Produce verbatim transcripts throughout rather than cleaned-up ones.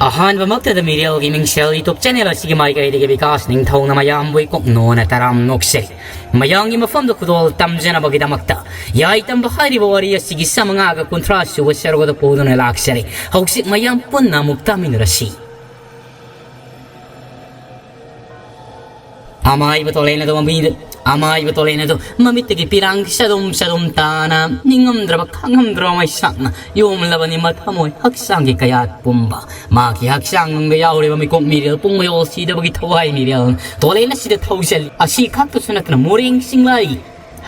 ꯑꯍꯥꯟꯕꯃꯛꯇꯗ ꯃꯤꯔꯦꯜꯒꯤ ꯃꯤꯡꯁꯦꯜ YouTube channel ꯑꯁꯤꯒꯤ ꯃꯥꯏꯀꯩꯗꯒꯤ ꯕꯤꯀꯥꯁ ꯅꯤꯡꯊꯧꯅ ꯃꯌꯥꯝꯕꯨ ꯏꯀꯣꯛ ꯅꯣꯟꯅ ꯇꯔꯥꯝ ꯅꯣꯛꯆꯔꯤ꯫ ꯃꯌꯥꯝꯒꯤ ꯃꯐꯝꯗ ꯈꯨꯗꯣꯜ ꯇꯝꯖꯅꯕꯒꯤꯗꯃꯛꯇ ꯌꯥꯏ ꯇꯝꯕ ꯍꯥꯏꯔꯤꯕ ꯋꯥꯔꯤ ꯑꯁꯤꯒꯤ ꯆꯥꯃꯉꯥꯒ ꯀꯨꯟꯊ꯭ꯔꯥ ꯁꯨꯕ ꯁꯔꯨꯛ ꯑꯗꯨ ꯄꯨꯗꯨꯅ ꯂꯥꯛꯆꯔꯤ꯫ ꯍꯧꯖꯤꯛ ꯃꯌꯥꯝ ꯄꯨꯟꯅ ꯑꯃꯨꯛ ꯇꯥꯃꯤꯟꯅꯔꯁꯤ꯫ ꯑꯃꯥꯏꯕ ꯇꯣꯂꯦꯟ ꯑꯗꯨ ꯃꯃꯤꯗ ꯑꯃꯥꯏꯕ ꯇꯣꯂꯦꯟ ꯑꯗꯨ ꯃꯃꯤꯠꯇꯒꯤ ꯄꯤꯔꯥꯡ ꯆꯗꯨꯝ ꯆꯗꯨꯝ ꯇꯥꯅ ꯅꯤꯡꯉꯝꯗ꯭ꯔꯕ ꯈꯪꯉꯝꯗ꯭ꯔꯕ ꯃꯩꯁꯥꯛꯅ ꯌꯣꯝꯂꯕꯅꯤ ꯃꯊꯃꯣꯏ ꯍꯛꯆꯥꯡꯒꯤ ꯀꯌꯥꯠ ꯄꯨꯝꯕ꯫ ꯃꯍꯥꯛꯀꯤ ꯍꯛꯆꯥꯡ ꯅꯨꯡꯗ ꯌꯥꯎꯔꯤꯕ ꯃꯤꯀꯣꯛ ꯃꯤꯔꯦꯜ ꯄꯨꯝꯕ ꯌꯣꯜ ꯁꯤꯗꯕꯒꯤ ꯊꯋꯥꯏ ꯃꯤꯔꯦꯜ ꯇꯣꯂꯦꯟ ꯑꯁꯤꯗ ꯊꯧꯖꯜꯂꯤ꯫ ꯑꯁꯤ ꯈꯛꯇꯁꯨ ꯅꯠꯇꯅ ꯃꯣꯔꯦꯡ ꯆꯤꯡꯂꯥꯏꯒꯤ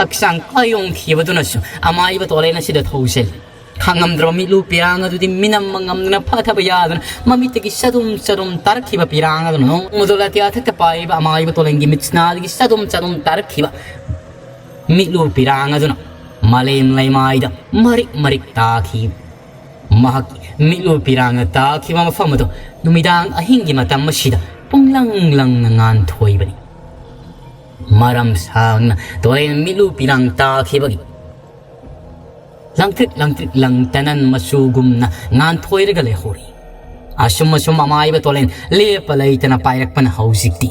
ꯍꯛꯆꯥꯡ ꯀꯥꯏꯌꯣꯡꯈꯤꯕꯗꯨꯅꯁꯨ ꯑꯃꯥꯏꯕ ꯇꯣꯂꯦꯟ ꯑꯁꯤꯗ ꯊꯧꯖꯜꯂꯤ꯫ ꯈꯥꯡꯉꯝꯗ꯭ꯔꯕ ꯃꯤꯠꯂꯨ ꯄꯤꯔꯥꯡ ꯑꯗꯨꯗꯤ ꯃꯤꯅꯝꯕ ꯉꯝꯗꯅ ꯐꯥꯊꯕ ꯌꯥꯗꯅ ꯃꯃꯤꯠꯇꯒꯤ ꯆꯗꯨꯝ ꯆꯗꯨꯝ ꯇꯥꯔꯛꯈꯤꯕ ꯄꯤꯔꯥꯡ ꯑꯗꯨꯅ ꯅꯣꯡꯃꯗꯣ ꯂꯥꯇꯤꯌꯥ ꯊꯛꯇ ꯄꯥꯏꯔꯤꯕ ꯑꯃꯥꯏꯕ ꯇꯣꯂꯦꯟꯒꯤ ꯃꯤꯠꯁꯅꯥꯗꯒꯤ ꯆꯗꯨꯝ ꯆꯗꯨꯝ ꯇꯥꯔꯛꯈꯤꯕ ꯃꯤꯠꯂꯨ ꯄꯤꯔꯥꯡ ꯑꯗꯨꯅ ꯃꯥꯂꯦꯝ ꯂꯩꯃꯥꯏꯗ ꯃꯔꯤꯛ ꯃꯔꯤꯛ ꯇꯥꯈꯤ꯫ ꯃꯍꯥꯛꯀꯤ ꯃꯤꯠꯂꯨ ꯄꯤꯔꯥꯡꯅ ꯇꯥꯈꯤꯕ ꯃꯐꯝ ꯑꯗꯨ ꯅꯨꯃꯤꯗꯥꯡ ꯑꯍꯤꯡꯒꯤ ꯃꯇꯝ ꯑꯁꯤꯗ ꯄꯨꯡꯂꯪ ꯂꯪꯅ ꯉꯥꯟꯊꯣꯏꯕꯅꯤ꯫ ꯃꯔꯝ ꯁꯥꯡꯅ ꯇꯣꯔꯦꯟ ꯃꯤꯠꯂꯨ ꯄꯤꯔꯥꯡ ꯇꯥꯈꯤꯕꯒꯤ ꯂꯪꯇ꯭ꯔꯤꯛ ꯂꯪꯇ꯭ꯔꯤꯛ ꯂꯪ ꯇꯅꯟ ꯃꯆꯨꯒꯨꯝꯅ ꯉꯥꯟꯊꯣꯏꯔꯒ ꯂꯩꯍꯧꯔꯤ꯫ ꯑꯁꯨꯝ ꯑꯁꯨꯝ ꯑꯃꯥꯏꯕ ꯇꯣꯂꯦꯟ ꯂꯦꯞꯄ ꯂꯩꯇꯅ ꯄꯥꯏꯔꯛꯄꯅ ꯍꯧꯖꯤꯛꯇꯤ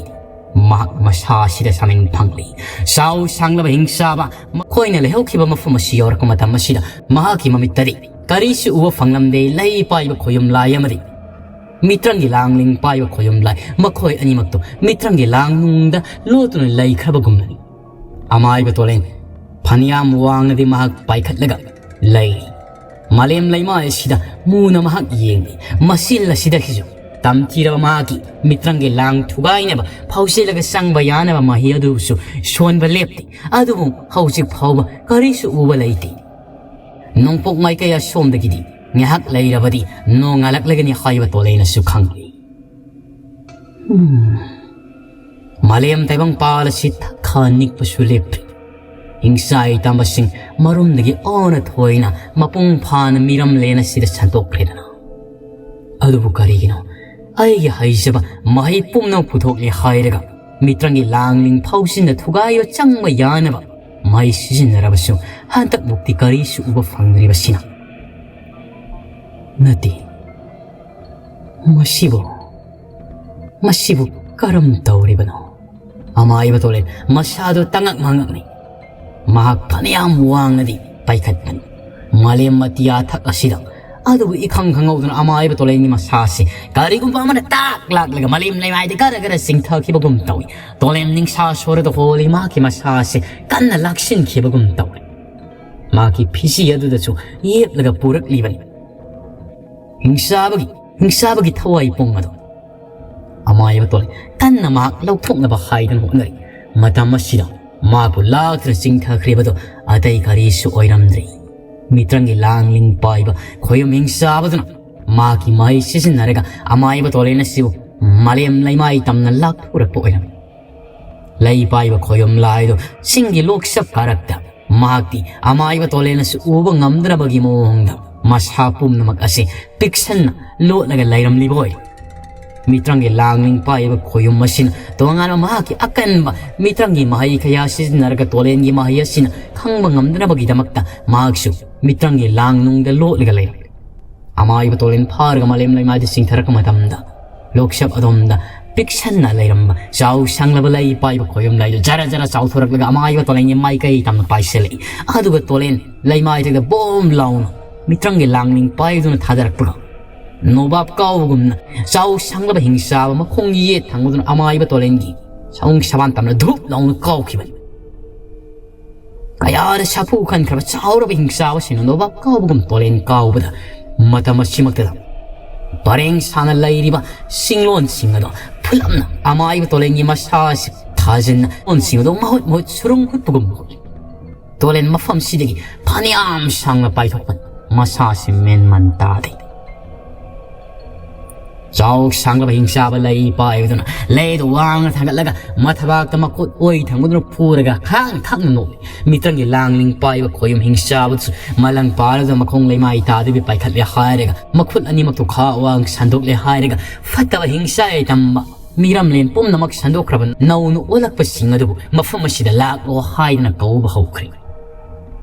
ꯃꯍꯥꯛ ꯃꯁꯥꯁꯤꯗ ꯁꯥꯃꯤꯟ ꯐꯪꯂꯤ꯫ ꯆꯥꯎ ꯁꯥꯡꯂꯕ ꯍꯤꯡꯆꯥꯕ ꯃꯈꯣꯏꯅ ꯂꯩꯍꯧꯈꯤꯕ ꯃꯐꯝ ꯑꯁꯤ ꯌꯧꯔꯛꯄ ꯃꯇꯝ ꯑꯁꯤꯗ ꯃꯍꯥꯛꯀꯤ ꯃꯃꯤꯠꯇꯗꯤ ꯀꯔꯤꯁꯨ ꯎꯕ ꯐꯪꯂꯝꯗꯦ꯫ ꯂꯩ ꯄꯥꯏꯕ ꯈꯣꯌꯨꯝ ꯂꯥꯏ ꯑꯃꯗꯤ ꯃꯤꯇ꯭ꯔꯪꯒꯤ ꯂꯥꯡꯂꯤꯡ ꯄꯥꯏꯕ ꯈꯣꯌꯨꯝ ꯂꯥꯏ, ꯃꯈꯣꯏ ꯑꯅꯤꯃꯛꯇꯣ ꯃꯤꯇ꯭ꯔꯪꯒꯤ ꯂꯥꯡꯅꯨꯡꯗ ꯂꯣꯠꯇꯨꯅ ꯂꯩꯈ꯭ꯔꯕꯒꯨꯝꯅꯅꯤ꯫ ꯑꯃꯥꯏꯕ ꯇꯣꯂꯦꯟ ꯐꯅꯌꯥꯝ ꯋꯥꯡꯅꯗꯤ ꯃꯍꯥꯛ ꯄꯥꯏꯈꯠꯂꯒ ꯂꯩꯔꯤ꯫ ꯃꯥꯂꯦꯝ ꯂꯩꯃꯥꯏ ꯑꯁꯤꯗ ꯃꯨꯅ ꯃꯍꯥꯛ ꯌꯦꯡꯂꯤ꯫ ꯃꯆꯤꯜ ꯑꯁꯤꯗꯒꯤꯁꯨ ꯇꯝꯊꯤꯔꯕ ꯃꯍꯥꯛꯀꯤ ꯃꯤꯇ꯭ꯔꯪꯒꯤ ꯂꯥꯡ ꯊꯨꯒꯥꯏꯅꯕ ꯐꯥꯎꯖꯤꯜꯂꯒ ꯆꯪꯕ ꯌꯥꯅꯕ ꯃꯍꯤ ꯑꯗꯨꯁꯨ ꯁꯣꯟꯕ ꯂꯦꯞꯇꯦ꯫ ꯑꯗꯨꯕꯨ ꯍꯧꯖꯤꯛ ꯐꯥꯎꯕ ꯀꯔꯤꯁꯨ ꯎꯕ ꯂꯩꯇꯦ꯫ ꯅꯣꯡꯄꯣꯛ ꯃꯥꯏꯀꯩ ꯑꯁꯣꯝꯗꯒꯤꯗꯤ ꯉꯥꯏꯍꯥꯛ ꯂꯩꯔꯕꯗꯤ ꯅꯣꯡꯉꯥꯜꯂꯛꯂꯒꯅꯤ ꯍꯥꯏꯕ ꯇꯣꯂꯦꯟꯅꯁꯨ ꯈꯪꯂꯤ꯫ ꯍꯝ꯫ ꯃꯥꯂꯦꯝ ꯇꯥꯏꯕꯪꯄꯥꯜ ꯑꯁꯤ ꯊꯛꯈ ꯅꯤꯛꯄꯁꯨ ꯂꯦꯞꯇ꯭ꯔꯤ꯫ ꯍꯤꯡꯆꯥꯏ ꯇꯝꯕꯁꯤꯡ ꯃꯔꯨꯝꯗꯒꯤ ꯑꯣꯟꯅ ꯊꯣꯏꯅ ꯃꯄꯨꯡ ꯐꯥꯅ ꯃꯤꯔꯝꯂꯦꯟ ꯑꯁꯤꯗ ꯁꯟꯗꯣꯛꯈ꯭ꯔꯦꯗꯅ꯫ ꯑꯗꯨꯕꯨ ꯀꯔꯤꯒꯤꯅꯣ ꯑꯩꯒꯤ ꯍꯩꯖꯕ ꯃꯍꯩ ꯄꯨꯝꯅꯃꯛ ꯄꯨꯊꯣꯛꯂꯦ ꯍꯥꯏꯔꯒ ꯃꯤꯇ꯭ꯔꯪꯒꯤ ꯂꯥꯡꯂꯤꯡ ꯐꯥꯎꯖꯤꯟꯗ ꯊꯨꯒꯥꯏꯕ ꯆꯪꯕ ꯌꯥꯅꯕ ꯃꯍꯩ ꯁꯤꯖꯤꯟꯅꯔꯕꯁꯨ ꯍꯟꯗꯛꯃꯨꯛꯇꯤ ꯀꯔꯤꯁꯨ ꯎꯕ ꯐꯪꯗ꯭ꯔꯤꯕꯁꯤꯅ? ꯅꯠꯇꯦ, "ꯃꯁꯤꯕꯨ, ꯃꯁꯤꯕꯨ ꯀꯔꯝ ꯇꯧꯔꯤꯕꯅꯣ?" ꯑꯃꯥꯏꯕ ꯇꯣꯂꯦꯟ ꯃꯁꯥꯗꯨ ꯇꯉꯛ ꯃꯉꯛꯅꯤ꯫ ꯃꯍꯥꯛ ꯐꯅꯌꯥꯝ ꯋꯥꯡꯅꯗꯤ ꯄꯥꯏꯈꯠꯄꯅꯤ꯫ ꯃꯥꯂꯦꯝ ꯑꯇꯤꯌꯥ ꯊꯛ ꯑꯁꯤꯗ, ꯑꯗꯨꯕꯨ ꯏꯈꯪ ꯈꯪꯍꯧꯗꯅ ꯑꯃꯥꯏꯕ ꯇꯣꯂꯦꯟꯒꯤ ꯃꯁꯥꯁꯤ ꯀꯔꯤꯒꯨꯝꯕ ꯑꯃꯅ ꯇꯥꯛ ꯂꯥꯛꯂꯒ ꯃꯥꯂꯦꯝ ꯂꯩꯃꯥꯏꯗ ꯒꯔ ꯒꯔ ꯆꯤꯡꯊꯈꯤꯕꯒꯨꯝ ꯇꯧꯏ꯫ ꯇꯣꯂꯦꯟ ꯅꯤꯡꯁꯥ ꯁꯣꯔꯗ ꯍꯣꯜꯂꯤ꯫ ꯃꯍꯥꯛꯀꯤ ꯃꯁꯥꯁꯤ ꯀꯟꯅ ꯂꯥꯛꯁꯤꯟꯈꯤꯕꯒꯨꯝ ꯇꯧꯏ꯫ ꯃꯍꯥꯛꯀꯤ ꯐꯤꯖꯤ ꯑꯗꯨꯗꯁꯨ ꯌꯦꯞꯂꯒ ꯄꯨꯔꯛꯂꯤꯕꯅꯤ꯫ ꯍꯤꯡꯆꯥꯕꯒꯤ, ꯍꯤꯡꯆꯥꯕꯒꯤ ꯊꯋꯥꯏ ꯄꯨꯡ ꯑꯗꯨ ꯑꯃꯥꯏꯕ ꯇꯣꯂꯦꯟ ꯀꯟꯅ ꯃꯍꯥꯛ ꯂꯧꯊꯣꯛꯅꯕ ꯍꯥꯏꯗꯨꯅ ꯍꯣꯠꯅꯔꯤ꯫ ꯃꯇꯝ ꯑꯁꯤꯗ ꯃꯍꯥꯛꯄꯨ ꯂꯥꯛꯇꯨꯅ ꯆꯤꯡꯊꯈ꯭ꯔꯤꯕꯗꯨ ꯑꯇꯩ ꯀꯔꯤꯁꯨ ꯑꯣꯏꯔꯝꯗ꯭ꯔꯤ꯫ ꯃꯤꯇ꯭ꯔꯪꯒꯤ ꯂꯥꯡꯂꯤꯡ ꯄꯥꯏꯕ ꯈꯣꯌꯨꯝ ꯍꯤꯡꯆꯥꯕꯗꯨꯅ ꯃꯍꯥꯛꯀꯤ ꯃꯍꯩ ꯁꯤꯖꯤꯟꯅꯔꯒ ꯑꯃꯥꯏꯕ ꯇꯣꯂꯦꯟ ꯑꯁꯤꯕꯨ ꯃꯥꯂꯦꯝ ꯂꯩꯃꯥꯏ ꯇꯝꯅ ꯂꯥꯛꯊꯣꯔꯛꯄ ꯑꯣꯏꯔꯝꯃꯤ꯫ ꯂꯩ ꯄꯥꯏꯕ ꯈꯣꯌꯨꯝ ꯂꯥꯏꯗꯨ ꯆꯤꯡꯒꯤ ꯂꯣꯛꯆꯞ ꯀꯥꯔꯛꯇ ꯃꯍꯥꯛꯇꯤ ꯑꯃꯥꯏꯕ ꯇꯣꯂꯦꯟ ꯑꯁꯤ ꯎꯕ ꯉꯝꯗ꯭ꯔꯕꯒꯤ ꯃꯑꯣꯡꯗ ꯃꯁꯥ ꯄꯨꯝꯅꯃꯛ ꯑꯁꯤ ꯄꯤꯛꯁꯟꯅ ꯂꯣꯠꯂꯒ ꯂꯩꯔꯝꯂꯤꯕ ꯑꯣꯏ꯫ ꯃꯤꯇ꯭ꯔꯪꯒꯤ ꯂꯥꯡꯂꯤꯡ ꯄꯥꯏꯕ ꯈꯣꯌꯨꯝ ꯑꯁꯤꯅ ꯇꯣꯉꯥꯟꯕ ꯃꯍꯥꯛꯀꯤ ꯑꯀꯟꯕ ꯃꯤꯇ꯭ꯔꯪꯒꯤ ꯃꯍꯩ ꯀꯌꯥ ꯁꯤꯖꯤꯟꯅꯔꯒ ꯇꯣꯂꯦꯟꯒꯤ ꯃꯍꯩ ꯑꯁꯤꯅ ꯈꯪꯕ ꯉꯝꯗꯅꯕꯒꯤꯗꯃꯛꯇ ꯃꯍꯥꯛꯁꯨ ꯃꯤꯇ꯭ꯔꯪꯒꯤ ꯂꯥꯡꯅꯨꯡꯗ ꯂꯣꯠꯂꯒ ꯂꯩꯔꯝꯂꯤ꯫ ꯑꯃꯥꯏꯕ ꯇꯣꯂꯦꯟ ꯐꯥꯔꯒ ꯃꯥꯂꯦꯝ ꯂꯩꯃꯥꯏꯗ ꯆꯤꯡꯊꯔꯛꯄ ꯃꯇꯝꯗ ꯂꯣꯛꯆꯞ ꯑꯗꯣꯝꯗ ꯄꯤꯛꯁꯟꯅ ꯂꯩꯔꯝꯕ ꯆꯥꯎ ꯁꯥꯡꯂꯕ ꯂꯩ ꯄꯥꯏꯕ ꯈꯣꯌꯨꯝ ꯂꯥꯏꯗꯨ ꯖꯔ ꯖꯔ ꯆꯥꯎꯊꯣꯔꯛꯂꯒ ꯑꯃꯥꯏꯕ ꯇꯣꯂꯦꯟꯒꯤ ꯃꯥꯏꯀꯩ ꯇꯝꯅ ꯄꯥꯏꯁꯤꯜꯂꯛꯏ꯫ ꯑꯗꯨꯒ ꯇꯣꯂꯦꯟ ꯂꯩꯃꯥꯏꯗꯒꯤ ꯕꯣꯝ ꯂꯥꯎꯅ ꯃꯤꯇ꯭ꯔꯪꯒꯤ ꯂꯥꯡꯅꯤꯡ ꯄꯥꯏꯗꯨꯅ ꯊꯥꯗꯔꯛꯄꯒ ꯅꯣꯕꯥꯞ ꯀꯥꯎꯕꯒꯨꯝꯅ ꯆꯥꯎ ꯁꯥꯡꯂꯕ ꯍꯤꯡꯆꯥꯕ ꯃꯈꯣꯡ ꯌꯦꯠ ꯊꯪꯕꯗꯨꯅ ꯑꯃꯥꯏꯕ ꯇꯣꯂꯦꯟꯒꯤ ꯁꯥꯎꯟ ꯁꯕꯥꯟ ꯇꯝꯅ ꯙꯨꯞ ꯂꯥꯎꯅ ꯀꯥꯎꯈꯤꯕꯅꯤ꯫ ꯀꯌꯥꯗ ꯁꯥꯐꯨ ꯈꯟꯈ꯭ꯔꯕ ꯆꯥꯎꯔꯕ ꯍꯤꯡꯆꯥꯕꯁꯤꯡꯅ ꯅꯣꯕꯥꯞ ꯀꯥꯎꯕꯒꯨꯝ ꯇꯣꯂꯦꯟ ꯀꯥꯎꯕꯗ ꯃꯇꯝ ꯑꯁꯤꯃꯛꯇꯗ ꯄꯔꯦꯡ ꯁꯥꯅ ꯂꯩꯔꯤꯕ ꯆꯤꯡꯂꯣꯟꯁꯤꯡ ꯑꯗꯣ ꯐꯨꯂꯞꯅ ꯑꯃꯥꯏꯕ ꯇꯣꯂꯦꯟꯒꯤ ꯃꯁꯥ ꯑꯁꯤ ꯊꯥꯖꯤꯟꯅ ꯂꯣꯟꯁꯤꯡ ꯑꯗꯣ ꯃꯍꯨꯠ ꯃꯍꯨꯠ ꯁꯨꯔꯨꯡ ꯍꯨꯠꯄꯒꯨꯝ ꯍꯨꯠꯂꯤ꯫ ꯇꯣꯂꯦꯟ ꯃꯐꯝꯁꯤꯗꯒꯤ ꯐꯅꯌꯥꯝ ꯁꯥꯡꯅ ꯄꯥꯏꯊꯣꯛꯄꯅꯤ꯫ ꯃꯁꯥꯁꯤ ꯃꯦꯟꯃꯟ ꯇꯥꯗꯦ꯫ ꯆꯥꯎ ꯁꯥꯡꯂꯕ ꯍꯤꯡꯆꯥꯕ ꯂꯩ ꯄꯥꯏꯕꯗꯨꯅ ꯂꯩꯗꯨ ꯋꯥꯡꯅ ꯊꯥꯡꯒꯠꯂꯒ ꯃꯊꯕꯥꯛꯇ ꯃꯈꯨꯠ ꯑꯣꯏ ꯊꯪꯕꯗꯨꯅ ꯐꯨꯔꯒ ꯈꯥꯡ ꯊꯛꯅ ꯅꯣꯛꯂꯤ꯫ ꯃꯤꯇ꯭ꯔꯪꯒꯤ ꯂꯥꯡꯂꯤꯡ ꯄꯥꯏꯕ ꯈꯣꯌꯨꯝ ꯍꯤꯡꯆꯥꯕꯗꯨꯁꯨ ꯃꯂꯪ ꯄꯥꯔꯗꯨꯅ ꯃꯈꯣꯡ ꯂꯩꯃꯥꯏ ꯇꯥꯗꯕꯤ ꯄꯥꯏꯈꯠꯂꯦ ꯍꯥꯏꯔꯒ ꯃꯈꯨꯠ ꯑꯅꯤꯃꯛꯇꯨ ꯈꯥ ꯋꯥꯡ ꯁꯟꯗꯣꯛꯂꯦ ꯍꯥꯏꯔꯒ ꯐꯠꯇꯕ ꯍꯤꯡꯆꯥꯏ ꯇꯝꯕ ꯃꯤꯔꯝꯂꯦꯟ ꯄꯨꯝꯅꯃꯛ ꯁꯟꯗꯣꯛꯈ꯭ꯔꯕ ꯅꯧꯅ ꯑꯣꯜꯂꯛꯄꯁꯤꯡ ꯑꯗꯨꯕꯨ ꯃꯐꯝ ꯑꯁꯤꯗ ꯂꯥꯛꯂꯣ ꯍꯥꯏꯗꯨꯅ ꯀꯧꯕ ꯍꯧꯈ꯭ꯔꯦ꯫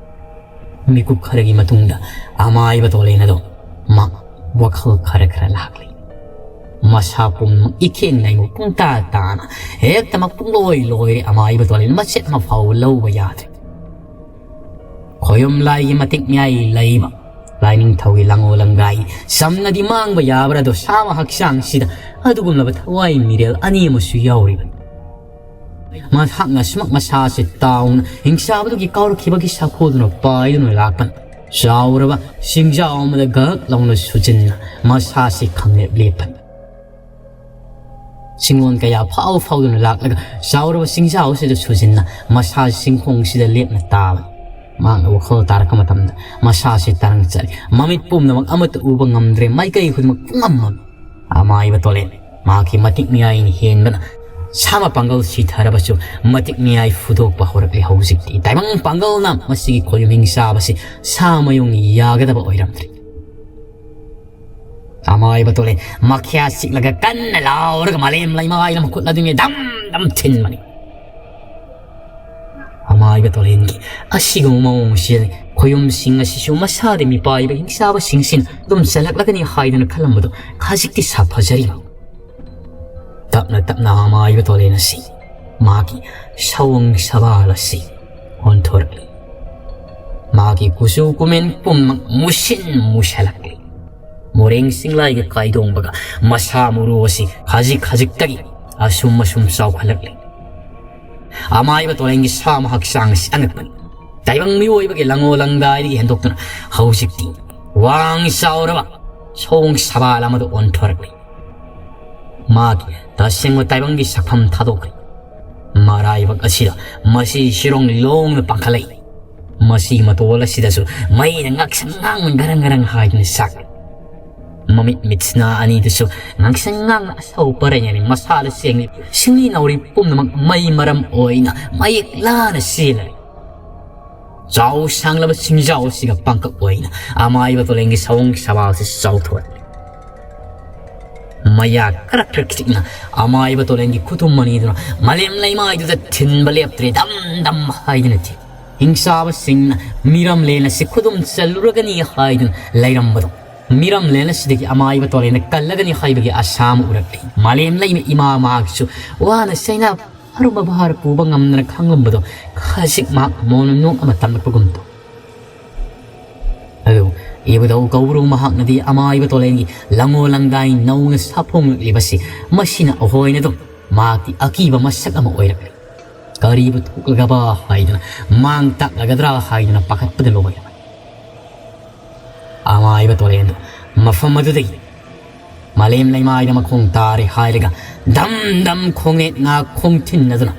ꯃꯤꯀꯨꯞ ꯈꯔꯒꯤ ꯃꯇꯨꯡꯗ ꯑꯃꯥꯏꯕ ꯇꯣꯂꯦꯟ ꯑꯗꯣ ꯃꯥ ꯋꯥꯈꯜ ꯈꯔ ꯈꯔ ꯂꯥꯛꯂꯤ꯫ ꯃꯁꯥ ꯄꯨꯝꯅꯃꯛ ꯏꯈꯦꯡ ꯂꯩꯃ ꯄꯨꯡꯇꯥ ꯇꯥꯅ ꯍꯦꯛꯇꯃꯛ ꯄꯨꯡꯂꯣꯏ ꯂꯣꯏꯔꯦ꯫ ꯑꯃꯥꯏꯕ ꯇꯣꯂꯦꯟ ꯃꯆꯦꯠ ꯑꯃ ꯐꯥꯎꯕ ꯂꯧꯕ ꯌꯥꯗ꯭ꯔꯦ꯫ ꯈꯣꯌꯨꯝ ꯂꯥꯏꯒꯤ ꯃꯇꯤꯛ ꯃꯌꯥꯏ ꯂꯩꯕ ꯂꯥꯏꯅꯤꯡꯊꯧꯒꯤ ꯂꯪꯉꯣ ꯂꯪꯒꯥꯏ ꯆꯝꯅꯗꯤ ꯃꯥꯡꯕ ꯌꯥꯕ꯭ꯔꯥ? ꯑꯗꯣ ꯁꯥꯃ ꯍꯛꯆꯥꯡꯁꯤꯗ ꯑꯗꯨꯒꯨꯝꯂꯕ ꯊꯋꯥꯏ ꯃꯤꯔꯦꯜ ꯑꯅꯤ ꯑꯃꯁꯨ ꯌꯥꯎꯔꯤꯕꯅꯤ꯫ ꯃꯍꯥꯛꯅ ꯁꯨꯃꯛ ꯃꯁꯥꯁꯤ ꯇꯥꯎꯅ ꯍꯤꯡꯆꯥꯕꯗꯨꯒꯤ ꯀꯥꯎꯔꯛꯈꯤꯕꯒꯤ ꯁꯥꯐꯨꯗꯨꯅ ꯄꯥꯏꯗꯨꯅ ꯂꯥꯛꯄꯅꯤ꯫ ꯆꯥꯎꯔꯕ ꯁꯤꯡꯖꯥꯎ ꯑꯃꯗ ꯒꯍꯛ ꯂꯥꯎꯅ ꯁꯨꯖꯤꯟꯅ ꯃꯁꯥꯁꯤ ꯈꯪꯂꯦꯞ ꯂꯦꯞꯄꯅꯤ꯫ ꯁꯤꯡꯂꯣꯟ ꯀꯌꯥ ꯐꯥꯎ ꯐꯥꯎꯗꯨꯅ ꯂꯥꯛꯂꯒ ꯆꯥꯎꯔꯕ ꯁꯤꯡꯖꯥꯎ ꯑꯁꯤꯗ ꯁꯨꯖꯤꯟꯅ ꯃꯁꯥꯁꯤ ꯁꯤꯡꯈꯣꯡꯁꯤꯗ ꯂꯦꯞꯅ ꯇꯥꯕꯅꯤ꯫ ꯃꯍꯥꯛꯅ ꯋꯥꯈꯜ ꯇꯥꯔꯛꯄ ꯃꯇꯝꯗ ꯃꯁꯥꯁꯤ ꯇꯔꯪ ꯆꯠꯂꯤ꯫ ꯃꯃꯤꯠ ꯄꯨꯝꯅꯃꯛ ꯑꯃꯠꯇ ꯎꯕ ꯉꯝꯗ꯭ꯔꯦ꯫ ꯃꯥꯏꯀꯩ ꯈꯨꯗꯤꯡꯃꯛ ꯄꯨꯡꯉꯝ ꯃꯝꯃꯤ꯫ ꯑꯃꯥꯏꯕ ꯇꯣꯂꯦꯟ ꯃꯍꯥꯛꯀꯤ ꯃꯇꯤꯛ ꯃꯌꯥꯏꯅ ꯍꯦꯟꯕꯅ ꯁꯥꯃ ꯄꯥꯡꯒꯜ ꯁꯤꯊꯔꯕꯁꯨ ꯃꯇꯤꯛ ꯃꯌꯥꯏ ꯐꯨꯗꯣꯛꯄ ꯍꯧꯔꯛꯂꯦ꯫ ꯍꯧꯖꯤꯛꯇꯤ ꯇꯥꯏꯕꯪ ꯄꯥꯡꯒꯜꯅ ꯃꯁꯤꯒꯤ ꯈꯣꯌꯨꯝ ꯍꯤꯡꯆꯥꯕꯁꯤ ꯁꯥꯃꯌꯨꯡ ꯌꯥꯒꯗꯕ ꯑꯣꯏꯔꯝꯗ꯭ꯔꯦ꯫ ꯑꯃꯥꯏꯕ ꯇꯣꯂꯦꯟ ꯃꯈ꯭ꯌꯥ ꯆꯤꯛꯂꯒ ꯀꯟꯅ ꯂꯥꯎꯔꯒ ꯃꯥꯂꯦꯝ ꯂꯩꯃꯥꯏꯗ ꯃꯈꯨꯠ ꯑꯗꯨꯅꯤ ꯗꯝ ꯗꯝ ꯊꯤꯟꯕꯅꯤ꯫ ꯑꯃꯥꯏꯕ ꯇꯣꯂꯦꯟꯒꯤ ꯑꯁꯤꯒꯨꯝꯕ ꯃꯑꯣꯡ ꯑꯁꯤ ꯈꯣꯌꯨꯝꯁꯤꯡ ꯑꯁꯤꯁꯨ ꯃꯁꯥꯗ ꯃꯤꯄꯥꯏꯕ ꯍꯤꯡꯆꯥꯕꯁꯤꯡꯁꯤꯅ ꯑꯗꯨꯝ ꯆꯜꯂꯛꯂꯒꯅꯤ ꯍꯥꯏꯗꯨꯅ ꯈꯜꯂꯝꯕꯗꯨ ꯈꯖꯤꯛꯇꯤ ꯁꯥꯐꯖꯔꯤꯕ꯫ ꯇꯞꯅ ꯇꯞꯅ ꯑꯃꯥꯏꯕ ꯇꯣꯂꯦꯟ ꯑꯁꯤ ꯃꯥꯒꯤ ꯁꯑꯣꯡ ꯁꯕꯥꯜ ꯑꯁꯤ ꯑꯣꯟꯊꯣꯔꯛꯂꯤ꯫ ꯃꯥꯒꯤ ꯀꯨꯆꯨ ꯀꯨꯃꯦꯟ ꯄꯨꯝꯅꯃꯛ ꯃꯨꯁꯤꯟ ꯃꯨꯁꯜꯂꯛꯂꯤ꯫ ꯃꯣꯔꯦꯡ ꯆꯤꯡꯂꯥꯏꯒ ꯀꯥꯏꯗꯣꯡꯕꯒ ꯃꯁꯥ ꯃꯔꯨ ꯑꯁꯤ ꯈꯖꯤꯛ ꯈꯖꯤꯛꯇꯒꯤ ꯑꯁꯨꯝ ꯑꯁꯨꯝ ꯆꯥꯎꯈꯠꯂꯛꯂꯤ꯫ ꯑꯃꯥꯏꯕ ꯇꯣꯂꯦꯟꯒꯤ ꯁꯥꯃ ꯍꯛꯆꯥꯡ ꯑꯁꯤ ꯑꯉꯛꯄꯅꯤ꯫ ꯇꯥꯏꯕꯪ ꯃꯤꯑꯣꯏꯕꯒꯤ ꯂꯪꯉꯣ ꯂꯪꯗꯥꯏꯗꯒꯤ ꯍꯦꯟꯗꯣꯛꯇꯨꯅ ꯍꯧꯖꯤꯛꯇꯤ ꯋꯥꯡ ꯆꯥꯎꯔꯕ ꯁꯑꯣꯡ ꯁꯕꯥꯜ ꯑꯃꯗ ꯑꯣꯟꯊꯣꯔꯛꯂꯤ꯫ ꯃꯥꯒꯤ ꯇꯁꯦꯡꯕ ꯇꯥꯏꯕꯪꯒꯤ ꯁꯛꯐꯝ ꯊꯥꯗꯣꯛꯈ꯭ꯔꯦ꯫ ꯃꯔꯥꯏꯕꯛ ꯑꯁꯤꯗ ꯃꯁꯤ ꯁꯤꯔꯣꯡ ꯂꯣꯡꯅ ꯄꯥꯡꯈꯠꯂꯛꯏ꯫ ꯃꯁꯤꯒꯤ ꯃꯇꯣꯜ ꯑꯁꯤꯗꯁꯨ ꯃꯩꯅ ꯉꯥꯡꯁꯪ ꯉꯥꯡꯅ ꯒꯔꯪ ꯒꯔꯪ ꯍꯥꯏꯗꯨꯅ ꯆꯥꯛꯂꯤ꯫ ꯃꯃꯤꯠ ꯃꯤꯠꯁꯤꯅ ꯑꯅꯤꯗꯨꯁꯨ ꯉꯥꯡꯁꯪ ꯉꯥꯡꯅ ꯑꯁꯧ ꯄꯔꯩꯅꯔꯤ꯫ ꯃꯁꯥꯗ ꯆꯦꯡꯂꯤ ꯁꯤꯡꯂꯤ ꯅꯥꯎꯔꯤ ꯄꯨꯝꯅꯃꯛ ꯃꯩ ꯃꯔꯝ ꯑꯣꯏꯅ ꯃꯌꯦꯛ ꯂꯥꯅ ꯆꯦꯜꯂꯔꯤ꯫ ꯆꯥꯎ ꯁꯥꯡꯂꯕ ꯁꯤꯡꯖꯥꯎ ꯑꯁꯤꯒ ꯄꯥꯡꯀꯛ ꯑꯣꯏꯅ ꯑꯃꯥꯏꯕ ꯇꯣꯂꯦꯟꯒꯤ ꯁꯑꯣꯡ ꯁꯕꯥꯜꯁꯤ ꯆꯥꯎꯊꯣꯛꯍꯜꯂꯤ꯫ ꯃꯌꯥ ꯀꯔꯛ ꯀꯔꯛ ꯆꯤꯛꯅ ꯑꯃꯥꯏꯕ ꯇꯣꯂꯦꯟꯒꯤ ꯈꯨꯇꯨꯝ ꯑꯅꯤꯗꯨꯅ ꯃꯥꯂꯦꯝ ꯂꯩꯃꯥꯏꯗꯨꯗ ꯊꯤꯟꯕ ꯂꯦꯞꯇ꯭ꯔꯦ꯫ ꯗꯝ ꯗꯝ ꯍꯥꯏꯗꯨꯅ ꯊꯤ꯫ ꯍꯤꯡꯆꯥꯕꯁꯤꯡꯅ ꯃꯤꯔꯝꯂꯦꯟ ꯑꯁꯤ ꯈꯨꯗꯨꯝ ꯆꯜꯂꯨꯔꯒꯅꯤ ꯍꯥꯏꯗꯨꯅ ꯂꯩꯔꯝꯕꯗꯣ ꯃꯤꯔꯝꯂꯦꯟ ꯑꯁꯤꯗꯒꯤ ꯑꯃꯥꯏꯕ ꯇꯣꯂꯦꯟꯗ ꯀꯜꯂꯒꯅꯤ ꯍꯥꯏꯕꯒꯤ ꯑꯁꯥ ꯑꯃ ꯎꯔꯛꯂꯤ꯫ ꯃꯥꯂꯦꯝ ꯂꯩꯃ ꯏꯃꯥ ꯃꯍꯥꯛꯁꯨ ꯋꯥꯅ ꯆꯩꯅꯥ ꯑꯔꯨꯝꯕ ꯚꯥꯔ ꯄꯨꯕ ꯉꯝꯗꯅ ꯈꯥꯡꯂꯝꯕꯗꯣ ꯈꯖꯤꯛ ꯃꯍꯥꯛ ꯃꯣꯟꯅ ꯅꯣꯛ ꯑꯃ ꯇꯝꯂꯛꯄꯒꯨꯝ ꯇꯧ꯫ ꯑꯗꯨ ꯏꯕꯨꯙꯧ ꯀꯧꯕ꯭ꯔꯨ ꯃꯍꯥꯛꯅꯗꯤ ꯑꯃꯥꯏꯕ ꯇꯣꯂꯦꯟꯒꯤ ꯂꯪꯉꯣ ꯂꯪꯗꯥꯏ ꯅꯧꯅ ꯁꯥꯐꯣꯡꯂꯛꯂꯤꯕꯁꯤ ꯃꯁꯤꯅ ꯑꯍꯣꯏꯅ ꯑꯗꯨꯝ ꯃꯍꯥꯛꯇꯤ ꯑꯀꯤꯕ ꯃꯁꯛ ꯑꯃ ꯑꯣꯏꯔꯛꯂꯤ꯫ ꯀꯔꯤꯕꯨ ꯊꯣꯛꯂꯒꯕ ꯍꯥꯏꯗꯨꯅ, ꯃꯥꯡ ꯇꯥꯛꯂꯒꯗ꯭ꯔꯥ ꯍꯥꯏꯗꯨꯅ ꯄꯥꯈꯠꯄꯗ ꯂꯣꯏꯔꯕꯅꯤ꯫ ꯑꯃꯥꯏꯕ ꯇꯣꯂꯦꯟꯗꯨ ꯃꯐꯝ ꯑꯗꯨꯗꯒꯤ ꯃꯥꯂꯦꯝ ꯂꯩꯃꯥꯏꯗ ꯃꯈꯣꯡ ꯇꯥꯔꯦ ꯍꯥꯏꯔꯒ ꯗꯝ ꯗꯝ ꯈꯣꯡꯅꯦꯠ ꯉꯥ ꯈꯣꯡꯊꯤꯟꯅꯗꯨꯅ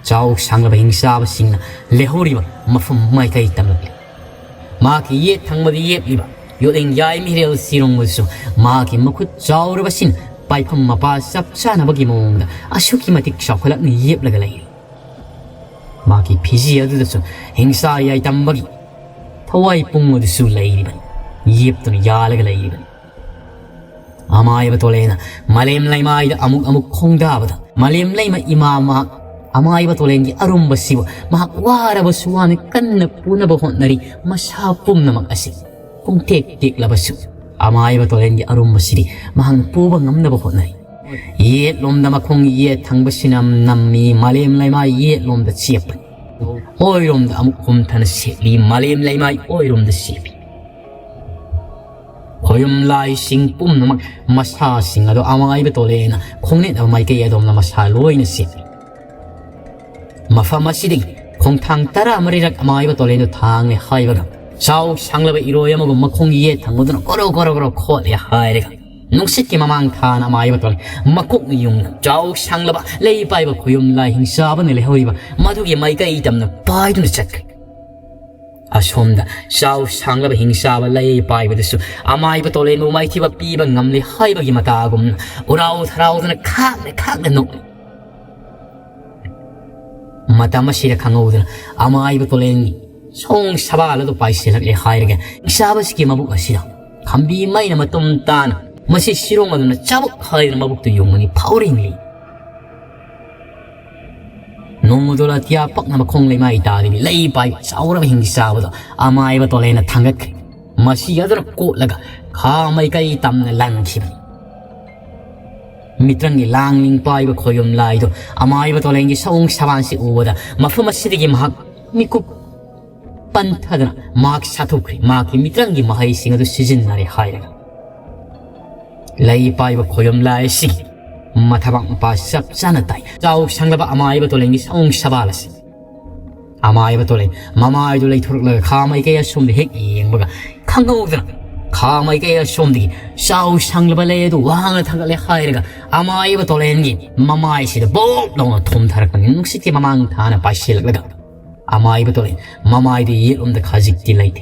ꯆꯥꯎ ꯁꯥꯡꯂꯕ ꯍꯤꯡꯆꯥꯕꯁꯤꯡꯅ ꯂꯦꯍꯧꯔꯤꯕ ꯃꯐꯝ ꯃꯥꯏꯀꯩ ꯇꯝꯂꯛꯂꯤ꯫ ꯃꯍꯥꯛꯀꯤ ꯌꯦꯠ ꯊꯪꯕꯗ ꯌꯦꯞꯂꯤꯕ ꯌꯣꯠꯂꯤꯡ ꯌꯥꯏ ꯃꯤꯔꯦꯜ ꯁꯤꯔꯣꯡꯕꯗꯨꯁꯨ ꯃꯍꯥꯛꯀꯤ ꯃꯈꯨꯠ ꯆꯥꯎꯔꯕꯁꯤꯅ ꯄꯥꯏꯐꯝ ꯃꯄꯥ ꯆꯞ ꯆꯥꯅꯕꯒꯤ ꯃꯑꯣꯡꯗ ꯑꯁꯨꯛꯀꯤ ꯃꯇꯤꯛ ꯆꯥꯎꯈꯠꯂꯛꯅ ꯌꯦꯞꯂꯒ ꯂꯩꯔꯤ꯫ ꯃꯍꯥꯛꯀꯤ ꯐꯤꯖꯤ ꯑꯗꯨꯗꯁꯨ ꯍꯤꯡꯁꯥ ꯌꯥꯏꯇꯝꯕꯒꯤ ꯊꯋꯥꯏ ꯄꯨꯡ ꯑꯗꯨꯁꯨ ꯂꯩꯔꯤꯕꯅꯤ, ꯌꯦꯞꯇꯨꯅ ꯌꯥꯜꯂꯒ ꯂꯩꯔꯤꯕꯅꯤ꯫ ꯑꯃꯥꯏꯕ ꯇꯣꯂꯦꯅ ꯃꯥꯂꯦꯝ ꯂꯩꯃꯥꯏꯗ ꯑꯃꯨꯛ ꯑꯃꯨꯛ ꯈꯣꯡꯗꯥꯕꯗ ꯃꯥꯂꯦꯝ ꯂꯩꯃ ꯏꯃꯥ ꯃꯍꯥꯛ ꯑꯃꯥꯏꯕ ꯇꯣꯂꯦꯟꯒꯤ ꯑꯔꯨꯝꯕꯁꯤꯕꯨ ꯃꯍꯥꯛ ꯋꯥꯔꯕꯁꯨ ꯋꯥꯅ ꯀꯟꯅ ꯄꯨꯅꯕ ꯍꯣꯠꯅꯔꯤ꯫ ꯃꯁꯥ ꯄꯨꯝꯅꯃꯛ ꯑꯁꯤ ꯄꯨꯡꯇꯦꯛ ꯇꯦꯛꯂꯕꯁꯨ ꯑꯃꯥꯏꯕ ꯇꯣꯂꯦꯟꯒꯤ ꯑꯔꯨꯝꯕꯁꯤꯗꯤ ꯃꯍꯥꯛꯅ ꯄꯨꯕ ꯉꯝꯅꯕ ꯍꯣꯠꯅꯔꯤ꯫ ꯌꯦꯠꯂꯣꯝꯗ ꯃꯈꯣꯡ ꯌꯦꯠ ꯊꯪꯕꯁꯤꯅ ꯅꯝꯃꯤ, ꯃꯥꯂꯦꯝ ꯂꯩꯃꯥꯏ ꯌꯦꯠꯂꯣꯝꯗ ꯆꯦꯞꯄꯅꯤ꯫ ꯑꯣꯏꯔꯣꯝꯗ ꯑꯃꯨꯛ ꯍꯨꯝꯊꯅ ꯁꯦꯠꯂꯤ, ꯃꯥꯂꯦꯝ ꯂꯩꯃꯥꯏ ꯑꯣꯏꯔꯣꯝꯗ ꯆꯦꯞꯄꯤ꯫ ꯈꯣꯌꯨꯝ ꯂꯥꯏꯁꯤꯡ ꯄꯨꯝꯅꯃꯛ ꯃꯁꯥꯁꯤꯡ ꯑꯗꯣ ꯑꯃꯥꯏꯕ ꯇꯣꯂꯦꯅ ꯈꯣꯡꯅꯦꯠꯅꯕ ꯃꯥꯏꯀꯩ ꯑꯗꯣꯝꯅ ꯃꯁꯥ ꯂꯣꯏꯅ ꯆꯦꯞꯂꯤ꯫ ꯃꯐꯝ ꯑꯁꯤꯗꯒꯤ ꯈꯣꯡꯊꯥꯡ ꯇꯔꯥ ꯃꯔꯤꯔꯛ ꯑꯃꯥꯏꯕ ꯇꯣꯂꯦꯟꯗꯨ ꯊꯥꯡꯂꯦ ꯍꯥꯏꯕꯒ ꯆꯥꯎ ꯁꯥꯡꯂꯕ ꯏꯔꯣꯏ ꯑꯃꯒꯨꯝ ꯃꯈꯣꯡ ꯌꯦꯠ ꯊꯪꯕꯗꯨꯅ ꯀꯣꯔꯣ ꯀꯣꯔꯣ ꯀꯣꯔꯣ ꯈꯣꯠꯂꯦ ꯍꯥꯏꯔꯒ ꯅꯨꯡꯁꯤꯠꯀꯤ ꯃꯃꯥꯡ ꯊꯥꯅ ꯑꯃꯥꯏꯕ ꯇꯣꯂꯦꯟ ꯃꯀꯣꯛꯅ ꯌꯨꯡꯅ ꯆꯥꯎ ꯁꯥꯡꯂꯕ ꯂꯩ ꯄꯥꯏꯕ ꯈꯣꯌꯨꯝ ꯂꯥꯏ ꯍꯤꯡꯆꯥꯕꯅ ꯂꯩꯍꯧꯔꯤꯕ ꯃꯗꯨꯒꯤ ꯃꯥꯏꯀꯩ ꯇꯝꯅ ꯄꯥꯏꯗꯨꯅ ꯆꯠꯈ꯭ꯔꯦ꯫ ꯑꯁꯣꯝꯗ ꯆꯥꯎ ꯁꯥꯡꯂꯕ ꯍꯤꯡꯆꯥꯕ ꯂꯩ ꯄꯥꯏꯕꯗꯁꯨ ꯑꯃꯥꯏꯕ ꯇꯣꯂꯦꯟꯕꯨ ꯃꯥꯏꯊꯤꯕ ꯄꯤꯕ ꯉꯝꯂꯦ ꯍꯥꯏꯕꯒꯤ ꯃꯇꯥꯒꯨꯝꯅ ꯎꯔꯥꯎ ꯊꯔꯥꯎꯗꯅ ꯈꯥꯛꯅ ꯈꯥꯛꯅ ꯅꯣꯛꯂꯤ꯫ ꯃꯇꯝ ꯑꯁꯤꯗ ꯈꯪꯍꯧꯗꯅ ꯑꯃꯥꯏꯕ ꯇꯣꯂꯦꯟꯒꯤ ꯁꯣꯡ ꯁꯕꯥꯜ ꯑꯗꯨ ꯄꯥꯏꯁꯤꯜꯂꯛꯂꯦ ꯍꯥꯏꯔꯒ ꯍꯤꯡꯆꯥꯕꯁꯤꯒꯤ ꯃꯕꯨꯛ ꯑꯁꯤꯗ ꯈꯝꯕꯤ ꯃꯩꯅ ꯃꯇꯨꯝ ꯇꯥꯅ ꯃꯁꯤ ꯁꯤꯔꯣꯡ ꯑꯗꯨꯅ ꯆꯥꯕꯛ ꯍꯥꯏꯗꯨꯅ ꯃꯕꯨꯛꯇꯨ ꯌꯨꯡꯕꯅꯤ ꯐꯥꯎꯔꯤꯡꯂꯤ꯫ ꯅꯣꯡꯃꯗꯣ ꯑꯇꯤꯌꯥ ꯄꯛꯅꯕ ꯈꯣꯡ ꯂꯩꯃꯥꯏ ꯇꯥꯔꯤꯕꯤ ꯂꯩ ꯄꯥꯏꯕ ꯆꯥꯎꯔꯕ ꯍꯤꯡꯆꯥꯕꯗꯣ ꯑꯃꯥꯏꯕ ꯇꯣꯂꯦꯟꯅ ꯊꯥꯡꯒꯠꯈ꯭ꯔꯦ꯫ ꯃꯁꯤ ꯑꯗꯨꯅ ꯀꯣꯠꯂꯒ ꯈꯥ ꯃꯥꯏꯀꯩ ꯇꯝꯅ ꯂꯪꯈꯤꯕꯅꯤ꯫ ꯃꯤꯇ꯭ꯔꯪꯒꯤ ꯂꯥꯡꯂꯤꯡ ꯄꯥꯏꯕ ꯈꯣꯌꯨꯝ ꯂꯥꯏꯗꯨ ꯑꯃꯥꯏꯕ ꯇꯣꯂꯦꯟꯒꯤ ꯁꯑꯣꯡ ꯁꯕꯥꯟꯁꯤ ꯎꯕꯗ ꯃꯐꯝ ꯑꯁꯤꯗꯒꯤ ꯃꯍꯥꯛ ꯃꯤꯀꯨꯞ ꯄꯟꯊꯗꯅ ꯃꯍꯥꯛ ꯁꯥꯊꯨꯈ꯭ꯔꯦ꯫ ꯃꯍꯥꯛꯀꯤ ꯃꯤꯇ꯭ꯔꯪꯒꯤ ꯃꯍꯩꯁꯤꯡ ꯑꯗꯨ ꯁꯤꯖꯤꯟꯅꯔꯦ ꯍꯥꯏꯔꯒ ꯂꯩ ꯄꯥꯏꯕ ꯈꯣꯌꯨꯝ ꯂꯥꯏ ꯑꯁꯤꯒꯤ ꯃꯊꯕꯥꯛ ꯃꯄꯥ ꯆꯞ ꯆꯥꯅ ꯇꯥꯏ꯫ ꯆꯥꯎ ꯁꯪꯂꯕ ꯑꯃꯥꯏꯕ ꯇꯣꯂꯦꯟꯒꯤ ꯁꯑꯣꯡ ꯁꯕꯥꯜ ꯑꯁꯤ ꯑꯃꯥꯏꯕ ꯇꯣꯂꯦꯟ ꯃꯃꯥꯏꯗꯨ ꯂꯩꯊꯣꯔꯛꯂꯒ ꯈꯥ ꯃꯥꯏꯀꯩ ꯑꯁꯣꯝꯗ ꯍꯦꯛ ꯌꯦꯡꯕꯒ ꯈꯪꯍꯧꯗꯅ ꯈꯥ ꯃꯥꯏꯀꯩ ꯑꯁꯣꯝꯗꯒꯤ ꯆꯥꯎ ꯁꯪꯂꯕ ꯂꯩ ꯑꯗꯨ ꯋꯥꯡꯅ ꯊꯥꯡꯒꯠꯂꯦ ꯍꯥꯏꯔꯒ ꯑꯃꯥꯏꯕ ꯇꯣꯂꯦꯟꯒꯤ ꯃꯃꯥꯏꯁꯤꯗ ꯕꯣꯞ ꯂꯥꯎꯅ ꯊꯣꯝꯊꯔꯛꯄꯅꯤ꯫ ꯅꯨꯡꯁꯤꯠꯀꯤ ꯃꯃꯥꯡ ꯊꯥꯅ ꯄꯥꯏꯁꯤꯜꯂꯛꯂꯒ ꯑꯃꯥꯏꯕ ꯇꯣꯂꯦꯟ ꯃꯃꯥꯏꯗꯨ ꯌꯦꯠꯂꯣꯝꯗ ꯈꯖꯤꯛꯇꯤ ꯂꯩꯇꯦ꯫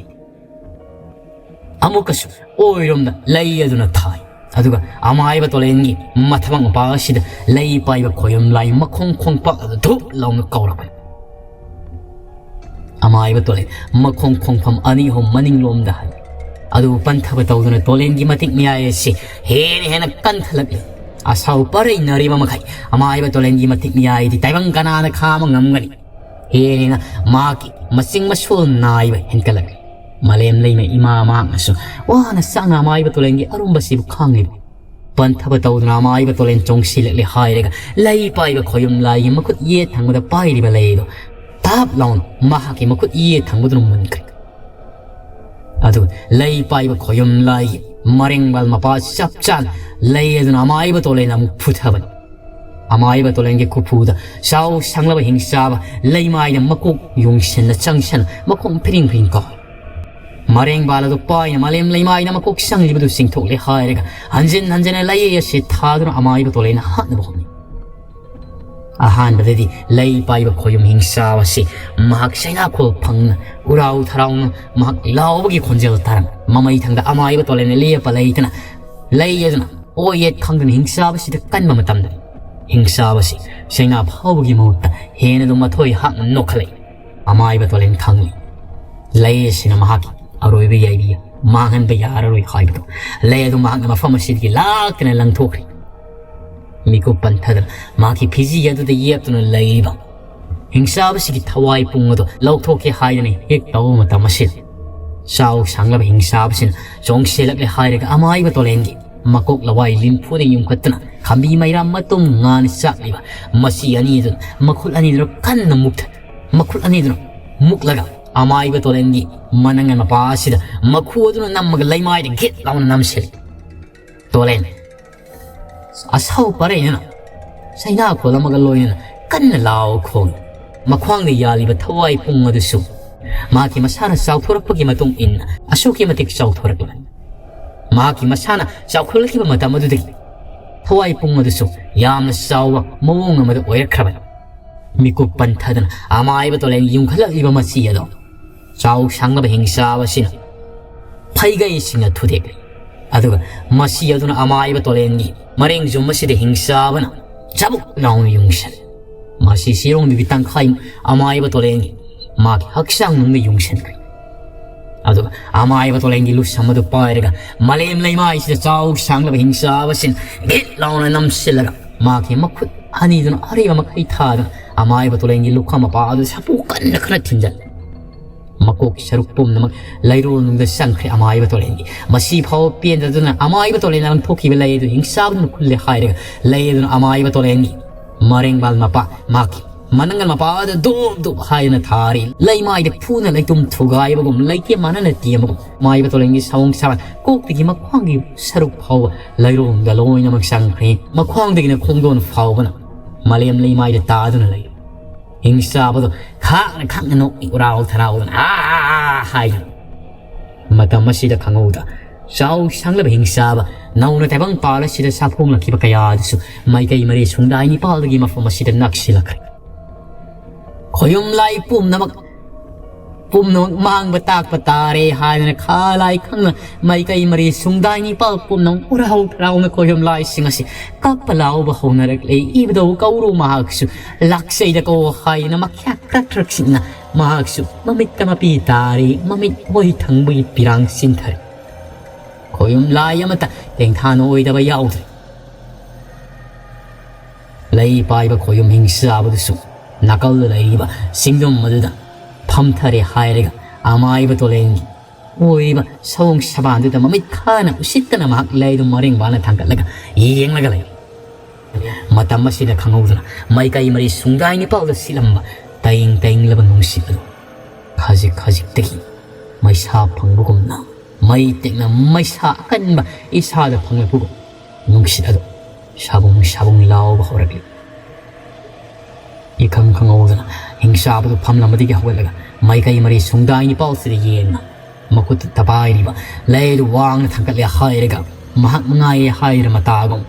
ꯑꯃꯨꯛꯀꯁꯨ ꯑꯣꯏꯔꯣꯝꯗ ꯂꯩ ꯑꯗꯨꯅ ꯊꯥꯏ꯫ ꯑꯗꯨꯒ ꯑꯃꯥꯏꯕ ꯇꯣꯂꯦꯟꯒꯤ ꯃꯊꯕꯥꯛ ꯃꯄꯥ ꯑꯁꯤꯗ ꯂꯩ ꯄꯥꯏꯕ ꯈꯣꯌꯨꯝ ꯂꯥꯏ ꯃꯈꯣꯡ ꯈꯣꯡꯄꯥꯛ ꯑꯗꯨ ꯙꯨꯞ ꯂꯥꯎꯅ ꯀꯧꯔꯛꯄꯅꯤ꯫ ꯑꯃꯥꯏꯕ ꯇꯣꯂꯦꯟ ꯃꯈꯣꯡ ꯈꯣꯡꯐꯝ ꯑꯅꯤ ꯑꯍꯨꯝ ꯃꯅꯤꯡꯂꯣꯝꯗ ꯍꯜꯂꯤ꯫ ꯑꯗꯨꯕꯨ ꯄꯟꯊꯕ ꯇꯧꯗꯨꯅ ꯇꯣꯂꯦꯟꯒꯤ ꯃꯇꯤꯛ ꯃꯌꯥꯏ ꯑꯁꯤ ꯍꯦꯟꯅ ꯍꯦꯟꯅ ꯀꯟꯊꯂꯛꯂꯤ꯫ ꯑꯁꯥꯎ ꯄꯔꯩꯅꯔꯤꯕ ꯃꯈꯩ ꯑꯃꯥꯏꯕ ꯇꯣꯂꯦꯟꯒꯤ ꯃꯇꯤꯛ ꯃꯌꯥꯏꯗꯤ ꯇꯥꯏꯕꯪ ꯀꯅꯥꯅ ꯈꯥꯝꯕ ꯉꯝꯒꯅꯤ? ꯍꯦꯟꯅ ꯍꯦꯟꯅ ꯃꯍꯥꯛꯀꯤ ꯃꯆꯤꯡ ꯃꯁꯨꯜ ꯅꯥꯏꯕ ꯍꯦꯟꯀꯠꯂꯛꯂꯤ꯫ ꯃꯥꯂꯦꯝ ꯂꯩꯃ ꯏꯃꯥ ꯃꯍꯥꯛꯅꯁꯨ ꯋꯥꯅ ꯆꯥꯛꯅ ꯑꯃꯥꯏꯕ ꯇꯣꯂꯦꯟꯒꯤ ꯑꯔꯨꯝꯕꯁꯤꯕꯨ ꯈꯥꯡꯂꯤꯕ꯫ ꯄꯟꯊꯕ ꯇꯧꯗꯨꯅ ꯑꯃꯥꯏꯕ ꯇꯣꯂꯦꯟ ꯆꯣꯡꯁꯤꯜꯂꯛꯂꯦ ꯍꯥꯏꯔꯒ ꯂꯩ ꯄꯥꯏꯕ ꯈꯣꯌꯨꯝ ꯂꯥꯏꯒꯤ ꯃꯈꯨꯠ ꯌꯦꯠ ꯊꯪꯕꯗ ꯄꯥꯏꯔꯤꯕ ꯂꯩ ꯑꯗꯨ ꯇꯥꯞ ꯂꯥꯎꯅ ꯃꯍꯥꯛꯀꯤ ꯃꯈꯨꯠ ꯌꯦꯠ ꯊꯪꯕꯗꯨꯅ ꯃꯨꯟꯈ꯭ꯔꯦ꯫ ꯑꯗꯨ ꯂꯩ ꯄꯥꯏꯕ ꯈꯣꯌꯨꯝ ꯂꯥꯏꯒꯤ ꯃꯔꯦꯡꯕꯥꯜ ꯃꯄꯥ ꯆꯞ ꯆꯥꯅ ꯂꯩ ꯑꯗꯨꯅ ꯑꯃꯥꯏꯕ ꯇꯣꯂꯦꯟ ꯑꯃꯨꯛ ꯐꯨꯊꯕꯅꯤ꯫ ꯑꯃꯥꯏꯕ ꯇꯣꯂꯦꯟꯒꯤ ꯈꯨꯐꯨꯗ ꯆꯥꯎ ꯁꯪꯂꯕ ꯍꯤꯡꯆꯥꯕ ꯂꯩꯃꯥꯏꯅ ꯃꯀꯣꯛ ꯌꯨꯡꯁꯤꯟꯅ ꯆꯪꯁꯟ ꯃꯈꯣꯡ ꯐꯤꯔꯤꯡ ꯐꯤꯔꯤꯡ ꯀꯥꯎ꯫ ꯃꯔꯦꯡꯕꯥꯜ ꯑꯗꯨ ꯄꯥꯏꯅ ꯃꯥꯂꯦꯝ ꯂꯩꯃꯥꯏꯅ ꯃꯀꯣꯛ ꯆꯪꯂꯤꯕꯗꯨ ꯆꯤꯡꯊꯣꯛꯂꯦ ꯍꯥꯏꯔꯒ ꯍꯟꯖꯤꯟ ꯍꯟꯖꯤꯟꯅ ꯂꯩ ꯑꯁꯤ ꯊꯥꯗꯨꯅ ꯑꯃꯥꯏꯕ ꯇꯣꯂꯦꯟ ꯍꯥꯠꯅꯕ ꯍꯣꯠꯅꯩ꯫ ꯑꯍꯥꯟꯕꯗꯗꯤ ꯂꯩ ꯄꯥꯏꯕ ꯈꯣꯌꯨꯝ ꯍꯤꯡꯆꯥꯕ ꯑꯁꯤ ꯃꯍꯥꯛ ꯆꯩꯅꯥꯈꯣꯜ ꯐꯪꯅ ꯎꯔꯥꯎ ꯊꯔꯥꯎꯅ ꯃꯍꯥꯛ ꯂꯥꯎꯕꯒꯤ ꯈꯣꯟꯖꯦꯜ ꯇꯥꯔꯝꯃꯤ꯫ ꯃꯃꯩ ꯊꯪꯗ ꯑꯃꯥꯏꯕ ꯇꯣꯂꯦꯟꯅ ꯂꯦꯞꯄ ꯂꯩꯇꯅ ꯂꯩ ꯑꯗꯨꯅ ꯑꯣ ꯌꯦꯠ ꯈꯪꯗꯅ ꯍꯤꯡꯆꯥꯕꯁꯤꯗ ꯀꯟꯕ ꯃꯇꯝꯗ ꯍꯤꯡꯆꯥꯕꯁꯤ ꯆꯩꯅꯥ ꯐꯥꯎꯕꯒꯤ ꯃꯍꯨꯠꯇ ꯍꯦꯟꯅ ꯑꯗꯨꯝ ꯃꯊꯣꯏ ꯍꯥꯛꯅ ꯅꯣꯛꯈꯠꯂꯛꯏ꯫ ꯑꯃꯥꯏꯕ ꯇꯣꯂꯦꯟ ꯈꯪꯂꯤ ꯂꯩ ꯑꯁꯤꯅ ꯃꯍꯥꯛꯀꯤ ꯑꯔꯣꯏꯕ ꯌꯥꯏꯕꯤ ꯃꯥꯡꯍꯟꯕ ꯌꯥꯔꯔꯣꯏ ꯍꯥꯏꯕꯗꯨ꯫ ꯂꯩ ꯑꯗꯨ ꯃꯍꯥꯛꯅ ꯃꯐꯝ ꯑꯁꯤꯗꯒꯤ ꯂꯥꯛꯇꯅ ꯂꯪꯊꯣꯛꯈ꯭ꯔꯦ꯫ ꯃꯤꯀꯨꯞ ꯄꯟꯊꯗꯅ ꯃꯍꯥꯛꯀꯤ ꯐꯤꯖꯤ ꯑꯗꯨꯗ ꯌꯦꯞꯇꯨꯅ ꯂꯩꯔꯤꯕ ꯍꯤꯡꯆꯥꯕꯁꯤꯒꯤ ꯊꯋꯥꯏ ꯄꯨꯡ ꯑꯗꯨ ꯂꯧꯊꯣꯛꯀꯦ ꯍꯥꯏꯗꯨꯅ ꯍꯦꯛ ꯇꯧꯕ ꯃꯇꯝ ꯑꯁꯤꯗ ꯆꯥꯎ ꯁꯥꯡꯂꯕ ꯍꯤꯡꯆꯥꯕꯁꯤꯅ ꯆꯣꯡꯁꯤꯜꯂꯛꯂꯦ ꯍꯥꯏꯔꯒ ꯑꯃꯥꯏꯕ ꯇꯣꯂꯦꯟꯒꯤ ꯃꯀꯣꯛ ꯂꯋꯥꯏ ꯂꯤꯟꯐꯨꯗ ꯌꯨꯝꯈꯠꯇꯨꯅ ꯈꯝꯕꯤ ꯃꯩꯔꯥ ꯃꯇꯨꯝ ꯉꯥꯅ ꯆꯥꯛꯂꯤꯕ ꯃꯆꯤ ꯑꯅꯤꯗꯨꯅ ꯃꯈꯨꯠ ꯑꯅꯤꯗꯨꯅ ꯀꯟꯅ ꯃꯨꯛꯊ ꯃꯈꯨꯠ ꯑꯅꯤꯗꯨꯅ ꯃꯨꯛꯂꯒ ꯑꯃꯥꯏꯕ ꯇꯣꯂꯦꯟꯒꯤ ꯃꯅꯪꯒꯟ ꯃꯄꯥ ꯑꯁꯤꯗ ꯃꯈꯨ ꯑꯗꯨꯅ ꯅꯝꯃꯒ ꯂꯩꯃꯥꯏꯗ ꯒꯤꯠ ꯂꯥꯎꯅ ꯅꯝꯁꯤꯜꯂꯤ꯫ ꯇꯣꯂꯦꯟ ꯑꯁꯥꯎ ꯄꯔꯩꯅꯅ ꯆꯩꯅꯥ ꯈꯣꯜꯂꯝꯃꯒ ꯂꯣꯏꯅꯅ ꯀꯟꯅ ꯂꯥꯎ ꯈꯣꯡꯏ꯫ ꯃꯈ꯭ꯋꯥꯡꯗ ꯌꯥꯜꯂꯤꯕ ꯊꯋꯥꯏ ꯄꯨꯡ ꯑꯗꯨꯁꯨ ꯃꯍꯥꯛꯀꯤ ꯃꯁꯥꯅ ꯆꯥꯎꯊꯣꯔꯛꯄꯒꯤ ꯃꯇꯨꯡ ꯏꯟꯅ ꯑꯁꯨꯛꯀꯤ ꯃꯇꯤꯛ ꯆꯥꯎꯊꯣꯔꯛꯂꯕꯅꯤ꯫ ꯃꯍꯥꯛꯀꯤ ꯃꯁꯥꯅ ꯆꯥꯎꯈꯠꯂꯛꯈꯤꯕ ꯃꯇꯝ ꯑꯗꯨꯗꯒꯤ ꯊꯋꯥꯏ ꯄꯨꯡ ꯑꯗꯨꯁꯨ ꯌꯥꯝꯅ ꯆꯥꯎꯕ ꯃꯑꯣꯡ ꯑꯃꯗ ꯑꯣꯏꯔꯛꯈ꯭ꯔꯕꯅꯤ꯫ ꯃꯤꯀꯨꯞ ꯄꯟꯊꯗꯅ ꯑꯃꯥꯏꯕ ꯇꯣꯂꯦꯟ ꯌꯨꯝꯈꯠꯂꯛꯂꯤꯕ ꯃꯆꯤ ꯑꯗꯣ ꯆꯥꯎ ꯁꯥꯡꯂꯕ ꯍꯤꯡꯆꯥꯕ ꯑꯁꯤꯅ ꯐꯩꯒꯩꯁꯤꯡꯅ ꯊꯨꯗꯦꯛꯂꯤ꯫ ꯑꯗꯨꯒ ꯃꯆꯤ ꯑꯗꯨꯅ ꯑꯃꯥꯏꯕ ꯇꯣꯂꯦꯟꯒꯤ ꯃꯔꯦꯡ ꯖꯨꯝ ꯑꯁꯤꯗ ꯍꯤꯡꯆꯥꯕꯅ ꯆꯕꯨꯛ ꯂꯥꯎꯅ ꯌꯨꯡꯁꯜꯂꯤ꯫ ꯃꯁꯤ ꯁꯤꯔꯣꯡꯗꯨꯒꯤ ꯇꯪꯈꯥꯏ ꯑꯃꯥꯏꯕ ꯇꯣꯂꯦꯟꯒꯤ ꯃꯥꯒꯤ ꯍꯛꯆꯥꯡ ꯅꯨꯡꯗ ꯌꯨꯡꯁꯟꯈ꯭ꯔꯦ꯫ ꯑꯗꯨꯒ ꯑꯃꯥꯏꯕ ꯇꯣꯂꯦꯟꯒꯤ ꯂꯨꯁꯝ ꯑꯗꯨ ꯄꯥꯏꯔꯒ ꯃꯥꯂꯦꯝ ꯂꯩꯃꯥꯏꯁꯤꯗ ꯆꯥꯎ ꯁꯥꯡꯂꯕ ꯍꯤꯡꯆꯥꯕꯁꯤꯅ ꯒꯤꯠ ꯂꯥꯎꯅ ꯅꯝꯁꯤꯜꯂꯒ ꯃꯍꯥꯛꯀꯤ ꯃꯈꯨꯠ ꯑꯅꯤꯗꯨꯅ ꯑꯔꯩꯕ ꯃꯈꯩ ꯊꯥꯗꯨꯅ ꯑꯃꯥꯏꯕ ꯇꯣꯂꯦꯟꯒꯤ ꯂꯨꯈꯝ ꯃꯄꯥ ꯑꯗꯨ ꯁꯥꯐꯨ ꯀꯟꯅ ꯈꯔ ꯊꯤꯟꯖꯜꯂꯤ꯫ ꯃꯀꯣꯛꯀꯤ ꯁꯔꯨꯛ ꯄꯨꯝꯅꯃꯛ ꯂꯩꯔꯣꯜꯅꯨꯡꯗ ꯆꯪꯈ꯭ꯔꯦ ꯑꯃꯥꯏꯕ ꯇꯣꯂꯦꯟꯒꯤ꯫ ꯃꯁꯤ ꯐꯥꯎꯕ ꯄꯦꯟꯗꯗꯨꯅ ꯑꯃꯥꯏꯕ ꯇꯣꯂꯦꯟꯅ ꯂꯪꯊꯣꯛꯈꯤꯕ ꯂꯩ ꯑꯗꯨ ꯍꯤꯡꯆꯥꯕꯗꯨꯅ ꯈꯨꯜꯂꯦ ꯍꯥꯏꯔꯒ ꯂꯩ ꯑꯗꯨꯅ ꯑꯃꯥꯏꯕ ꯇꯣꯂꯦꯟꯒꯤ ꯃꯔꯦꯡꯕꯥꯜ ꯃꯄꯥ ꯃꯍꯥꯛꯀꯤ ꯃꯅꯪꯒꯜ ꯃꯄꯥ ꯑꯗꯨ ꯗꯨꯞ ꯗꯨꯞ ꯍꯥꯏꯗꯨꯅ ꯊꯥꯔꯤ꯫ ꯂꯩꯃꯥꯏꯗ ꯐꯨꯅ ꯂꯩꯇꯨꯝ ꯊꯨꯒꯥꯏꯕꯒꯨꯝ ꯂꯩꯇꯦꯝ ꯃꯥꯟꯅꯅ ꯇꯦꯝꯕꯒꯨꯝ ꯑꯃꯥꯏꯕ ꯇꯣꯂꯦꯟꯒꯤ ꯁꯑꯣꯡ ꯁꯥꯗꯥ ꯀꯣꯛꯇꯒꯤ ꯃꯈ꯭ꯋꯥꯡꯒꯤ ꯁꯔꯨꯛ ꯐꯥꯎꯕ ꯂꯩꯔꯣꯜꯗ ꯂꯣꯏꯅꯃꯛ ꯆꯪꯈ꯭ꯔꯦ꯫ ꯃꯈ꯭ꯋꯥꯡꯗꯒꯤꯅ ꯈꯣꯡꯗꯣꯟ ꯐꯥꯎꯕꯅ ꯃꯥꯂꯦꯝ ꯂꯩꯃꯥꯏꯗ ꯇꯥꯗꯨꯅ ꯂꯩ꯫ ꯍꯤꯡꯆꯥꯕꯗꯣ ꯈꯥꯛꯅ ꯈꯥꯛꯅ ꯅꯣꯛꯏ ꯎꯔꯥꯎ ꯊꯔꯥꯎꯗꯅ "ꯑꯥ, ꯑꯥ, ꯑꯥ" ꯍꯥꯏꯗꯨꯅ꯫ ꯃꯇꯝ ꯑꯁꯤꯗ ꯈꯪꯍꯧꯗ ꯆꯥꯎ ꯁꯥꯡꯂꯕ ꯍꯤꯡꯆꯥꯕ ꯅꯧꯅ ꯇꯥꯏꯕꯪ ꯄꯥꯜ ꯑꯁꯤꯗ ꯁꯥꯐꯣꯡꯂꯛꯈꯤꯕ ꯀꯌꯥ ꯑꯗꯨꯁꯨ ꯃꯥꯏꯀꯩ ꯃꯔꯤ ꯁꯨꯡꯗꯥꯏ ꯅꯤꯄꯥꯜꯗꯒꯤ ꯃꯐꯝ ꯑꯁꯤꯗ ꯅꯛꯁꯤꯜꯂꯛꯈ꯭ꯔꯦ꯫ ꯈꯣꯌꯨꯝ ꯂꯥꯏ ꯄꯨꯝꯅꯃꯛ ꯄꯨꯝꯅꯃꯛ ꯃꯥꯡꯕ ꯇꯥꯛꯄ ꯇꯥꯔꯦ ꯍꯥꯏꯗꯅ ꯈꯥ ꯂꯥꯏ ꯈꯪꯅ ꯃꯥꯏꯀꯩ ꯃꯔꯤ ꯁꯨꯡꯗꯥꯏ ꯅꯤꯄꯥꯜ ꯄꯨꯝꯅꯃꯛ ꯎꯔꯥꯎ ꯊꯔꯥꯎꯅ ꯈꯣꯌꯨꯝ ꯂꯥꯏꯁꯤꯡ ꯑꯁꯤ ꯀꯞꯄ ꯂꯥꯎꯕ ꯍꯧꯅꯔꯛꯂꯦ꯫ ꯏꯕꯨꯙꯧ ꯀꯧꯔꯨ ꯃꯍꯥꯛꯁꯨ ꯂꯥꯛꯆꯩꯗ ꯀꯧ ꯍꯥꯏꯗꯅ ꯃꯈ꯭ꯌꯥ ꯀ꯭ꯔꯛ ꯀ꯭ꯔꯛ ꯁꯤꯡꯅ ꯃꯍꯥꯛꯁꯨ ꯃꯃꯤꯠꯇ ꯃꯄꯤ ꯇꯥꯔꯤ, ꯃꯃꯤꯠ ꯑꯣꯏ ꯊꯪꯕꯒꯤ ꯄꯤꯔꯥꯡ ꯆꯤꯟꯊꯔꯦ꯫ ꯈꯣꯌꯨꯝ ꯂꯥꯏ ꯑꯃꯠꯇ ꯇꯦꯡꯊꯥꯅ ꯑꯣꯏꯗꯕ ꯌꯥꯎꯗ꯭ꯔꯦ꯫ ꯂꯩ ꯄꯥꯏꯕ ꯈꯣꯌꯨꯝ ꯍꯤꯡꯆꯥꯕꯗꯨꯁꯨ ꯅꯥꯀꯜꯗ ꯂꯩꯔꯤꯕ ꯆꯤꯡꯗꯨꯝ ꯑꯗꯨꯗ ꯐꯝꯊꯔꯦ ꯍꯥꯏꯔꯒ ꯑꯃꯥꯏꯕ ꯇꯣꯂꯦꯟꯒꯤ ꯑꯣꯏꯔꯤꯕ ꯁꯑꯣꯡ ꯁꯕꯥꯟꯗꯨꯗ ꯃꯃꯤꯠ ꯈꯥꯅ ꯎꯁꯤꯠꯇꯅ ꯃꯍꯥꯛ ꯂꯩꯗꯨ ꯃꯔꯦꯡ ꯕꯥꯅ ꯊꯥꯡꯒꯠꯂꯒ ꯌꯦꯡꯂꯒ ꯂꯩ꯫ ꯃꯇꯝ ꯑꯁꯤꯗ ꯈꯪꯍꯧꯗꯅ ꯃꯥꯏꯀꯩ ꯃꯔꯤ ꯁꯨꯡꯗꯥꯏ ꯅꯤꯄꯥꯜꯗ ꯁꯤꯠꯂꯝꯕ ꯇꯌꯤꯡ ꯇꯌꯤꯡꯂꯕ ꯅꯨꯡꯁꯤꯠ ꯑꯗꯨ ꯈꯖꯤꯛ ꯈꯖꯤꯛꯇꯒꯤ ꯃꯩꯁꯥ ꯐꯪꯕꯒꯨꯝꯅ, ꯃꯩ ꯇꯦꯛꯅ ꯃꯩꯁꯥ ꯑꯀꯟꯕ ꯏꯁꯥꯗ ꯐꯪꯂꯛꯄꯒꯨꯝ ꯅꯨꯡꯁꯤꯠ ꯑꯗꯨ ꯁꯥꯕꯨꯡ ꯁꯥꯕꯨꯡ ꯂꯥꯎꯕ ꯍꯧꯔꯛꯂꯤ꯫ ꯏꯈꯪ ꯈꯪꯍꯧꯗꯅ ꯍꯤꯡꯆꯥꯕꯗꯨ ꯐꯝꯂꯝꯕꯗꯒꯤ ꯍꯧꯒꯠꯂꯒ ꯃꯥꯏꯀꯩ ꯃꯔꯤ ꯁꯨꯡꯗꯥꯏ ꯅꯤꯄꯥꯜꯁꯤꯗ ꯌꯦꯡꯅ ꯃꯈꯨꯠꯇ ꯄꯥꯏꯔꯤꯕ ꯂꯩꯗꯨ ꯋꯥꯡꯅ ꯊꯥꯡꯒꯠꯂꯦ ꯍꯥꯏꯔꯒ ꯃꯍꯥꯛ ꯃꯉꯥꯏꯔꯦ ꯍꯥꯏꯔ ꯃꯇꯥꯒꯨꯝ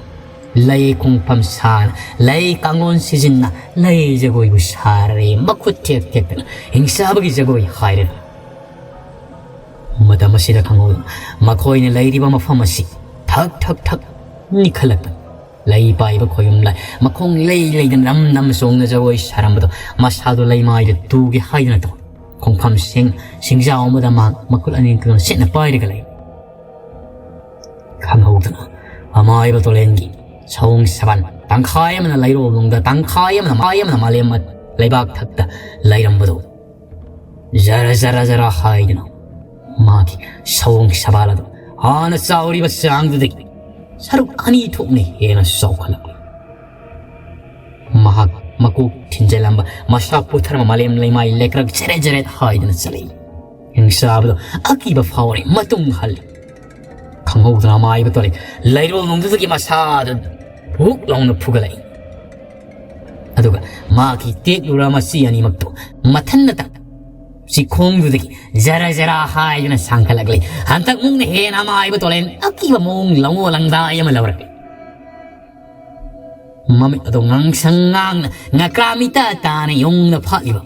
ꯂꯩ ꯈꯣꯡꯐꯝ ꯁꯥꯅ, ꯂꯩ ꯀꯥꯡꯂꯣꯟ ꯁꯤꯖꯤꯟꯅ, ꯂꯩ ꯖꯒꯣꯏꯕꯨ ꯁꯥꯔꯦ ꯃꯈꯨꯠ ꯊꯦꯛ ꯊꯦꯛꯇꯅ ꯍꯤꯡꯆꯥꯕꯒꯤ ꯖꯒꯣꯏ ꯍꯥꯏꯔꯦ꯫ ꯃꯇꯝ ꯑꯁꯤꯗ ꯈꯪꯍꯧꯗꯅ ꯃꯈꯣꯏꯅ ꯂꯩꯔꯤꯕ ꯃꯐꯝ ꯑꯁꯤ ꯊꯛ ꯊꯛ ꯊꯛ ꯅꯤꯛꯈꯠꯂꯛꯄ ꯂꯩ ꯄꯥꯏꯕ ꯈꯣꯌꯨꯝ ꯂꯥꯏ ꯃꯈꯣꯡ ꯂꯩ ꯂꯩꯗꯅ ꯅꯝ ꯅꯝ ꯆꯣꯡꯅ ꯖꯒꯣꯏ ꯁꯥꯔꯝꯕꯗꯣ ꯃꯁꯥꯗꯣ ꯂꯩꯃꯥꯏꯗ ꯇꯨꯒꯦ ꯍꯥꯏꯗꯨꯅ ꯇꯧ ꯈꯣꯡꯐꯝ ꯁꯦꯡ ꯁꯤꯡꯖꯥꯎ ꯑꯃꯗ ꯃꯍꯥꯛ ꯃꯈꯨꯠ ꯑꯅꯤ ꯀꯨꯅ ꯁꯦꯠꯅ ꯄꯥꯏꯔꯒ ꯂꯩ꯫ ꯈꯪꯍꯧꯗꯅ ꯑꯃꯥꯏꯕ ꯇꯣꯂꯦꯟꯒꯤ ꯁꯑꯣꯡ ꯁꯕꯥꯟ ꯇꯪꯈꯥꯏ ꯑꯃꯅ ꯂꯩꯔꯣꯜ ꯅꯨꯡꯗ, ꯇꯪꯈꯥꯏ ꯑꯃꯅ ꯃꯥꯏ ꯑꯃꯅ ꯃꯥꯂꯦꯝ ꯂꯩꯕꯥꯛ ꯊꯛꯇ ꯂꯩꯔꯝꯕꯗꯨ ꯖꯔ ꯖꯔ ꯖꯔ ꯍꯥꯏꯗꯨꯅ ꯃꯥꯒꯤ ꯁꯑꯣꯡ ꯁꯕꯥꯜ ꯑꯗꯨ ꯍꯥꯟꯅ ꯆꯥꯎꯔꯤꯕ ꯆꯥꯡꯗꯨꯗꯒꯤ ꯁꯔꯨꯛ ꯑꯅꯤ ꯊꯣꯛꯅ ꯍꯦꯟꯅ ꯆꯥꯎꯈꯠꯂꯛꯂꯤ꯫ ꯃꯍꯥꯛ ꯃꯀꯣꯛ ꯊꯤꯟꯖꯤꯜꯂꯝꯕ ꯃꯁꯥ ꯄꯨꯊꯔꯝꯕ ꯃꯥꯂꯦꯝ ꯂꯩꯃꯥꯏ ꯂꯩꯀ꯭ꯔꯛ ꯖꯔꯦꯠ ꯖꯔꯦꯠ ꯍꯥꯏꯗꯨꯅ ꯆꯠꯂꯛꯏ꯫ ꯍꯤꯡꯆꯥꯕꯗꯣ ꯑꯀꯤꯕ ꯐꯥꯎꯔꯦ, ꯃꯇꯨꯡ ꯍꯜꯂꯤ꯫ ꯈꯪꯍꯧꯗꯅ ꯑꯃꯥꯏꯕ ꯇꯣꯂꯦꯟ ꯂꯩꯔꯣꯜ ꯅꯨꯡꯗꯨꯗꯒꯤ ꯃꯁꯥꯗꯨ ꯕꯨꯛ ꯂꯥꯎꯅ ꯐꯨꯒꯠꯂꯛꯏ꯫ ꯑꯗꯨꯒ ꯃꯥꯒꯤ ꯇꯦꯛꯂꯨꯔ ꯃꯆꯤ ꯑꯅꯤꯃꯛꯇꯨ ꯃꯊꯟꯅꯇ ꯆꯤꯈꯣꯡꯗꯨꯗꯒꯤ ꯖꯔ ꯖꯔ ꯍꯥꯏꯗꯨꯅ ꯁꯥꯡꯈꯠꯂꯛꯂꯤ꯫ ꯍꯟꯗꯛ ꯃꯨꯛꯅ ꯍꯦꯟꯅ ꯑꯃꯥꯏꯕ ꯇꯣꯂꯦꯟ ꯑꯀꯤꯕ ꯃꯑꯣꯡ ꯂꯉꯣ ꯂꯪꯗꯥꯏ ꯑꯃ ꯂꯧꯔꯛꯂꯤ꯫ ꯃꯃꯤꯠ ꯑꯗꯣ ꯉꯥꯡꯁꯪ ꯉꯥꯡꯅ ꯉꯀ꯭ꯔꯥ ꯃꯤꯇ ꯇꯥꯅ ꯌꯨꯡꯅ ꯐꯥꯛꯂꯤꯕ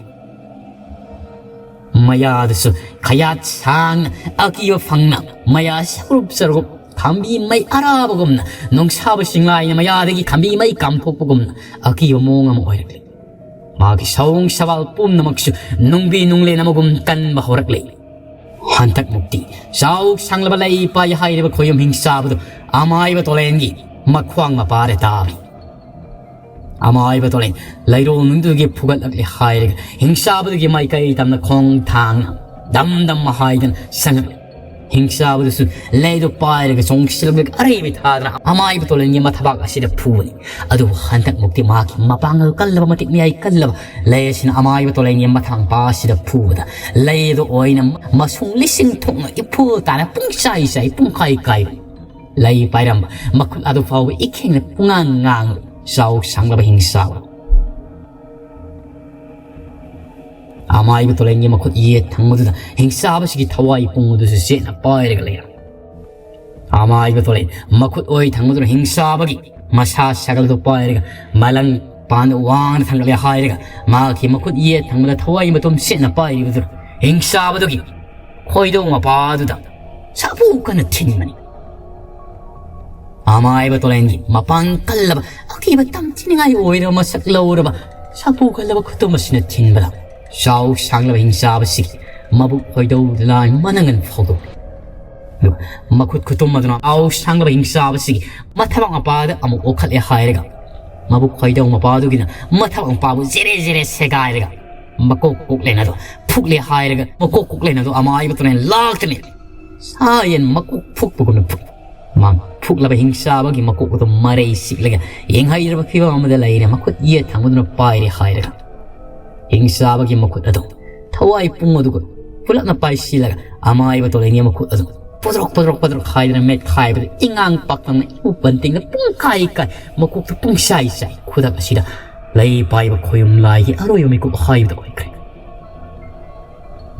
ꯃꯌꯥꯗꯨꯁꯨ ꯈꯌꯥꯠ ꯁꯥꯡꯅ ꯑꯀꯤꯕ ꯐꯪꯅ ꯃꯌꯥ ꯁꯔꯨꯞ ꯁꯔꯨꯞ ꯈꯥꯝꯕꯤ ꯃꯩ ꯑꯔꯥꯕꯒꯨꯝꯅ ꯅꯨꯡꯁꯥꯕ ꯁꯤꯡꯂꯥꯏꯅ ꯃꯌꯥꯗꯒꯤ ꯈꯥꯝꯕꯤ ꯃꯩ ꯀꯥꯝꯊꯣꯛꯄꯒꯨꯝꯅ ꯑꯀꯤꯕ ꯃꯑꯣꯡ ꯑꯃ ꯑꯣꯏꯔꯛꯂꯤ꯫ ꯃꯥꯒꯤ ꯁꯑꯣꯡ ꯁꯋꯥꯜ ꯄꯨꯝꯅꯃꯛꯁꯨ ꯅꯨꯡꯕꯤ ꯅꯨꯡꯂꯦꯟ ꯑꯃꯒꯨꯝ ꯀꯟꯕ ꯍꯧꯔꯛꯂꯤ꯫ ꯍꯟꯗꯛꯃꯨꯛꯇꯤ ꯆꯥꯎ ꯁꯥꯡꯂꯕ ꯂꯩ ꯄꯥꯏ ꯍꯥꯏꯔꯤꯕ ꯈꯣꯌꯨꯝ ꯍꯤꯡꯆꯥꯕꯗꯨ ꯑꯃꯥꯏꯕ ꯇꯣꯂꯦꯟꯒꯤ ꯃꯈ꯭ꯋꯥꯡ ꯃꯄꯥꯗ ꯇꯥꯔꯤ꯫ ꯑꯃꯥꯏꯕ ꯇꯣꯂꯦꯟ ꯂꯩꯔꯣꯜ ꯅꯨꯡꯗꯨꯒꯤ ꯐꯨꯒꯠꯂꯛꯂꯦ ꯍꯥꯏꯔꯒ ꯍꯤꯡꯆꯥꯕꯗꯨꯒꯤ ꯃꯥꯏꯀꯩ ꯇꯝꯅ ꯈꯣꯡ ꯊꯥꯡꯅ ꯗꯝ ꯗꯝ ꯍꯥꯏꯗꯅ ꯁꯪꯉꯛꯂꯦ꯫ ꯍꯤꯡꯆꯥꯕꯗꯨꯁꯨ ꯂꯩꯗꯨ ꯄꯥꯏꯔꯒ ꯆꯣꯡꯁꯤꯜꯂꯛꯂꯒ ꯑꯔꯩꯕ ꯊꯥꯗꯅ ꯑꯃꯥꯏꯕ ꯇꯣꯂꯦꯟꯒꯤ ꯃꯊꯕꯥꯛ ꯑꯁꯤꯗ ꯐꯨꯕꯅꯤ꯫ ꯑꯗꯨꯕꯨ ꯍꯟꯗꯛꯃꯨꯛꯇꯤ ꯃꯍꯥꯛꯀꯤ ꯃꯄꯥꯡꯒꯜ ꯀꯜꯂꯕ, ꯃꯇꯤꯛ ꯃꯌꯥꯏ ꯀꯜꯂꯕ ꯂꯩ ꯑꯁꯤꯅ ꯑꯃꯥꯏꯕ ꯇꯣꯂꯦꯟꯒꯤ ꯃꯊꯥꯡꯄꯥ ꯑꯁꯤꯗ ꯐꯨꯕꯗ ꯂꯩ ꯑꯗꯨ ꯑꯣꯏꯅ ꯃꯁꯨꯡ ꯂꯤꯁꯤꯡ ꯊꯣꯛꯅ ꯏꯐꯨꯜ ꯇꯥꯅ ꯄꯨꯡꯆꯥꯏ ꯆꯥꯏ, ꯄꯨꯡꯀꯥꯏ ꯀꯥꯏꯕꯅꯤ꯫ ꯂꯩ ꯄꯥꯏꯔꯝꯕ ꯃꯈꯨꯠ ꯑꯗꯨ ꯐꯥꯎꯕ ꯏꯈꯦꯡꯅ ꯄꯨꯡꯉꯥꯡ ꯉꯥꯡꯂꯤ꯫ ꯆꯥꯎ ꯁꯥꯡꯂꯕ ꯍꯤꯡꯆꯥꯕ ꯑꯃꯥꯏꯕ ꯇꯣꯂꯦꯟꯒꯤ ꯃꯈꯨꯠ ꯌꯦꯠ ꯊꯪꯕꯗꯨꯗ ꯍꯤꯡꯆꯥꯕꯁꯤꯒꯤ ꯊꯋꯥꯏ ꯄꯨꯡ ꯑꯗꯨꯁꯨ ꯆꯦꯠꯅ ꯄꯥꯏꯔꯒ ꯂꯩꯔꯝꯃꯤ꯫ ꯑꯃꯥꯏꯕ ꯇꯣꯂꯦꯟ ꯃꯈꯨꯠ ꯑꯣꯏ ꯊꯪꯕꯗꯨꯅ ꯍꯤꯡꯆꯥꯕꯒꯤ ꯃꯁꯥ ꯁꯥꯒꯠ ꯑꯗꯨ ꯄꯥꯏꯔꯒ ꯃꯂꯪ ꯄꯥꯟꯗ ꯋꯥꯡꯅ ꯊꯥꯡꯒꯠꯂꯦ ꯍꯥꯏꯔꯒ ꯃꯍꯥꯛꯀꯤ ꯃꯈꯨꯠ ꯌꯦꯠ ꯊꯪꯕꯗ ꯊꯋꯥꯏ ꯃꯇꯨꯝ ꯆꯦꯠꯅ ꯄꯥꯏꯔꯤꯕꯗꯨ ꯍꯤꯡꯆꯥꯕꯗꯨꯒꯤ ꯈꯣꯏꯗꯧ ꯃꯄꯥꯗꯨꯗ ꯁꯥꯐꯨ ꯀꯟꯅ ꯊꯤꯟꯕꯅꯤ꯫ ꯑꯃꯥꯏꯕ ꯇꯣꯂꯦꯟꯒꯤ ꯃꯄꯥꯡ ꯀꯜꯂꯕ, ꯑꯀꯤꯕ ꯇꯝꯊꯤꯅꯤꯡꯉꯥꯏ ꯑꯣꯏꯔꯕ ꯃꯁꯛ ꯂꯧꯔꯕ ꯁꯥꯐꯨ ꯀꯜꯂꯕ ꯈꯨꯇꯨꯝ ꯑꯁꯤꯅ ꯊꯤꯟꯕꯗ ꯆꯥꯎ ꯁꯥꯡꯂꯕ ꯍꯤꯡꯆꯥꯕꯁꯤꯒꯤ ꯃꯕꯨꯛ ꯈꯣꯏꯗꯧ ꯂꯥꯏ ꯃꯅꯪꯒꯟ ꯐꯥꯎꯗꯣꯛꯂꯤ꯫ ꯑꯗꯨꯒ ꯃꯈꯨꯠ ꯈꯨꯇꯨꯝ ꯑꯗꯨꯅ ꯆꯥꯎ ꯁꯥꯡꯂꯕ ꯍꯤꯡꯆꯥꯕꯁꯤꯒꯤ ꯃꯊꯕꯥꯛ ꯃꯄꯥꯗ ꯑꯃꯨꯛ ꯑꯣꯈꯠꯂꯦ ꯍꯥꯏꯔꯒ ꯃꯕꯨꯛ ꯈꯣꯏꯗꯧ ꯃꯄꯥꯗꯨꯒꯤꯅ ꯃꯊꯕꯥꯛ ꯃꯄꯥꯕꯨ ꯖꯦꯔꯦ ꯖꯦꯔꯦ ꯁꯦꯒꯥꯏꯔꯒ ꯃꯀꯣꯛ ꯀꯣꯛꯂꯦꯟ ꯑꯗꯣ ꯐꯨꯛꯂꯦ ꯍꯥꯏꯔꯒ ꯃꯀꯣꯛ ꯀꯣꯛꯂꯦꯟ ꯑꯗꯣ ꯑꯃꯥꯏꯕ ꯇꯣꯂꯦꯟ ꯂꯥꯛꯇꯅꯤ꯫ ꯁꯥ ꯌꯦꯟ ꯃꯀꯣꯛ ꯐꯨꯛꯄꯒꯨꯝꯅ ꯐꯨꯛ꯫ ꯃꯥ ꯐꯨꯛꯂꯕ ꯍꯤꯡꯆꯥꯕꯒꯤ ꯃꯀꯣꯛ ꯑꯗꯨ ꯃꯔꯩ ꯁꯤꯛꯂꯒ ꯌꯦꯡꯍꯩꯗ꯭ꯔꯕ ꯐꯤꯕꯝ ꯑꯃꯗ ꯂꯩꯔꯦ꯫ ꯃꯈꯨꯠ ꯌꯦꯠ ꯊꯪꯕꯗꯨꯅ ꯄꯥꯏꯔꯦ ꯍꯥꯏꯔꯒ ꯍꯤꯡꯆꯥꯕꯒꯤ ꯃꯈꯨꯠ ꯑꯗꯨ ꯊꯋꯥꯏ ꯄꯨꯡ ꯑꯗꯨꯒ ꯄꯨꯂꯞꯅ ꯄꯥꯏꯁꯤꯜꯂꯒ ꯑꯃꯥꯏꯕ ꯇꯣꯂꯦꯟꯒꯤ ꯃꯈꯨꯠ ꯑꯗꯨ ꯄꯣꯗ꯭ꯔꯣꯛ ꯄꯣꯗ꯭ꯔꯣꯛ ꯄꯣꯗ꯭ꯔꯣꯛ ꯍꯥꯏꯗꯅ ꯃꯦꯠꯈꯥꯏꯕꯗ ꯏꯉꯥꯡ ꯄꯥꯛꯇꯪꯅ ꯏꯎ ꯄꯟꯇꯤꯡꯅ ꯄꯨꯡꯀꯥꯏ ꯀꯥꯏ, ꯃꯀꯣꯛꯇ ꯄꯨꯡꯁꯥꯏ ꯁꯥꯏ꯫ ꯈꯨꯗꯛ ꯑꯁꯤꯗ ꯂꯩ ꯄꯥꯏꯕ ꯈꯣꯌꯨꯝ ꯂꯥꯏꯒꯤ ꯑꯔꯣꯏꯕ ꯃꯤꯀꯨꯞ ꯍꯥꯏꯕꯗꯨ ꯑꯣꯏꯈ꯭ꯔꯦ꯫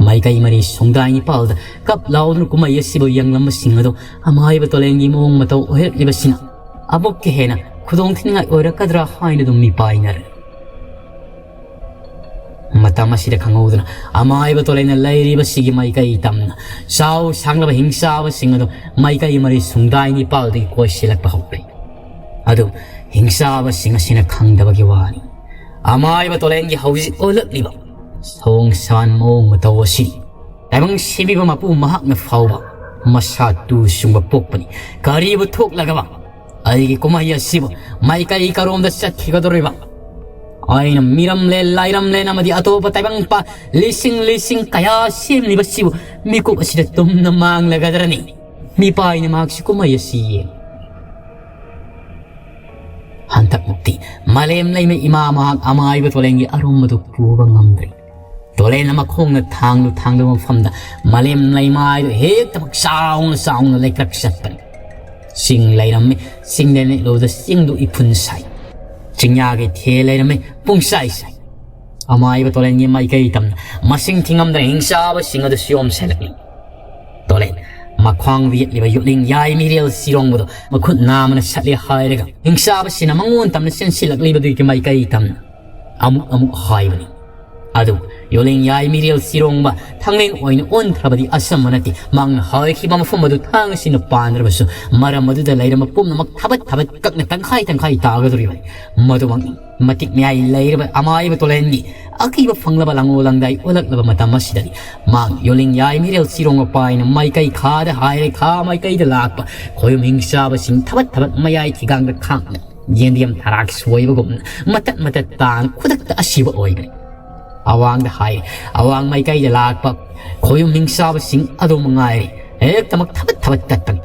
ꯃꯥꯏꯀꯩ ꯃꯔꯤ ꯁꯨꯡꯗꯥꯏ ꯅꯤꯄꯥꯜꯗ ꯀꯞ ꯂꯥꯎꯗꯨꯅ ꯀꯨꯝꯍꯩ ꯑꯁꯤꯕꯨ ꯌꯦꯡꯂꯝꯕꯁꯤꯡ ꯑꯗꯨ ꯑꯃꯥꯏꯕ ꯇꯣꯂꯦꯟꯒꯤ ꯃꯑꯣꯡ ꯃꯇꯧ ꯑꯣꯏꯔꯛꯂꯤꯕꯁꯤꯅ ꯑꯃꯨꯛꯀ ꯍꯦꯟꯅ ꯈꯨꯗꯣꯡ ꯊꯤꯅꯤꯡꯉꯥꯏ ꯑꯣꯏꯔꯛꯀꯗ꯭ꯔꯥ ꯍꯥꯏꯅ ꯑꯗꯨꯝ ꯃꯤꯄꯥꯏꯅꯔꯦ꯫ ꯃꯇꯝ ꯑꯁꯤꯗ ꯈꯪꯍꯧꯗꯅ ꯑꯃꯥꯏꯕ ꯇꯣꯂꯦꯟꯅ ꯂꯩꯔꯤꯕꯁꯤꯒꯤ ꯃꯥꯏꯀꯩ ꯇꯝꯅ ꯆꯥꯎ ꯁꯥꯡꯂꯕ ꯍꯤꯡꯆꯥꯕꯁꯤꯡ ꯑꯗꯨ ꯃꯥꯏꯀꯩ ꯃꯔꯤ ꯁꯨꯡꯗꯥꯏ ꯅꯤꯄꯥꯜꯗꯒꯤ ꯀꯣꯏꯁꯤꯜꯂꯛꯄ ꯍꯧꯔꯛꯏ꯫ ꯑꯗꯨ ꯍꯤꯡꯆꯥꯕꯁꯤꯡ ꯑꯁꯤꯅ ꯈꯪꯗꯕꯒꯤ ꯋꯥꯅꯤ꯫ ꯑꯃꯥꯏꯕ ꯇꯣꯂꯦꯟꯒꯤ ꯍꯧꯖꯤꯛ ꯑꯣꯜꯂꯛꯂꯤꯕ ꯁꯑꯣꯡ ꯁꯥꯟ ꯃꯑꯣꯡ ꯃꯇꯧ ꯑꯁꯤ ꯇꯥꯏꯕꯪ ꯁꯦꯝꯕꯤꯕ ꯃꯄꯨ ꯃꯍꯥꯛꯅ ꯐꯥꯎꯕ ꯃꯁꯥ ꯇꯨ ꯆꯨꯡꯕ ꯄꯣꯛꯄꯅꯤ꯫ ꯀꯔꯤꯕꯨ ꯊꯣꯛꯂꯒꯕ ꯑꯩꯒꯤ ꯀꯨꯝꯍꯩ ꯑꯁꯤꯕꯨ ꯃꯥꯏꯀꯩ ꯀꯔꯣꯝꯗ ꯆꯠꯈꯤꯒꯗꯧꯔꯤꯕ? ꯑꯩꯅ ꯃꯤꯔꯝꯂꯦꯟ, ꯂꯥꯏꯔꯝꯂꯦꯟ ꯑꯃꯗꯤ ꯑꯇꯣꯞꯄ ꯇꯥꯏꯕꯪꯄꯥꯟ ꯂꯤꯁꯤꯡ ꯂꯤꯁꯤꯡ ꯀꯌꯥ ꯁꯦꯝꯂꯤꯕꯁꯤꯕꯨ ꯃꯤꯀꯨꯞ ꯑꯁꯤꯗ ꯇꯨꯝꯅ ꯃꯥꯡꯂꯒꯗ꯭ꯔꯅꯤ? ꯃꯤꯄꯥꯏꯅ ꯃꯍꯥꯛꯁꯨ ꯀꯨꯝꯍꯩ ꯑꯁꯤ ꯌꯦꯡ꯫ ꯍꯟꯗꯛꯃꯨꯛꯇꯤ ꯃꯥꯂꯦꯝ ꯂꯩꯃ ꯏꯃꯥ ꯃꯍꯥꯛ ꯑꯃꯥꯏꯕ ꯇꯣꯂꯦꯟꯒꯤ ꯑꯔꯨꯝꯕꯗꯨ ꯄꯨꯕ ꯉꯝꯗ꯭ꯔꯦ꯫ ꯇꯣꯂꯦꯟ ꯑꯃ ꯈꯣꯡꯅ ꯊꯥꯡꯂꯨ ꯊꯥꯡꯂꯨꯕ ꯃꯐꯝꯗ ꯃꯥꯂꯦꯝ ꯂꯩꯃꯥꯏꯗꯨ ꯍꯦꯛꯇꯃꯛ ꯆꯥꯎꯅ ꯆꯥꯎꯅ ꯂꯩꯀ꯭ꯔꯛ ꯆꯠꯄꯅꯤ꯫ ꯆꯤꯡ ꯂꯩꯔꯝꯃꯤ꯫ ꯆꯤꯡꯗ ꯅꯤꯛꯂꯨꯕꯗ ꯆꯤꯡꯗꯨ ꯏꯐꯨꯟ ꯁꯥꯏ꯫ ꯆꯤꯡꯌꯥꯒꯤ ꯊꯦ ꯂꯩꯔꯝꯃꯤ꯫ ꯄꯨꯡꯁꯥꯏ ꯁꯥꯏ꯫ ꯑꯃꯥꯏꯕ ꯇꯣꯂꯦꯟꯒꯤ ꯃꯥꯏꯀꯩ ꯇꯝꯅ ꯃꯁꯤꯡ ꯊꯤꯉꯝꯗꯅ ꯍꯤꯡꯆꯥꯕꯁꯤꯡ ꯑꯗꯨ ꯁꯤꯌꯣꯝ ꯁꯦꯜꯂꯛꯂꯤ꯫ ꯇꯣꯂꯦꯟ ꯃꯈ꯭ꯋꯥꯡꯗ ꯌꯦꯠꯂꯤꯕ ꯌꯣꯠꯂꯤꯡ ꯌꯥꯏ ꯃꯤꯔꯦꯜ ꯆꯤꯔꯣꯡꯕꯗꯨ ꯃꯈꯨꯠ ꯅꯥꯝꯃꯅ ꯁꯠꯂꯦ ꯍꯥꯏꯔꯒ ꯍꯤꯡꯆꯥꯕꯁꯤꯅ ꯃꯉꯣꯟ ꯇꯝꯅ ꯆꯦꯟꯁꯤꯜꯂꯛꯂꯤꯕꯗꯨꯒꯤ ꯃꯥꯏꯀꯩ ꯇꯝꯅ ꯑꯃꯨꯛ ꯑꯃꯨꯛ ꯍꯥꯏꯕꯅꯤ꯫ ꯑꯗꯨ ꯌꯣꯠꯂꯤꯡ ꯌꯥꯏ ꯃꯤꯔꯦꯜ ꯆꯤꯔꯣꯡꯕ ꯊꯥꯡꯂꯦꯟ ꯑꯣꯏꯅ ꯑꯣꯟꯈ꯭ꯔꯕꯗꯤ ꯑꯆꯝꯕ ꯅꯠꯇꯦ꯫ ꯃꯍꯥꯛꯅ ꯍꯥꯏꯈꯤꯕ ꯃꯐꯝ ꯑꯗꯨ ꯊꯥꯡ ꯑꯁꯤꯅ ꯄꯥꯟꯗ꯭ꯔꯕꯁꯨ ꯃꯔꯝ ꯑꯗꯨꯗ ꯂꯩꯔꯝꯕ ꯄꯨꯝꯅꯃꯛ ꯊꯕꯠ ꯊꯕꯠ ꯀꯛꯅ ꯇꯪꯈꯥꯏ ꯇꯪꯈꯥꯏ ꯇꯥꯒꯗꯧꯔꯤꯕꯅꯤ꯫ ꯃꯗꯨꯃꯛꯅꯤ ꯃꯇꯤꯛ ꯃꯌꯥꯏ ꯂꯩꯔꯕ ꯑꯃꯥꯏꯕ ꯇꯣꯂꯦꯟꯒꯤ ꯑꯀꯤꯕ ꯐꯪꯂꯕ ꯂꯥꯡꯂꯣ ꯂꯥꯡꯗꯥꯏ ꯑꯣꯜꯂꯛꯂꯕ ꯃꯇꯝ ꯑꯁꯤꯗꯗꯤ ꯃꯍꯥꯛ ꯌꯣꯠꯂꯤꯡ ꯌꯥꯏ ꯃꯤꯔꯦꯜ ꯆꯤꯔꯣꯡꯕ ꯄꯥꯏꯅ ꯃꯥꯏꯀꯩ ꯈꯥꯗ ꯍꯥꯏꯔꯦ꯫ ꯈꯥ ꯃꯥꯏꯀꯩꯗ ꯂꯥꯛꯄ ꯈꯣꯌꯨꯝ ꯍꯤꯡꯆꯥꯕꯁꯤꯡ ꯊꯕꯠ ꯊꯕꯠ ꯃꯌꯥꯏ ꯊꯤꯒꯥꯡꯗ ꯈꯥꯡꯅ ꯌꯦꯟꯗꯦꯝ ꯊꯔꯥꯛ ꯁꯣꯏꯕꯒꯨꯝꯅ ꯃꯇꯠ ꯃꯇꯠ ꯇꯥꯅ ꯈꯨꯗꯛꯇ ꯑꯁꯤꯕ ꯑꯣꯏꯈ꯭ꯔꯦ꯫ ꯑꯋꯥꯡꯗ ꯍꯥꯏꯔꯦ꯫ ꯑꯋꯥꯡ ꯃꯥꯏꯀꯩꯗ ꯂꯥꯛꯄ ꯈꯣꯌꯨꯝ ꯍꯤꯡꯆꯥꯕꯁꯤꯡ ꯑꯗꯨ ꯃꯉꯥꯏꯔꯦ꯫ ꯍꯦꯛꯇꯃꯛ ꯊꯕꯠ ꯊꯕꯠ ꯇꯠꯄꯅꯤ꯫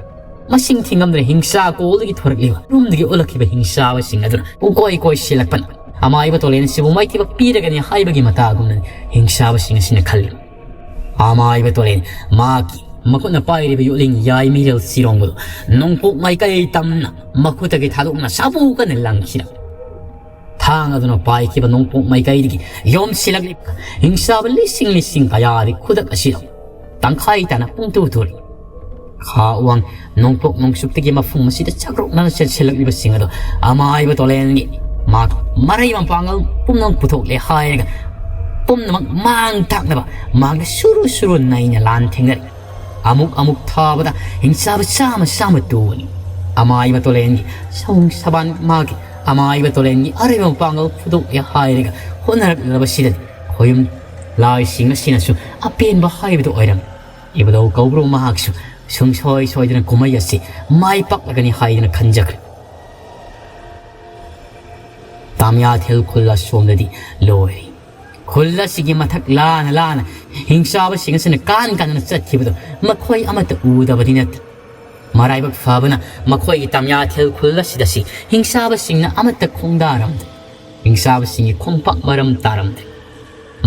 ꯃꯁꯤꯡ ꯊꯤꯉꯝꯗ꯭ꯔꯦ ꯍꯤꯡꯆꯥ ꯀꯣꯜꯗꯒꯤ ꯊꯣꯔꯛꯂꯤꯕ ꯔꯨꯝꯗꯒꯤ ꯑꯣꯜꯂꯛꯈꯤꯕ ꯍꯤꯡꯆꯥꯕꯁꯤꯡ ꯑꯗꯨꯅ ꯄꯨꯡꯀꯣꯏ ꯀꯣꯏ ꯁꯤꯜꯂꯛꯄꯅ ꯑꯃꯥꯏꯕ ꯇꯣꯂꯦꯟꯁꯤꯕꯨ ꯃꯥꯏꯊꯤꯕ ꯄꯤꯔꯒꯅꯤ ꯍꯥꯏꯕꯒꯤ ꯃꯇꯥꯒꯨꯝꯅ ꯍꯤꯡꯆꯥꯕꯁꯤꯡ ꯑꯁꯤꯅ ꯈꯜꯂꯤ꯫ ꯑꯃꯥꯏꯕ ꯇꯣꯂꯦꯟ ꯃꯍꯥꯛꯀꯤ ꯃꯈꯨꯠꯅ ꯄꯥꯏꯔꯤꯕ ꯌꯣꯠꯂꯤꯡ ꯌꯥꯏ ꯃꯤꯔꯦꯜ ꯆꯤꯔꯣꯡꯕꯗꯨ ꯅꯣꯡꯄꯣꯛ ꯃꯥꯏꯀꯩ ꯇꯝꯅ ꯃꯈꯨꯠꯇꯒꯤ ꯊꯥꯗꯣꯛꯅ ꯁꯥꯐꯨ ꯀꯟꯅ ꯂꯪꯈꯤꯔꯛ ꯊꯥꯡ ꯑꯗꯨꯅ ꯄꯥꯏꯈꯤꯕ ꯅꯣꯡꯄꯣꯛ ꯃꯥꯏꯀꯩꯗꯒꯤ ꯌꯣꯝꯁꯤꯜꯂꯛꯂꯤꯕ ꯍꯤꯡꯆꯥꯕ ꯂꯤꯁꯤꯡ ꯂꯤꯁꯤꯡ ꯀꯌꯥꯗꯤ ꯈꯨꯗꯛ ꯑꯁꯤꯗ ꯇꯪꯈꯥꯏ ꯇꯥꯅ ꯄꯨꯡꯇꯨ ꯇꯨꯔꯤ꯫ ꯈꯥ ꯋꯥꯡ ꯅꯣꯡꯄꯣꯛ ꯅꯣꯡꯆꯨꯞꯇꯒꯤ ꯃꯐꯝ ꯑꯁꯤꯗ ꯆꯥꯛꯔꯣꯛꯅꯅ ꯆꯦꯟꯁꯤꯜꯂꯛꯂꯤꯕꯁꯤꯡ ꯑꯗꯣ ꯑꯃꯥꯏꯕ ꯇꯣꯂꯦꯟꯒꯤ ꯃꯍꯥꯛ ꯃꯔꯩ ꯃꯄꯥꯡꯒꯜ ꯄꯨꯝꯅꯃꯛ ꯄꯨꯊꯣꯛꯂꯦ ꯍꯥꯏꯔꯒ ꯄꯨꯝꯅꯃꯛ ꯃꯥꯡ ꯊꯥꯛꯅꯕ ꯃꯍꯥꯛꯅ ꯁꯨꯔꯨ ꯁꯨꯔꯨ ꯅꯩꯅ ꯂꯥꯟ ꯊꯦꯡꯅꯔꯤ꯫ ꯑꯃꯨꯛ ꯑꯃꯨꯛ ꯊꯥꯕꯗ ꯍꯤꯡꯆꯥꯕ ꯆꯥꯝꯃ ꯆꯥꯝꯃ ꯇꯨꯕꯅꯤ꯫ ꯑꯃꯥꯏꯕ ꯇꯣꯂꯦꯟꯒꯤ ꯁꯑꯣꯡ ꯁꯕꯥꯟ ꯃꯥꯒꯤ ꯑꯃꯥꯏꯕ ꯇꯣꯂꯦꯟꯒꯤ ꯑꯔꯣꯏꯕ ꯃꯄꯥꯡꯒꯜ ꯐꯨꯗꯣꯛꯂꯦ ꯍꯥꯏꯔꯒ ꯍꯣꯠꯅꯔꯛꯂꯕꯁꯤꯗꯗꯤ ꯈꯣꯌꯨꯝ ꯂꯥꯏꯁꯤꯡ ꯑꯁꯤꯅꯁꯨ ꯑꯄꯦꯟꯕ ꯍꯥꯏꯕꯗꯨ ꯑꯣꯏꯔꯝꯃꯤ꯫ ꯏꯕꯨꯙꯧ ꯀꯧꯕ꯭ꯔꯨ ꯃꯍꯥꯛꯁꯨ ꯁꯨꯡꯁꯣꯏ ꯁꯣꯏꯗꯅ ꯀꯨꯝꯍꯩ ꯑꯁꯤ ꯃꯥꯏ ꯄꯥꯛꯂꯒꯅꯤ ꯍꯥꯏꯗꯨꯅ ꯈꯟꯖꯈ꯭ꯔꯦ꯫ ꯇꯥꯃꯤꯌꯥꯊꯦꯜ ꯈꯨꯜ ꯑꯁꯣꯝꯗꯗꯤ ꯂꯣꯏꯔꯦ꯫ ꯈꯨꯜ ꯑꯁꯤꯒꯤ ꯃꯊꯛ ꯂꯥꯟꯅ ꯂꯥꯟꯅ ꯍꯤꯡꯆꯥꯕꯁꯤꯡ ꯑꯁꯤꯅ ꯀꯥꯟ ꯀꯥꯟꯗꯅ ꯆꯠꯈꯤꯕꯗꯨ ꯃꯈꯣꯏ ꯑꯃꯠꯇ ꯎꯗꯕꯗꯤ ꯅꯠꯇꯦ꯫ ꯃꯔꯥꯏꯕꯛ ꯐꯕꯅ ꯃꯈꯣꯏꯒꯤ ꯇꯥꯃꯤꯌꯥꯊꯦꯜ ꯈꯨꯜ ꯑꯁꯤꯗ ꯁꯤ ꯍꯤꯡꯆꯥꯕꯁꯤꯡꯅ ꯑꯃꯠꯇ ꯈꯣꯡꯗꯥꯔꯝꯗꯦ꯫ ꯍꯤꯡꯆꯥꯕꯁꯤꯡꯒꯤ ꯈꯣꯡꯄꯥꯛ ꯃꯔꯝ ꯇꯥꯔꯝꯗꯦ꯫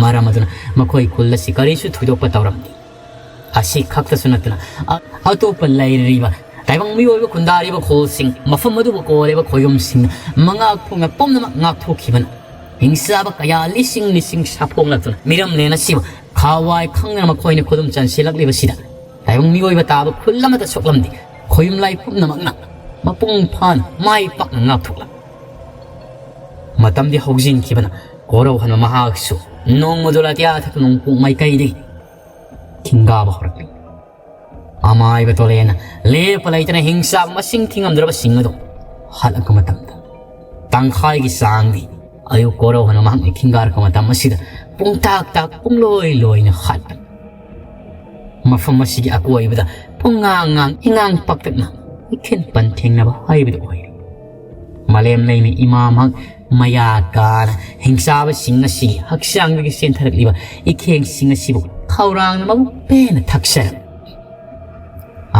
ꯃꯔꯝ ꯑꯗꯨꯅ ꯃꯈꯣꯏ ꯈꯨꯜ ꯑꯁꯤ ꯀꯔꯤꯁꯨ ꯊꯣꯏꯗꯣꯛꯄ ꯇꯧꯔꯝꯗꯦ꯫ ꯑꯁꯤ ꯈꯛꯇꯁꯨ ꯅꯠꯇꯅ ꯑ-, ꯑꯇꯣꯞꯄ ꯂꯩꯔꯤꯕ ꯇꯥꯏꯕꯪ ꯃꯤꯑꯣꯏꯕ ꯈꯨꯟꯗꯥꯔꯤꯕ ꯈꯨꯜꯁꯤꯡ, ꯃꯐꯝ ꯑꯗꯨꯕꯨ ꯀꯣꯜꯂꯤꯕ ꯈꯣꯌꯨꯝꯁꯤꯡꯅ ꯃꯉꯥꯛ ꯊꯣꯡꯅ ꯄꯨꯝꯅꯃꯛ ꯉꯥꯛꯊꯣꯛꯈꯤꯕꯅ ꯍꯤꯡꯆꯥꯕ ꯀꯌꯥ ꯂꯤꯁꯤꯡ ꯂꯤꯁꯤꯡ ꯁꯥꯐꯣꯡꯂꯛꯇꯨꯅ ꯃꯤꯔꯝꯂꯦꯟ ꯑꯁꯤꯕꯨ ꯈꯥꯋꯥꯏ ꯈꯪꯗꯅ ꯃꯈꯣꯏꯅ ꯈꯨꯗꯨꯝ ꯆꯟꯁꯤꯜꯂꯛꯂꯤꯕꯁꯤꯗ ꯇꯥꯏꯕꯪ ꯃꯤꯑꯣꯏꯕ ꯇꯥꯕ ꯈꯨꯜ ꯑꯃꯠꯇ ꯁꯣꯛꯂꯝꯗꯦ꯫ ꯈꯣꯌꯨꯝ ꯂꯥꯏ ꯄꯨꯝꯅꯃꯛꯅ ꯃꯄꯨꯡ ꯐꯥꯅ ꯃꯥꯏ ꯄꯥꯛꯅ ꯉꯥꯛꯊꯣꯛꯂꯝꯃꯤ꯫ ꯃꯇꯝꯗꯤ ꯍꯧꯖꯤꯟꯈꯤꯕꯅ ꯀꯣꯔꯧꯍꯟꯕ ꯃꯍꯥꯛꯁꯨ ꯅꯣꯡꯃꯗꯨ ꯂꯥꯇꯤꯌꯥ ꯊꯛ ꯅꯣꯡꯄꯣꯛ ꯃꯥꯏꯀꯩꯗꯒꯤ ꯈꯤꯡꯒꯥꯕ ꯍꯧꯔꯛꯂꯤ꯫ ꯑꯃꯥꯏꯕ ꯇꯣꯂꯦꯅ ꯂꯦꯞꯄ ꯂꯩꯇꯅ ꯍꯤꯡꯆꯥꯕ ꯃꯁꯤꯡ ꯊꯤꯉꯝꯗ꯭ꯔꯕꯁꯤꯡ ꯑꯗꯨ ꯍꯥꯠꯂꯛꯄ ꯃꯇꯝꯗ ꯇꯪꯈꯥꯏꯒꯤ ꯆꯥꯡꯗꯤ ꯑꯌꯨꯛ ꯀꯣꯔꯧꯍꯟꯕ ꯃꯍꯥꯛꯅ ꯈꯤꯡꯒꯥꯔꯛꯄ ꯃꯇꯝ ꯑꯁꯤꯗ ꯄꯨꯡꯇꯥꯛ ꯇꯥꯛ ꯄꯨꯡꯂꯣꯏ ꯂꯣꯏꯅ ꯍꯥꯠꯄꯅꯤ꯫ ꯃꯐꯝ ꯑꯁꯤꯒꯤ ꯑꯀꯣꯏꯕꯗ ꯄꯨꯡꯉꯥꯡ ꯉꯥꯡ ꯏꯉꯥꯡ ꯄꯥꯛꯇꯛꯅ ꯏꯈꯦꯟ ꯄꯟ ꯊꯦꯡꯅꯕ ꯍꯥꯏꯕꯗꯨ ꯑꯣꯏꯔꯦ꯫ ꯃꯥꯂꯦꯝ ꯂꯩꯃ ꯏꯃꯥ ꯃꯍꯥꯛ ꯃꯌꯥ ꯀꯥꯅ ꯍꯤꯡꯆꯥꯕꯁꯤꯡ ꯑꯁꯤꯒꯤ ꯍꯛꯆꯥꯡꯗꯒꯤ ꯆꯦꯟꯊꯔꯛꯂꯤꯕ ꯏꯈꯦꯡꯁꯤꯡ ꯑꯁꯤꯕꯨ ꯈꯧꯔꯥꯡꯅ ꯃꯕꯨꯛ ꯄꯦꯟꯅ ꯊꯛꯆꯔꯝꯃꯤ꯫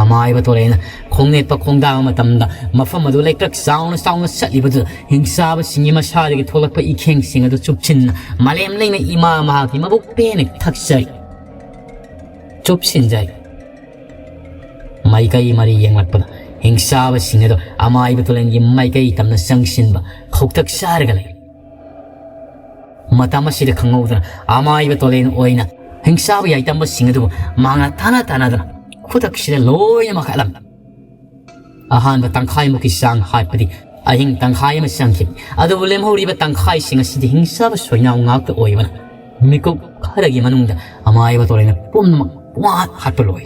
ꯑꯃꯥꯏꯕ ꯇꯣꯂꯦꯅ ꯈꯣꯡꯅꯦꯠꯄ ꯈꯣꯡꯗꯥꯕ ꯃꯇꯝꯗ ꯃꯐꯝ ꯑꯗꯨ ꯂꯩꯀ꯭ꯔꯛ ꯆꯥꯎꯅ ꯆꯥꯎꯅ ꯆꯠꯂꯤꯕꯗꯨꯗ ꯍꯤꯡꯆꯥꯕꯁꯤꯡꯒꯤ ꯃꯁꯥꯗꯒꯤ ꯊꯣꯛꯂꯛꯄ ꯏꯈꯦꯡꯁꯤꯡ ꯑꯗꯨ ꯆꯨꯞꯁꯤꯟꯅ ꯃꯥꯂꯦꯝ ꯂꯩꯃ ꯏꯃꯥ ꯃꯍꯥꯛꯀꯤ ꯃꯕꯨꯛ ꯄꯦꯟꯅ ꯊꯛꯆꯔꯤ꯫ ꯆꯨꯞꯁꯤꯟꯖꯔꯤ꯫ ꯃꯥꯏꯀꯩ ꯃꯔꯤ ꯌꯦꯡꯂꯛꯄꯗ ꯍꯤꯡꯆꯥꯕꯁꯤꯡ ꯑꯗꯨ ꯑꯃꯥꯏꯕ ꯇꯣꯂꯦꯟꯒꯤ ꯃꯥꯏꯀꯩ ꯇꯝꯅ ꯆꯪꯁꯤꯟꯕ ꯈꯧꯇꯛ ꯆꯥꯔꯒ ꯂꯩ꯫ ꯃꯇꯝ ꯑꯁꯤꯗ ꯈꯪꯍꯧꯗꯅ ꯑꯃꯥꯏꯕ ꯇꯣꯂꯦꯟ ꯑꯣꯏꯅ ꯍꯤꯡꯆꯥꯕ ꯌꯥꯏꯇꯝꯕꯁꯤꯡ ꯑꯗꯨꯕꯨ ꯃꯥꯡꯅ ꯇꯥꯅ ꯇꯥꯅꯗꯅ ꯈꯨꯗꯛꯁꯤꯗ ꯂꯣꯏꯅꯃꯛ ꯍꯥꯠꯂꯝꯃꯤ꯫ ꯑꯍꯥꯟꯕ ꯇꯪꯈꯥꯏꯃꯨꯛꯀꯤ ꯆꯥꯡ ꯍꯥꯠꯄꯗꯤ ꯑꯍꯤꯡ ꯇꯪꯈꯥꯏ ꯑꯃ ꯆꯪꯈꯤ꯫ ꯑꯗꯨꯕꯨ ꯂꯦꯝꯍꯧꯔꯤꯕ ꯇꯪꯈꯥꯏꯁꯤꯡ ꯑꯁꯤꯗꯤ ꯍꯤꯡꯆꯥꯕ ꯁꯣꯏꯅꯥꯎ ꯉꯥꯛꯇ ꯑꯣꯏꯕꯅ ꯃꯤꯀꯨꯞ ꯈꯔꯒꯤ ꯃꯅꯨꯡꯗ ꯑꯃꯥꯏꯕ ꯇꯣꯂꯦꯟꯅ ꯄꯨꯝꯅꯃꯛ ꯄꯨꯡꯍꯥꯠ ꯍꯥꯠꯄ ꯂꯣꯏ꯫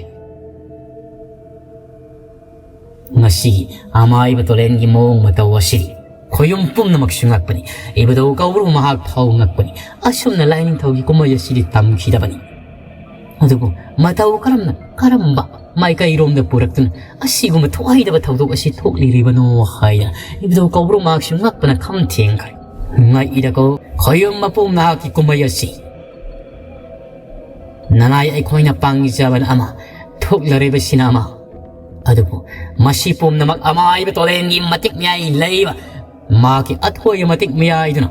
ꯉꯁꯤꯒꯤ ꯑꯃꯥꯏꯕ ꯇꯣꯂꯦꯟꯒꯤ ꯃꯑꯣꯡ ꯃꯇꯧ ꯑꯁꯤꯗꯤ ꯈꯣꯌꯨꯝ ꯄꯨꯝꯅꯃꯛꯁꯨ ꯉꯛꯄꯅꯤ꯫ ꯏꯕꯨꯙꯧ ꯀꯧꯕ꯭ꯔꯨ ꯃꯍꯥꯛ ꯐꯥꯎ ꯉꯛꯄꯅꯤ꯫ ꯑꯁꯨꯝꯅ ꯂꯥꯏꯅꯤꯡꯊꯧꯒꯤ ꯀꯨꯝꯍꯩ ꯑꯁꯤꯗꯤ ꯇꯝꯈꯤꯗꯕꯅꯤ꯫ ꯑꯗꯨꯕꯨ ꯃꯇꯧ ꯀꯔꯝꯅ, ꯀꯔꯝꯕ ꯃꯥꯏꯀꯩꯔꯣꯝꯗ ꯄꯨꯔꯛꯇꯨꯅ ꯑꯁꯤꯒꯨꯝꯕ ꯊꯣꯛꯍꯩꯗꯕ ꯊꯧꯗꯣꯛ ꯑꯁꯤ ꯊꯣꯛꯂꯤꯔꯤꯕꯅꯣ ꯍꯥꯏꯗꯅ ꯏꯕꯨꯙꯧ ꯀꯧꯕ꯭ꯔꯨ ꯃꯍꯥꯛꯁꯨ ꯉꯛꯄꯅ ꯈꯝ ꯊꯦꯡꯈ꯭ꯔꯦ꯫ ꯉꯛꯏꯗꯀꯣ, ꯈꯣꯌꯨꯝ ꯃꯄꯨ ꯅꯍꯥꯛꯀꯤ ꯀꯨꯝꯍꯩ ꯑꯁꯤ꯫ ꯅꯅꯥꯏ ꯑꯩꯈꯣꯏꯅ ꯄꯥꯡꯖꯕꯅ ꯑꯃ, ꯊꯣꯛꯂꯔꯤꯕꯁꯤꯅ ꯑꯃ꯫ ꯑꯗꯨꯕꯨ ꯃꯁꯤ ꯄꯨꯝꯅꯃꯛ ꯑꯃꯥꯏꯕ ꯇꯣꯂꯦꯟꯒꯤ ꯃꯇꯤꯛ ꯃꯌꯥꯏ ꯂꯩꯕ, ꯃꯍꯥꯛꯀꯤ ꯑꯊꯣꯏꯕ ꯃꯇꯤꯛ ꯃꯌꯥꯏꯗꯨꯅ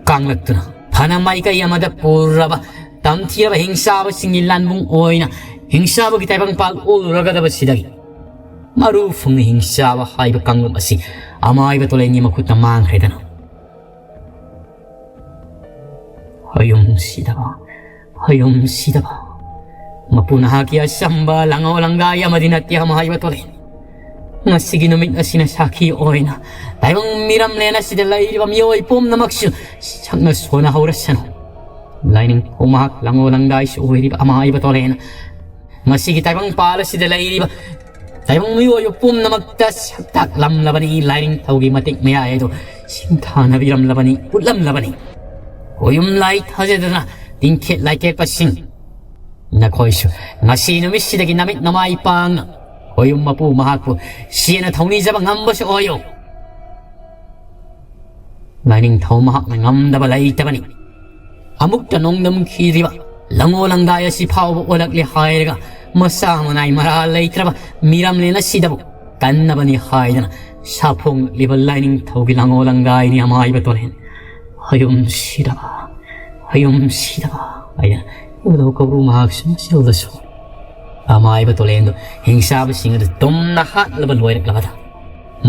ꯀꯥꯡꯂꯛꯇꯨꯅ ꯐꯅ ꯃꯥꯏꯀꯩ ꯑꯃꯗ ꯄꯨꯔꯕ ꯇꯝꯊꯤꯔꯕ ꯍꯤꯡꯆꯥꯕꯁꯤꯡꯒꯤ ꯂꯥꯟꯕꯨꯡ ꯑꯣꯏꯅ ꯍꯤꯡꯆꯥꯕꯒꯤ ꯇꯥꯏꯕꯪꯄꯥꯜ ꯑꯣꯜꯂꯨꯔꯒꯗꯕꯁꯤꯗꯒꯤ ꯃꯔꯨ ꯐꯪꯅ ꯍꯤꯡꯆꯥꯕ ꯍꯥꯏꯕ ꯀꯥꯡꯂꯨꯞ ꯑꯁꯤ ꯑꯃꯥꯏꯕ ꯇꯣꯂꯦꯟꯒꯤ ꯃꯈꯨꯠꯇ ꯃꯥꯡꯈ꯭ꯔꯦꯗꯅ꯫ ꯍꯌꯨꯝ ꯁꯤꯗꯕ, ꯍꯌꯨꯝ ꯁꯤꯗꯕ꯫ ꯃꯄꯨ ꯅꯍꯥꯛꯀꯤ ꯑꯆꯝꯕ ꯂꯉꯧ ꯂꯪꯒꯥꯏ ꯑꯃꯗꯤ ꯅꯠꯇꯦ ꯑꯃꯥꯏꯕ ꯇꯣꯂꯦꯟ꯫ ꯉꯁꯤꯒꯤ ꯅꯨꯃꯤꯠ ꯑꯁꯤꯅ ꯁꯥꯈꯤ ꯑꯣꯏꯅ ꯇꯥꯏꯕꯪ ꯃꯤꯔꯝꯂꯦꯟ ꯑꯁꯤꯗ ꯂꯩꯔꯤꯕ ꯃꯤꯑꯣꯏ ꯄꯨꯝꯅꯃꯛꯁꯨ ꯁꯛꯅ ꯁꯣꯟꯅ ꯍꯧꯔꯁꯅꯨ꯫ ꯂꯥꯏꯅꯤꯡꯊꯧ ꯃꯍꯥꯛ ꯂꯉꯧ ꯂꯪꯒꯥꯏꯁꯨ ꯑꯣꯏꯔꯤꯕ ꯑꯃꯥꯏꯕ ꯇꯣꯂꯦꯟ ꯃꯁꯤꯒꯤ ꯇꯥꯏꯕꯪ ꯄꯥꯜ ꯑꯁꯤꯗ ꯂꯩꯔꯤꯕ ꯇꯥꯏꯕꯪ ꯃꯤꯑꯣꯏꯕ ꯄꯨꯝꯅꯃꯛꯇ ꯁꯛ ꯇꯥꯛꯂꯝꯂꯕꯅꯤ꯫ ꯂꯥꯏꯅꯤꯡꯊꯧꯒꯤ ꯃꯇꯤꯛ ꯃꯌꯥꯏ ꯑꯗꯨ ꯁꯤꯡꯊꯥꯅꯕꯤꯔꯝꯂꯕꯅꯤ, ꯎꯠꯂꯝꯂꯕꯅꯤ꯫ ꯈꯣꯌꯨꯝ ꯂꯥꯏ ꯊꯥꯖꯗꯅ ꯇꯤꯡꯈꯦꯠ ꯂꯥꯏꯇꯦꯛꯄꯁꯤꯡ, ꯅꯈꯣꯏꯁꯨ ꯉꯁꯤ ꯅꯨꯃꯤꯠꯁꯤꯗꯒꯤ ꯅꯃꯤꯠ ꯅꯃꯥꯏ ꯄꯥꯡꯅ ꯈꯣꯌꯨꯝ ꯃꯄꯨ ꯃꯍꯥꯛꯄꯨ ꯁꯦꯟꯅ ꯊꯧꯅꯤꯖꯕ ꯉꯝꯕꯁꯨ ꯑꯣꯏꯌꯨ꯫ ꯂꯥꯏꯅꯤꯡꯊꯧ ꯃꯍꯥꯛꯅ ꯉꯝꯗꯕ ꯂꯩꯇꯕꯅꯤ꯫ ꯑꯃꯨꯛꯇ ꯅꯣꯡꯗꯝꯈꯤꯗ꯭ꯔꯤꯕ ꯂꯉꯣ ꯂꯪꯒꯥꯏ ꯑꯁꯤ ꯐꯥꯎꯕ ꯑꯣꯜꯂꯛꯂꯦ ꯍꯥꯏꯔꯒ ꯃꯁꯥ ꯃꯅꯥꯏ ꯃꯔꯥ ꯂꯩꯇ꯭ꯔꯕ ꯃꯤꯔꯝꯂꯦꯟ ꯑꯁꯤꯗꯕꯨ ꯀꯟꯅꯕꯅꯤ ꯍꯥꯏꯗꯅ ꯁꯥꯐꯣꯡꯂꯛꯂꯤꯕ ꯂꯥꯏꯅꯤꯡꯊꯧꯒꯤ ꯂꯉꯣ ꯂꯪꯒꯥꯏꯅꯤ ꯑꯃꯥꯏꯕ ꯇꯣꯂꯦꯟ꯫ ꯍꯌꯨꯝ ꯁꯤꯗꯕ, ꯍꯌꯨꯝ ꯁꯤꯗꯕ ꯍꯥꯏꯗꯅ ꯏꯕꯨꯙꯧ ꯀꯧꯕ꯭ꯔꯨ ꯃꯍꯥꯛꯁꯨ ꯃꯁꯤꯗꯁꯨ ꯑꯃꯥꯏꯕ ꯇꯣꯂꯦꯟꯗꯨ ꯍꯤꯡꯆꯥꯕꯁꯤꯡ ꯑꯗꯨ ꯇꯨꯝꯅ ꯍꯥꯠꯂꯕ ꯂꯣꯏꯔꯛꯂꯕꯗ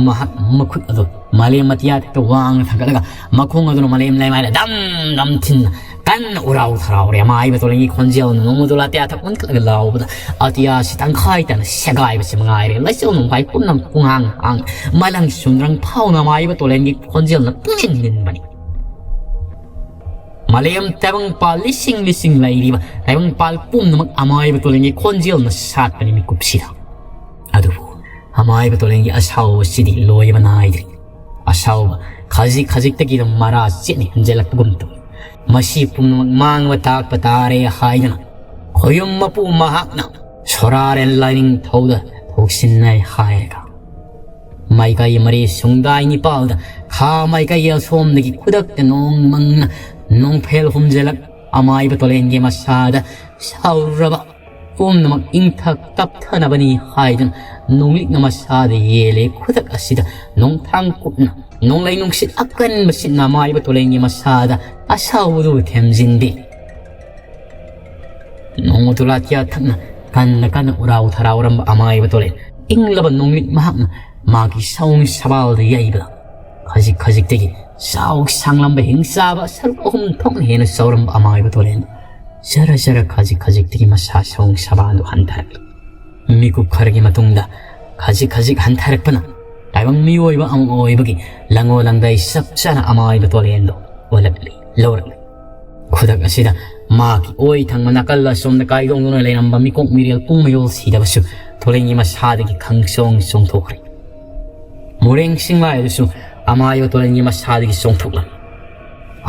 ꯃꯍꯥꯛ ꯃꯈꯨꯠ ꯑꯗꯨ ꯃꯥꯂꯦꯝ ꯑꯇꯤꯌꯥꯊꯛꯇ ꯋꯥꯡꯅ ꯊꯥꯡꯒꯠꯂꯒ ꯃꯈꯣꯡ ꯑꯗꯨꯅ ꯃꯥꯂꯦꯝ ꯂꯩꯃꯥꯏꯗ ꯗꯝ ꯗꯝ ꯊꯤꯟꯅ ꯀꯟꯅ ꯎꯔꯥꯎ ꯊꯔꯥꯎꯔꯦ꯫ ꯑꯃꯥꯏꯕ ꯇꯣꯂꯦꯟꯒꯤ ꯈꯣꯟꯖꯦꯜꯅ ꯅꯣꯡꯃꯗꯣꯜ ꯑꯇꯤꯌꯥꯊꯛ ꯑꯣꯟꯈꯠꯂꯒ ꯂꯥꯎꯕꯗ ꯑꯇꯤꯌꯥꯁꯤ ꯇꯪꯈꯥꯏ ꯇꯥꯅ ꯁꯦꯒꯥꯏꯕꯁꯤ ꯃꯉꯥꯏꯔꯦ꯫ ꯂꯥꯏꯆꯧ ꯅꯣꯡꯐꯥꯏ ꯄꯨꯝꯅꯃꯛ ꯄꯨꯡꯍꯥꯡ ꯍꯥꯡ ꯃꯂꯪ ꯁꯨꯝꯗ꯭ꯔꯪ ꯐꯥꯎꯅ ꯑꯃꯥꯏꯕ ꯇꯣꯂꯦꯟꯒꯤ ꯈꯣꯟꯖꯦꯜꯅ ꯄꯨꯡꯅꯤꯟ ꯅꯤꯟꯕꯅꯤ꯫ ꯃꯥꯂꯦꯝ ꯇꯥꯏꯕꯪꯄꯥꯜ ꯂꯤꯁꯤꯡ ꯂꯤꯁꯤꯡ ꯂꯩꯔꯤꯕ ꯇꯥꯏꯕꯪꯄꯥꯜ ꯄꯨꯝꯅꯃꯛ ꯑꯃꯥꯏꯕ ꯇꯣꯂꯦꯟꯒꯤ ꯈꯣꯟꯖꯦꯜꯅ ꯁꯥꯠꯄꯅꯤ ꯃꯤꯀꯨꯞꯁꯤꯗ꯫ ꯑꯗꯨꯕꯨ ꯑꯃꯥꯏꯕ ꯇꯣꯂꯦꯟꯒꯤ ꯑꯁꯥꯎꯕꯁꯤꯗꯤ ꯂꯣꯏꯕ ꯅꯥꯏꯗ꯭ꯔꯤ꯫ ꯑꯁꯥꯎꯕ ꯈꯖꯤꯛ ꯈꯖꯤꯛꯇꯒꯤ ꯑꯗꯨꯝ ꯃꯔꯥ ꯆꯦꯠꯅ ꯍꯦꯟꯖꯜꯂꯛꯄꯒꯨꯝ ꯇꯧꯏ꯫ ꯃꯁꯤ ꯄꯨꯝꯅꯃꯛ ꯃꯥꯡꯕ ꯇꯥꯛꯄ ꯇꯥꯔꯦ ꯍꯥꯏꯗꯨꯅ ꯈꯣꯌꯨꯝ ꯃꯄꯨ ꯃꯍꯥꯛꯅ ꯁꯣꯔꯥꯔꯦꯟ ꯂꯥꯏꯅꯤꯡꯊꯧꯗ ꯊꯧꯁꯤꯟꯅꯩ ꯍꯥꯏꯔꯒ ꯃꯥꯏꯀꯩ ꯃꯔꯤ ꯁꯨꯡꯗꯥꯏ ꯅꯤꯄꯥꯜꯗ ꯊꯥ ꯃꯥꯏꯀꯩ ꯑꯁꯣꯝꯗꯒꯤ ꯈꯨꯗꯛꯇ ꯅꯣꯡ ꯃꯪꯅ ꯅꯣꯡꯐꯦꯜ ꯍꯨꯝꯖꯤꯜꯂꯛ ꯑꯃꯥꯏꯕ ꯇꯣꯂꯦꯟꯒꯤ ꯃꯁꯥꯗ ꯁꯥꯎꯔꯕ ꯄꯨꯝꯅꯃꯛ ꯏꯪꯊ ꯇꯞꯊꯅꯕꯅꯤ ꯍꯥꯏꯗꯨꯅ ꯅꯣꯡꯂꯤꯛꯅ ꯃꯁꯥꯗ ꯌꯦꯜꯂꯦ꯫ ꯈꯨꯗꯛ ꯑꯁꯤꯗ ꯅꯣꯡꯊꯥꯡ ꯀꯨꯞꯅ ꯅꯣꯡꯂꯩ ꯅꯨꯡꯁꯤꯠ ꯑꯀꯟꯕꯁꯤꯅ ꯑꯃꯥꯏꯕ ꯇꯣꯂꯦꯟꯒꯤ ꯃꯁꯥꯗ ꯑꯁꯥꯎꯕꯗꯨ ꯊꯦꯝꯖꯤꯟꯕꯤ꯫ ꯅꯣꯡꯃ ꯇꯨꯂꯥ ꯊꯛꯅ ꯀꯟꯅ ꯀꯟꯅ ꯎꯔꯥꯎ ꯊꯔꯥꯎꯔꯝꯕ ꯑꯃꯥꯏꯕ ꯇꯣꯂꯦꯟ ꯏꯪꯂꯕ ꯅꯣꯡꯂꯤꯛ ꯃꯍꯥꯛꯅ ꯃꯥꯒꯤ ꯁꯥꯎꯅꯤ ꯁꯕꯥꯜꯗ ꯌꯩꯕꯗ ꯈꯖꯤꯛ ꯈꯖꯤꯛꯇꯒꯤ ꯆꯥꯎ ꯁꯥꯡꯂꯝꯕ ꯍꯤꯡꯆꯥꯕ ꯁꯔꯨꯛ ꯑꯍꯨꯝ ꯊꯣꯛꯅ ꯍꯦꯟꯅ ꯆꯥꯎꯔꯝꯕ ꯑꯃꯥꯏꯕ ꯇꯣꯂꯦꯟ ꯖꯔ ꯖꯔ ꯈꯖꯤꯛ ꯈꯖꯤꯛꯇꯒꯤ ꯃꯁꯥ ꯁꯥꯎꯅꯤ ꯁꯕꯥꯜꯗꯨ ꯍꯟꯊꯔꯛꯂꯤ꯫ ꯃꯤꯀꯨꯞ ꯈꯔꯒꯤ ꯃꯇꯨꯡꯗ ꯈꯖꯤꯛ ꯈꯖꯤꯛ ꯍꯟꯊꯔꯛꯄꯅ ꯇꯥꯏꯕꯪ ꯃꯤꯑꯣꯏꯕ ꯑꯃ ꯑꯣꯏꯕꯒꯤ ꯂꯪꯉꯣ ꯂꯪꯗꯥꯏ ꯆꯞ ꯆꯥꯅ ꯑꯃꯥꯏꯕ ꯇꯣꯂꯦꯟꯗꯣ ꯑꯣꯜꯂꯛꯂꯤ ꯂꯧꯔꯛꯂꯤ꯫ ꯈꯨꯗꯛ ꯑꯁꯤꯗ ꯃꯍꯥꯛꯀꯤ ꯑꯣꯏ ꯊꯪꯕ ꯅꯥꯀꯜ ꯑꯁꯣꯝꯗ ꯀꯥꯏꯗꯣꯡꯗꯨꯅ ꯂꯩꯔꯝꯕ ꯃꯤꯀꯣꯛ ꯃꯤꯔꯦꯜ ꯄꯨꯡ ꯃꯌꯣꯜ ꯁꯤꯗꯕꯁꯨ ꯇꯣꯂꯦꯟꯒꯤ ꯃꯁꯥꯗꯒꯤ ꯈꯪꯆꯣꯡ ꯆꯣꯡꯊꯣꯛꯈ꯭ꯔꯦ꯫ ꯃꯣꯔꯦꯡ ꯁꯤꯡꯂꯥꯏ ꯑꯗꯨꯁꯨ ꯑꯃꯥꯏꯕ ꯇꯣꯂꯦꯟꯒꯤ ꯃꯁꯥꯗꯒꯤ ꯆꯣꯡꯊꯣꯛꯂꯝꯃꯤ꯫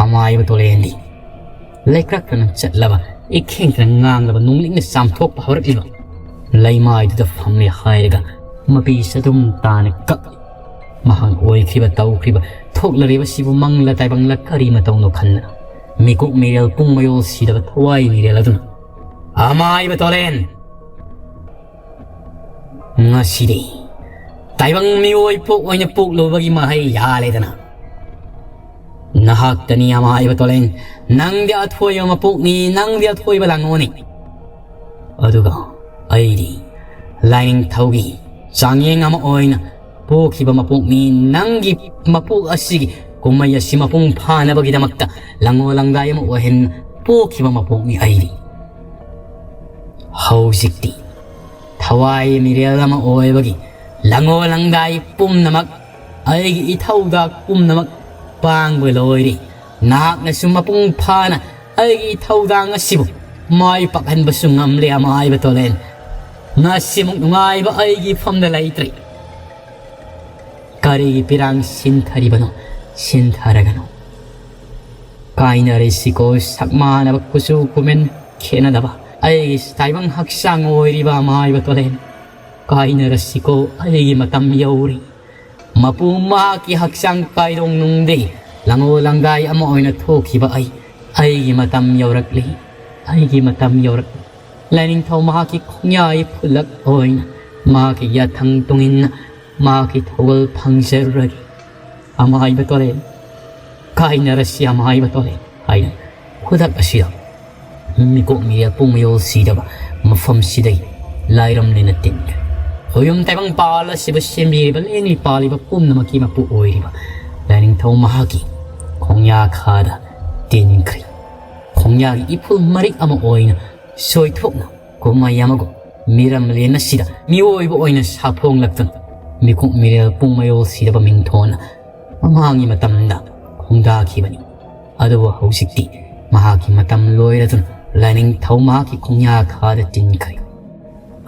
ꯑꯃꯥꯏꯕ ꯇꯣꯂꯦꯟꯗꯤ ꯂꯩꯀ꯭ꯔꯛꯇꯅ ꯆꯠꯂꯕ ꯏꯈꯦꯡꯇꯅ ꯉꯥꯡꯂꯕ ꯅꯣꯡꯂꯤꯛꯅ ꯆꯥꯝꯊꯣꯛꯄ ꯍꯧꯔꯛꯂꯤꯕ ꯂꯩꯃꯥꯏꯗꯨꯗ ꯐꯝꯂꯦ ꯍꯥꯏꯔꯒ ꯃꯄꯤ ꯆꯗꯨꯝ ꯇꯥꯅ ꯀꯞꯂꯤ꯫ ꯃꯍꯥꯛ ꯑꯣꯏꯈ꯭ꯔꯤꯕ ꯇꯧꯈ꯭ꯔꯤꯕ ꯊꯣꯛꯂꯔꯤꯕꯁꯤꯕꯨ ꯃꯪꯂ ꯇꯥꯏꯕꯪꯂ ꯀꯔꯤ ꯃꯇꯧꯅꯣ ꯈꯟꯗꯅ ꯃꯤꯀꯣꯛ ꯃꯤꯔꯦꯜ ꯄꯨꯡ ꯃꯌꯣꯜ ꯁꯤꯗꯕ ꯊꯋꯥꯏ ꯃꯤꯔꯦꯜ ꯑꯗꯨꯅ ꯑꯃꯥꯏꯕ ꯇꯣꯂꯦꯟ ꯉꯁꯤꯗꯤ ꯇꯥꯏꯕꯪ ꯃꯤꯑꯣꯏ ꯄꯣꯛ ꯑꯣꯏꯅ ꯄꯣꯛꯂꯨꯕꯒꯤ ꯃꯍꯩ ꯌꯥꯜꯂꯦꯗꯅ ꯅꯍꯥꯛꯇꯅꯤ ꯑꯃꯥꯏꯕ ꯇꯣꯂꯦꯟ꯫ ꯅꯪꯗꯤ ꯑꯊꯣꯏꯕ ꯃꯄꯣꯛꯅꯤ, ꯅꯪꯗꯤ ꯑꯊꯣꯏꯕ ꯂꯥꯡꯉꯣꯅꯤ꯫ ꯑꯗꯨꯒ ꯑꯩꯗꯤ ꯂꯥꯏꯅꯤꯡꯊꯧꯒꯤ ꯆꯥꯡꯌꯦꯡ ꯑꯃ ꯑꯣꯏꯅ ꯄꯣꯛꯈꯤꯕ ꯃꯄꯣꯛꯅꯤ꯫ ꯅꯪꯒꯤ ꯃꯄꯣꯛ ꯑꯁꯤꯒꯤ ꯀꯨꯝꯍꯩ ꯑꯁꯤ ꯃꯄꯨꯡ ꯐꯥꯅꯕꯒꯤꯗꯃꯛꯇ ꯂꯪꯉꯣ ꯂꯪꯗꯥꯏ ꯑꯃ ꯑꯣꯏꯍꯟ ꯄꯣꯛꯈꯤꯕ ꯃꯄꯣꯛꯅꯤ ꯑꯩꯗꯤ꯫ ꯍꯧꯖꯤꯛꯇꯤ ꯊꯋꯥꯏ ꯃꯤꯔꯦꯜ ꯑꯃ ꯑꯣꯏꯕꯒꯤ ꯂꯪꯉꯣ ꯂꯪꯗꯥꯏ ꯄꯨꯝꯅꯃꯛ, ꯑꯩꯒꯤ ꯏꯊꯧꯗꯥꯛ ꯄꯨꯝꯅꯃꯛ ꯄꯥꯡꯕ ꯂꯣꯏꯔꯦ꯫ ꯅꯍꯥꯛꯅꯁꯨ ꯃꯄꯨꯡ ꯐꯥꯅ ꯑꯩꯒꯤ ꯏꯊꯧꯗꯥꯡ ꯑꯁꯤꯕꯨ ꯃꯥꯏ ꯄꯥꯛꯍꯟꯕꯁꯨ ꯉꯝꯂꯦ ꯑꯃꯥꯏꯕ ꯇꯣꯂꯦꯟ꯫ ꯉꯁꯤꯃꯨꯛ ꯅꯨꯡꯉꯥꯏꯕ ꯑꯩꯒꯤ ꯏꯐꯝꯗ ꯂꯩꯇ꯭ꯔꯦ꯫ ꯀꯔꯤꯒꯤ ꯄꯤꯔꯥꯡ ꯁꯤꯟꯊꯔꯤꯕꯅꯣ? ꯁꯤꯟꯊꯔꯒꯅꯨ꯫ ꯀꯥꯏꯅꯔꯁꯤꯀꯣ, ꯁꯛ ꯃꯥꯟꯅꯕ ꯀꯨꯆꯨ ꯀꯨꯃꯦꯟ ꯈꯦꯠꯅꯗꯕ ꯑꯩꯒꯤ ꯇꯥꯏꯕꯪ ꯍꯛꯆꯥꯡ ꯑꯣꯏꯔꯤꯕ ꯑꯃꯥꯏꯕ ꯇꯣꯂꯦꯟ꯫ ꯀꯥꯏꯅꯔꯁꯤꯀꯣ, ꯑꯩꯒꯤ ꯃꯇꯝ ꯌꯧꯔꯦ꯫ ꯃꯄꯨ ꯃꯍꯥꯛꯀꯤ ꯍꯛꯆꯥꯡ ꯀꯥꯏꯗꯣꯡꯅꯨꯡꯗꯒꯤ ꯂꯪꯉꯣ ꯂꯪꯒꯥꯏ ꯑꯃ ꯑꯣꯏꯅ ꯊꯣꯛꯈꯤꯕ ꯑꯩ, ꯑꯩꯒꯤ ꯃꯇꯝ ꯌꯧꯔꯛꯂꯤ, ꯑꯩꯒꯤ ꯃꯇꯝ ꯌꯧꯔꯛꯂꯤ꯫ ꯂꯥꯏꯅꯤꯡꯊꯧ ꯃꯍꯥꯛꯀꯤ ꯈꯣꯡꯌꯥꯏ ꯐꯨꯜꯂꯛ ꯑꯣꯏꯅ ꯃꯍꯥꯛꯀꯤ ꯌꯥꯊꯪ ꯇꯨꯡꯏꯟꯅ ꯃꯍꯥꯛꯀꯤ ꯊꯧꯒꯜ ꯐꯪꯖꯔꯨꯔꯒꯦ꯫ ꯑꯃꯥꯏꯕ ꯇꯣꯂꯦꯟ, ꯀꯥꯏꯅꯔꯁꯤ ꯑꯃꯥꯏꯕ ꯇꯣꯂꯦꯟ ꯍꯥꯏꯅ ꯈꯨꯗꯛ ꯑꯁꯤꯗ ꯃꯤꯀꯣꯛ ꯃꯤꯔꯦꯜ ꯄꯨꯡ ꯃꯌꯣꯜ ꯁꯤꯗꯕ ꯃꯐꯝꯁꯤꯗꯒꯤ ꯂꯥꯏꯔꯝ ꯂꯩꯅ ꯇꯤꯟꯈ꯭ꯔꯦ꯫ ꯈꯣꯌꯨꯝ ꯇꯥꯏꯕꯪ ꯄꯥꯜ ꯑꯁꯤꯕꯨ ꯁꯦꯝꯕꯤꯔꯤꯕ ꯂꯦꯡꯂꯤ ꯄꯥꯜꯂꯤꯕ ꯄꯨꯝꯅꯃꯛꯀꯤ ꯃꯄꯨ ꯑꯣꯏꯔꯤꯕ ꯂꯥꯏꯅꯤꯡꯊꯧ ꯃꯍꯥꯛꯀꯤ ꯈꯣꯡꯌꯥ ꯈꯥꯗ ꯇꯤꯟꯈ꯭ꯔꯦ꯫ ꯈꯣꯡꯌꯥꯒꯤ ꯏꯐꯨꯜ ꯃꯔꯤꯛ ꯑꯃ ꯑꯣꯏꯅ ꯁꯣꯏꯊꯣꯛꯅ ꯀꯨꯝꯍꯩ ꯑꯃꯒꯨꯝ ꯃꯤꯔꯝꯂꯦꯟ ꯑꯁꯤꯗ ꯃꯤꯑꯣꯏꯕ ꯑꯣꯏꯅ ꯁꯥꯐꯣꯡꯂꯛꯇꯨꯅ ꯃꯤꯀꯨꯞ ꯃꯤꯔꯦꯜ ꯄꯨꯡ ꯃꯌꯣꯜ ꯁꯤꯗꯕ ꯃꯤꯡꯊꯣꯟꯅ ꯃꯃꯥꯡꯒꯤ ꯃꯇꯝꯗ ꯈꯣꯡꯗꯥꯈꯤꯕꯅꯤ꯫ ꯑꯗꯨꯕꯨ ꯍꯧꯖꯤꯛꯇꯤ ꯃꯍꯥꯛꯀꯤ ꯃꯇꯝ ꯂꯣꯏꯔꯗꯨꯅ ꯂꯥꯏꯅꯤꯡꯊꯧ ꯃꯍꯥꯛꯀꯤ ꯈꯣꯡꯌꯥ ꯈꯥꯗ ꯇꯤꯟꯈ꯭ꯔꯦ꯫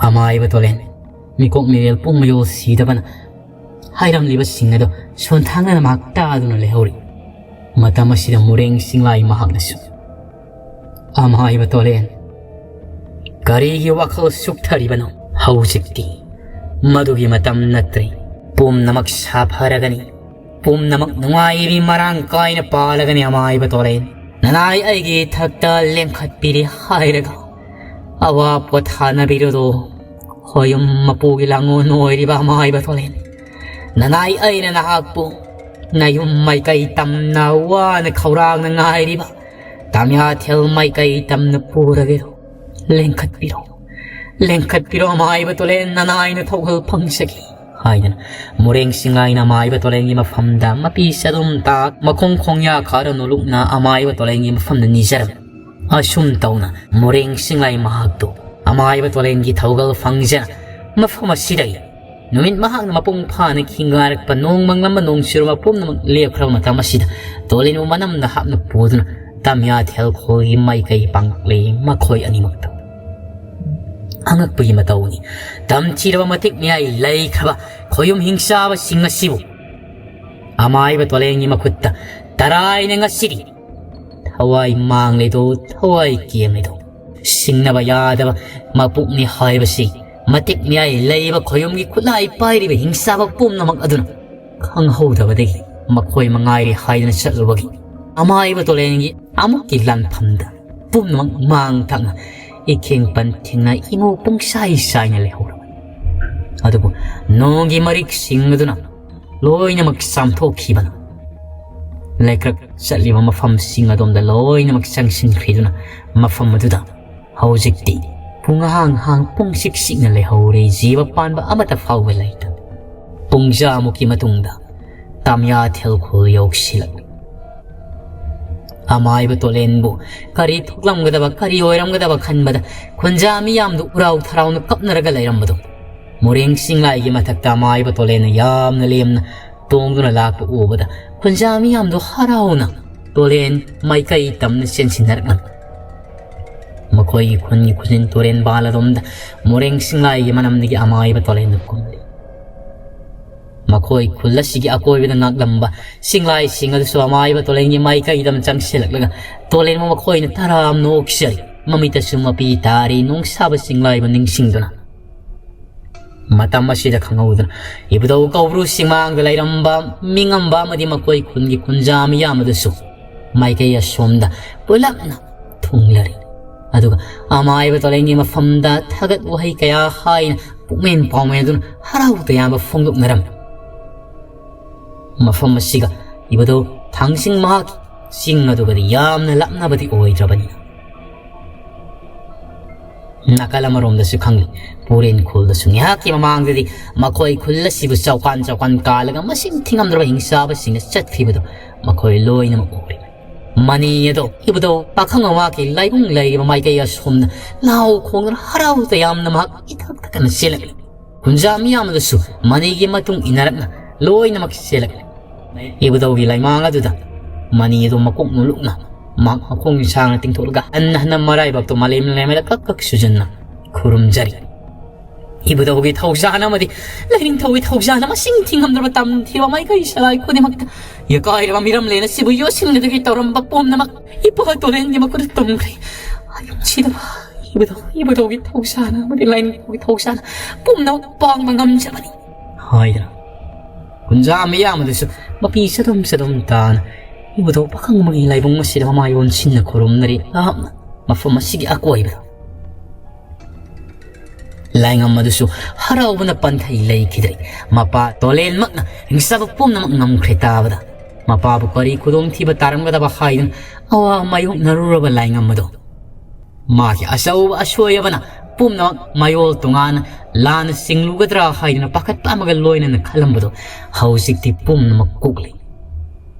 ꯑꯃꯥꯏꯕ ꯇꯣꯂꯦꯟ, ꯃꯤꯀꯣꯛ ꯃꯤꯔꯦꯜ ꯄꯨꯡ ꯃꯌꯣꯜ ꯁꯤꯗꯕꯅ ꯍꯥꯏꯔꯝꯂꯤꯕꯁꯤꯡ ꯑꯗꯨ ꯁꯣꯟꯊꯥꯡꯅꯅ ꯃꯍꯥꯛ ꯇꯥꯗꯨꯅ ꯂꯩꯍꯧꯔꯤ꯫ ꯃꯇꯝ ꯑꯁꯤꯗ ꯃꯨꯔꯦꯡ ꯁꯤꯡꯂꯥꯏ ꯃꯍꯥꯛꯅꯁꯨ, "ꯑꯃꯥꯏꯕ ꯇꯣꯂꯦꯟ, ꯀꯔꯤꯒꯤ ꯋꯥꯈꯜ ꯁꯨꯛꯊꯔꯤꯕꯅꯣ? ꯍꯧꯖꯤꯛꯇꯤ ꯃꯗꯨꯒꯤ ꯃꯇꯝ ꯅꯠꯇ꯭ꯔꯦ꯫ ꯄꯨꯝꯅꯃꯛ ꯁꯥꯐꯔꯒꯅꯤ, ꯄꯨꯝꯅꯃꯛ ꯅꯨꯡꯉꯥꯏꯕꯤ ꯃꯔꯥꯡ ꯀꯥꯏꯅ ꯄꯥꯜꯂꯒꯅꯤ꯫ ꯑꯃꯥꯏꯕ ꯇꯣꯂꯦꯟ, ꯅꯅꯥꯏ ꯑꯩꯒꯤ ꯏꯊꯛꯇ ꯂꯦꯡꯈꯠꯄꯤꯔꯦ ꯍꯥꯏꯔꯒ ꯑꯋꯥ ꯄꯣꯊꯥꯅꯕꯤꯔꯨꯔꯣ꯫ ꯈꯣꯌꯨꯝ ꯃꯄꯨꯒꯤ ꯂꯥꯡꯉꯣꯟ ꯑꯣꯏꯔꯤꯕ ꯑꯃꯥꯏꯕ ꯇꯣꯂꯦꯟ, ꯅꯅꯥꯏ ꯑꯩꯅ ꯅꯍꯥꯛꯄꯨ ꯅꯌꯨꯝ ꯃꯥꯏꯀꯩ ꯇꯝꯅ ꯋꯥꯅ ꯈꯧꯔꯥꯡꯅ ꯉꯥꯏꯔꯤꯕ ꯇꯥꯃꯤꯌꯥꯊꯦꯜ ꯃꯥꯏꯀꯩ ꯇꯝꯅ ꯄꯨꯔꯒꯦꯔꯣ? ꯂꯦꯡꯈꯠꯄꯤꯔꯣ, ꯂꯦꯡꯈꯠꯄꯤꯔꯣ, ꯑꯃꯥꯏꯕ ꯇꯣꯂꯦꯟ, ꯅꯅꯥꯏꯅ ꯊꯧꯒꯜ ꯐꯪꯖꯒꯦ" ꯍꯥꯏꯗꯅ ꯃꯨꯔꯦꯡ ꯁꯤꯡꯂꯥꯏꯅ ꯑꯃꯥꯏꯕ ꯇꯣꯂꯦꯟꯒꯤ ꯃꯐꯝꯗ ꯃꯄꯤ ꯆꯗꯨꯝ ꯇꯥꯛ ꯃꯈꯣꯡ ꯈꯣꯡꯌꯥ ꯈꯥꯔ ꯅꯣꯂꯨꯛꯅ ꯑꯃꯥꯏꯕ ꯇꯣꯂꯦꯟꯒꯤ ꯃꯐꯝꯗ ꯅꯤꯖꯔꯝꯃꯤ꯫ ꯑꯁꯨꯝ ꯇꯧꯅ ꯃꯨꯔꯦꯡ ꯁꯤꯡꯂꯥꯏ ꯃꯍꯥꯛꯇꯨ ꯑꯃꯥꯏꯕ ꯇꯣꯂꯦꯟꯒꯤ ꯊꯧꯒꯜ ꯐꯪꯖꯅ ꯃꯐꯝ ꯑꯁꯤꯗꯒꯤ ꯅꯨꯃꯤꯠ ꯃꯍꯥꯛꯅ ꯃꯄꯨꯡ ꯐꯥꯅ ꯈꯤꯡꯒꯥꯏꯔꯛꯄ ꯅꯣꯡ ꯃꯪꯂꯝꯕ ꯅꯣꯡ ꯆꯨꯔꯝꯕ ꯄꯨꯝꯅꯃꯛ ꯂꯦꯞꯈ꯭ꯔꯕ ꯃꯇꯝ ꯑꯁꯤꯗ ꯇꯣꯂꯦꯟꯕꯨ ꯃꯅꯝꯅ ꯍꯥꯞꯅ ꯄꯨꯗꯨꯅ ꯇꯝꯌꯥꯊꯦꯜ ꯈꯣꯜꯒꯤ ꯃꯥꯏꯀꯩ ꯄꯥꯡꯂꯛꯂꯤ꯫ ꯃꯈꯣꯏ ꯑꯅꯤꯃꯛꯇ ꯑꯉꯛꯄꯒꯤ ꯃꯇꯧꯅꯤ꯫ ꯇꯝꯊꯤꯔꯕ ꯃꯇꯤꯛ ꯃꯌꯥꯏ ꯂꯩꯈ꯭ꯔꯕ ꯈꯣꯌꯨꯝ ꯍꯤꯡꯆꯥꯕꯁꯤꯡ ꯑꯁꯤꯕꯨ ꯑꯃꯥꯏꯕ ꯇꯣꯂꯦꯟꯒꯤ ꯃꯈꯨꯠꯇ ꯇꯔꯥꯏꯅ ꯉꯁꯤꯗꯤ ꯊꯋꯥꯏ ꯃꯥꯡꯂꯦꯗꯣ, ꯊꯋꯥꯏ ꯀꯦꯝꯂꯦꯗꯣ꯫ ꯁꯤꯡꯅꯕ ꯌꯥꯗꯕ ꯃꯄꯨꯛꯅꯤ ꯍꯥꯏꯕꯁꯤ ꯃꯇꯤꯛ ꯃꯌꯥꯏ ꯂꯩꯕ ꯈꯣꯌꯨꯝꯒꯤ ꯈꯨꯠꯂꯥꯏ ꯄꯥꯏꯔꯤꯕ ꯍꯤꯡꯆꯥꯕ ꯄꯨꯝꯅꯃꯛ ꯑꯗꯨꯅ ꯈꯪꯍꯧꯗꯕꯗꯒꯤ ꯃꯈꯣꯏ ꯃꯉꯥꯏꯔꯦ ꯍꯥꯏꯗꯨꯅ ꯆꯠꯂꯨꯕꯒꯤ ꯑꯃꯥꯏꯕ ꯇꯣꯂꯦꯟꯒꯤ ꯑꯃꯨꯛꯀꯤ ꯂꯥꯟꯐꯝꯗ ꯄꯨꯝꯅꯃꯛ ꯃꯥꯡ ꯊꯥꯛꯅ ꯏꯈꯦꯡ ꯄꯟ ꯊꯤꯡꯅ ꯏꯃꯨ ꯄꯨꯡꯁꯥꯏ ꯁꯥꯏꯅ ꯂꯩꯍꯧꯔꯕꯅꯤ꯫ ꯑꯗꯨꯕꯨ ꯅꯣꯡꯒꯤ ꯃꯔꯤꯛꯁꯤꯡ ꯑꯗꯨꯅ ꯂꯣꯏꯅꯃꯛ ꯆꯥꯝꯊꯣꯛꯈꯤꯕꯅ ꯂꯩꯀ꯭ꯔꯛ ꯆꯠꯂꯤꯕ ꯃꯐꯝꯁꯤꯡ ꯑꯗꯣꯝꯗ ꯂꯣꯏꯅꯃꯛ ꯆꯪꯁꯤꯟꯈ꯭ꯔꯤꯗꯨꯅ ꯃꯐꯝ ꯑꯗꯨꯗ ꯍꯧꯖꯤꯛꯇꯤ ꯄꯨꯡꯍꯥꯡ ꯍꯥꯡ ꯄꯨꯡꯁꯤꯛ ꯁꯤꯛꯅ ꯂꯩꯍꯧꯔꯦ꯫ ꯖꯤꯕ ꯄꯥꯟꯕ ꯑꯃꯠꯇ ꯐꯥꯎꯕ ꯂꯩꯇ꯫ ꯄꯨꯡꯖꯥꯃꯨꯛꯀꯤ ꯃꯇꯨꯡꯗ ꯇꯥꯃꯤꯌꯥ ꯊꯦꯜꯈꯨꯜ ꯌꯧꯁꯤꯜꯂꯛꯂꯤ꯫ ꯑꯃꯥꯏꯕ ꯇꯣꯂꯦꯟꯕꯨ ꯀꯔꯤ ꯊꯣꯛꯂꯝꯒꯗꯕ, ꯀꯔꯤ ꯑꯣꯏꯔꯝꯒꯗꯕ ꯈꯟꯕꯗ ꯈꯨꯟꯖꯥ ꯃꯤꯌꯥꯝꯗꯨ ꯎꯔꯥꯎ ꯊꯔꯥꯎꯅ ꯀꯞꯅꯔꯒ ꯂꯩꯔꯝꯕꯗꯣ ꯃꯣꯔꯦꯡ ꯆꯤꯡꯂꯥꯏꯒꯤ ꯃꯊꯛꯇ ꯑꯃꯥꯏꯕ ꯇꯣꯂꯦꯟꯅ ꯌꯥꯝꯅ ꯂꯦꯝꯅ ꯇꯣꯡꯗꯨꯅ ꯂꯥꯛꯄ ꯎꯕꯗ ꯈꯨꯟꯖꯥ ꯃꯤꯌꯥꯝꯗꯣ ꯍꯔꯥꯎꯅ ꯇꯣꯂꯦꯟ ꯃꯥꯏꯀꯩ ꯇꯝꯅ ꯆꯦꯟꯁꯤꯟꯅꯔꯛꯂꯝꯃꯤ꯫ ꯃꯈꯣꯏꯒꯤ ꯈꯨꯟꯒꯤ ꯈꯨꯖꯤꯟ ꯇꯨꯔꯦꯟ ꯕꯥꯜ ꯑꯗꯣꯝꯗ ꯃꯣꯔꯦꯡ ꯆꯤꯡꯂꯥꯏꯒꯤ ꯃꯅꯝꯗꯒꯤ ꯑꯃꯥꯏꯕ ꯇꯣꯂꯦꯟꯗꯨ ꯀꯨꯝꯂꯤ꯫ ꯃꯈꯣꯏ ꯈꯨꯜ ꯑꯁꯤꯒꯤ ꯑꯀꯣꯏꯕꯗ ꯉꯥꯛꯂꯝꯕ ꯆꯤꯡꯂꯥꯏꯁꯤꯡ ꯑꯗꯨꯁꯨ ꯑꯃꯥꯏꯕ ꯇꯣꯂꯦꯟꯒꯤ ꯃꯥꯏꯀꯩꯗ ꯆꯪꯁꯤꯜꯂꯛꯂꯒ ꯇꯣꯂꯦꯟꯕꯨ ꯃꯈꯣꯏꯅ ꯇꯔꯥꯝꯅ ꯑꯣꯛꯆꯔꯤ꯫ ꯃꯃꯤꯠꯇꯁꯨ ꯃꯄꯤ ꯇꯥꯔꯤ ꯅꯣꯡꯁꯥꯕ ꯆꯤꯡꯂꯥꯏꯕꯨ ꯅꯤꯡꯁꯤꯡꯗꯨꯅ꯫ ꯃꯇꯝ ꯑꯁꯤꯗ ꯈꯪꯍꯧꯗꯅ ꯏꯕꯨꯙꯧ ꯀꯧꯕ꯭ꯔꯨ ꯆꯤꯡꯃꯥꯡꯗ ꯂꯩꯔꯝꯕ ꯃꯤꯉꯝꯕ ꯑꯃꯗꯤ ꯃꯈꯣꯏ ꯈꯨꯟꯒꯤ ꯈꯨꯟꯖꯥ ꯃꯤꯌꯥꯝ ꯑꯗꯨꯁꯨ ꯃꯥꯏꯀꯩ ꯑꯁꯣꯝꯗ ꯄꯨꯂꯞꯅ ꯊꯨꯡꯂꯔꯤ꯫ ꯑꯗꯨꯒ ꯑꯃꯥꯏꯕ ꯇꯣꯂꯦꯟꯒꯤ ꯃꯐꯝꯗ ꯊꯥꯒꯠ ꯋꯥꯍꯩ ꯀꯌꯥ ꯍꯥꯏꯅ ꯄꯨꯛꯃꯦꯟ ꯄꯥꯎꯃꯦꯟ ꯑꯗꯨꯅ ꯍꯔꯥꯎ ꯇꯌꯥꯝꯕ ꯐꯣꯡꯗꯣꯛꯅꯔꯝꯃꯤ꯫ ꯃꯐꯝ ꯑꯁꯤꯒ ꯏꯕꯨꯙꯧ ꯊꯥꯡꯖꯤꯡ ꯃꯍꯥꯛꯀꯤ ꯆꯤꯡ ꯑꯗꯨꯒꯗꯤ ꯌꯥꯝꯅ ꯂꯥꯞꯅꯕꯗꯤ ꯑꯣꯏꯗ꯭ꯔꯕꯅꯤꯅ꯫ ꯅꯥꯀꯜ ꯑꯃꯔꯣꯝꯗꯁꯨ ꯈꯪꯂꯤ꯫ ꯄꯨꯔꯦꯟ ꯈꯨꯜꯗꯁꯨ ꯉꯥꯏꯍꯥꯛꯀꯤ ꯃꯃꯥꯡꯗꯗꯤ ꯃꯈꯣꯏ ꯈꯨꯜ ꯑꯁꯤꯕꯨ ꯆꯥꯎꯀꯥꯟ ꯆꯥꯎꯀꯥꯟ ꯀꯥꯜꯂꯒ ꯃꯁꯤꯡ ꯊꯤꯉꯝꯗ꯭ꯔꯕ ꯍꯤꯡꯆꯥꯕꯁꯤꯡꯅ ꯆꯠꯈꯤꯕꯗꯨ ꯃꯈꯣꯏ ꯂꯣꯏꯅꯃꯛ ꯎꯔꯤ꯫ ꯃꯅꯤ ꯑꯗꯣ ꯏꯕꯨꯙꯧ ꯄꯥꯈꯪ ꯃꯃꯥꯀꯤ ꯂꯥꯏꯕꯨꯡ ꯂꯩꯔꯤꯕ ꯃꯥꯏꯀꯩ ꯑꯁꯣꯝꯗ ꯂꯥꯎ ꯈꯣꯡꯗꯨꯅ ꯍꯔꯥꯎ ꯇꯌꯥꯝꯅ ꯃꯍꯥꯛ ꯏꯊꯛ ꯊꯛꯇꯅ ꯆꯦꯜꯂꯛꯂꯤ꯫ ꯈꯨꯟꯖꯥ ꯃꯤꯌꯥꯝ ꯑꯗꯨꯁꯨ ꯃꯅꯤꯒꯤ ꯃꯇꯨꯡ ꯏꯟꯅꯔꯛꯅ ꯂꯣꯏꯅꯃꯛ ꯆꯦꯜꯂꯛꯂꯤ꯫ ꯏꯕꯨꯙꯧꯒꯤ ꯂꯩꯃꯥꯡ ꯑꯗꯨꯗ ꯃꯅꯤ ꯑꯗꯨ ꯃꯀꯣꯛ ꯅꯣꯜꯂꯨꯛꯅ ꯃꯍꯥꯛ ꯃꯈꯣꯡ ꯁꯥꯡꯅ ꯇꯤꯡꯊꯣꯛꯂꯒ ꯍꯟꯅ ꯍꯟꯅ ꯃꯔꯥꯏꯕꯛꯇꯨ ꯃꯥꯂꯦꯝ ꯂꯩꯃꯥꯏꯗ ꯀꯛ ꯀꯛ ꯁꯨꯖꯟꯅ ꯈꯨꯔꯨꯝꯖꯔꯤ꯫ ꯏꯕꯨꯙꯧꯒꯤ ꯊꯧꯖꯥꯟ ꯑꯃꯗꯤ ꯂꯥꯏꯅꯤꯡꯊꯧꯒꯤ ꯊꯧꯖꯥꯟ ꯃꯁꯤꯡ ꯊꯤꯉꯝꯗ꯭ꯔꯕ ꯇꯝꯊꯤꯕ ꯃꯥꯏꯀꯩ ꯁꯂꯥꯏ ꯈꯨꯗꯤꯡꯃꯛꯇ ꯌꯀꯥꯏꯔꯕ ꯃꯤꯔꯝꯂꯦꯟ ꯑꯁꯤꯕꯨ ꯌꯣꯠꯁꯤꯟꯒꯗꯕꯒꯤ ꯇꯧꯔꯝꯕ ꯄꯨꯝꯅꯃꯛ ꯏꯄꯥ ꯇꯣꯔꯦꯟꯒꯤ ꯃꯈꯨꯠꯇ ꯇꯨꯝꯈ꯭ꯔꯦ꯫ ꯑꯌꯨꯝꯁꯤꯗꯕ ꯏꯕꯨꯙꯧ, ꯏꯕꯨꯙꯧꯒꯤ ꯊꯧꯖꯥꯟ ꯑꯃꯗꯤ ꯂꯥꯏꯅꯤꯡꯊꯧꯒꯤ ꯊꯧꯖꯥꯟ ꯄꯨꯝꯅꯃꯛ ꯄꯥꯡꯕ ꯉꯝꯖꯕꯅꯤ ꯍꯥꯏꯗꯅ ꯀꯨꯟꯖꯥ ꯃꯤꯌꯥꯝ ꯑꯗꯨꯁꯨ ꯃꯄꯤ ꯆꯗꯨꯝ ꯆꯗꯨꯝ ꯇꯥꯅ ꯏꯕꯨꯙꯧ ꯄꯥꯈꯪ ꯑꯃꯒꯤ ꯂꯥꯏꯕꯨꯡ ꯑꯁꯤꯗ ꯃꯃꯥꯏ ꯑꯣꯟꯁꯤꯟꯅ ꯈꯨꯔꯨꯝꯅꯔꯤ꯫ ꯅꯍꯥꯛꯅ ꯃꯐꯝ ꯑꯁꯤꯒꯤ ꯑꯀꯣꯏꯕꯗ ꯂꯥꯏꯉꯝ ꯑꯗꯨꯁꯨ ꯍꯔꯥꯎꯕꯅ ꯄꯟꯊꯩ ꯂꯩꯈꯤꯗ꯭ꯔꯦ꯫ ꯃꯄꯥ ꯇꯣꯂꯦꯟꯃꯛꯅ ꯍꯤꯡꯆꯥꯕ ꯄꯨꯝꯅꯃꯛ ꯉꯝꯈ꯭ꯔꯦ ꯇꯥꯕꯗ, ꯃꯄꯥꯕꯨ ꯀꯔꯤ ꯈꯨꯗꯣꯡꯊꯤꯕ ꯇꯥꯔꯝꯒꯗꯕ ꯍꯥꯏꯗꯨꯅ ꯑꯋꯥ ꯃꯥꯌꯣꯛꯅꯔꯨꯔꯕ ꯂꯥꯏꯉꯝ ꯑꯗꯣ, ꯃꯥꯒꯤ ꯑꯆꯧꯕ ꯑꯁꯣꯏ ꯑꯃꯅ ꯄꯨꯝꯅꯃꯛ ꯃꯌꯣꯜ ꯇꯣꯉꯥꯟꯅ ꯂꯥꯟꯅ ꯆꯤꯡꯂꯨꯒꯗ꯭ꯔꯥ ꯍꯥꯏꯗꯨꯅ ꯄꯥꯈꯠꯄ ꯑꯃꯒ ꯂꯣꯏꯅꯅ ꯈꯜꯂꯝꯕꯗꯣ ꯍꯧꯖꯤꯛꯇꯤ ꯄꯨꯝꯅꯃꯛ ꯀꯣꯛꯂꯦ꯫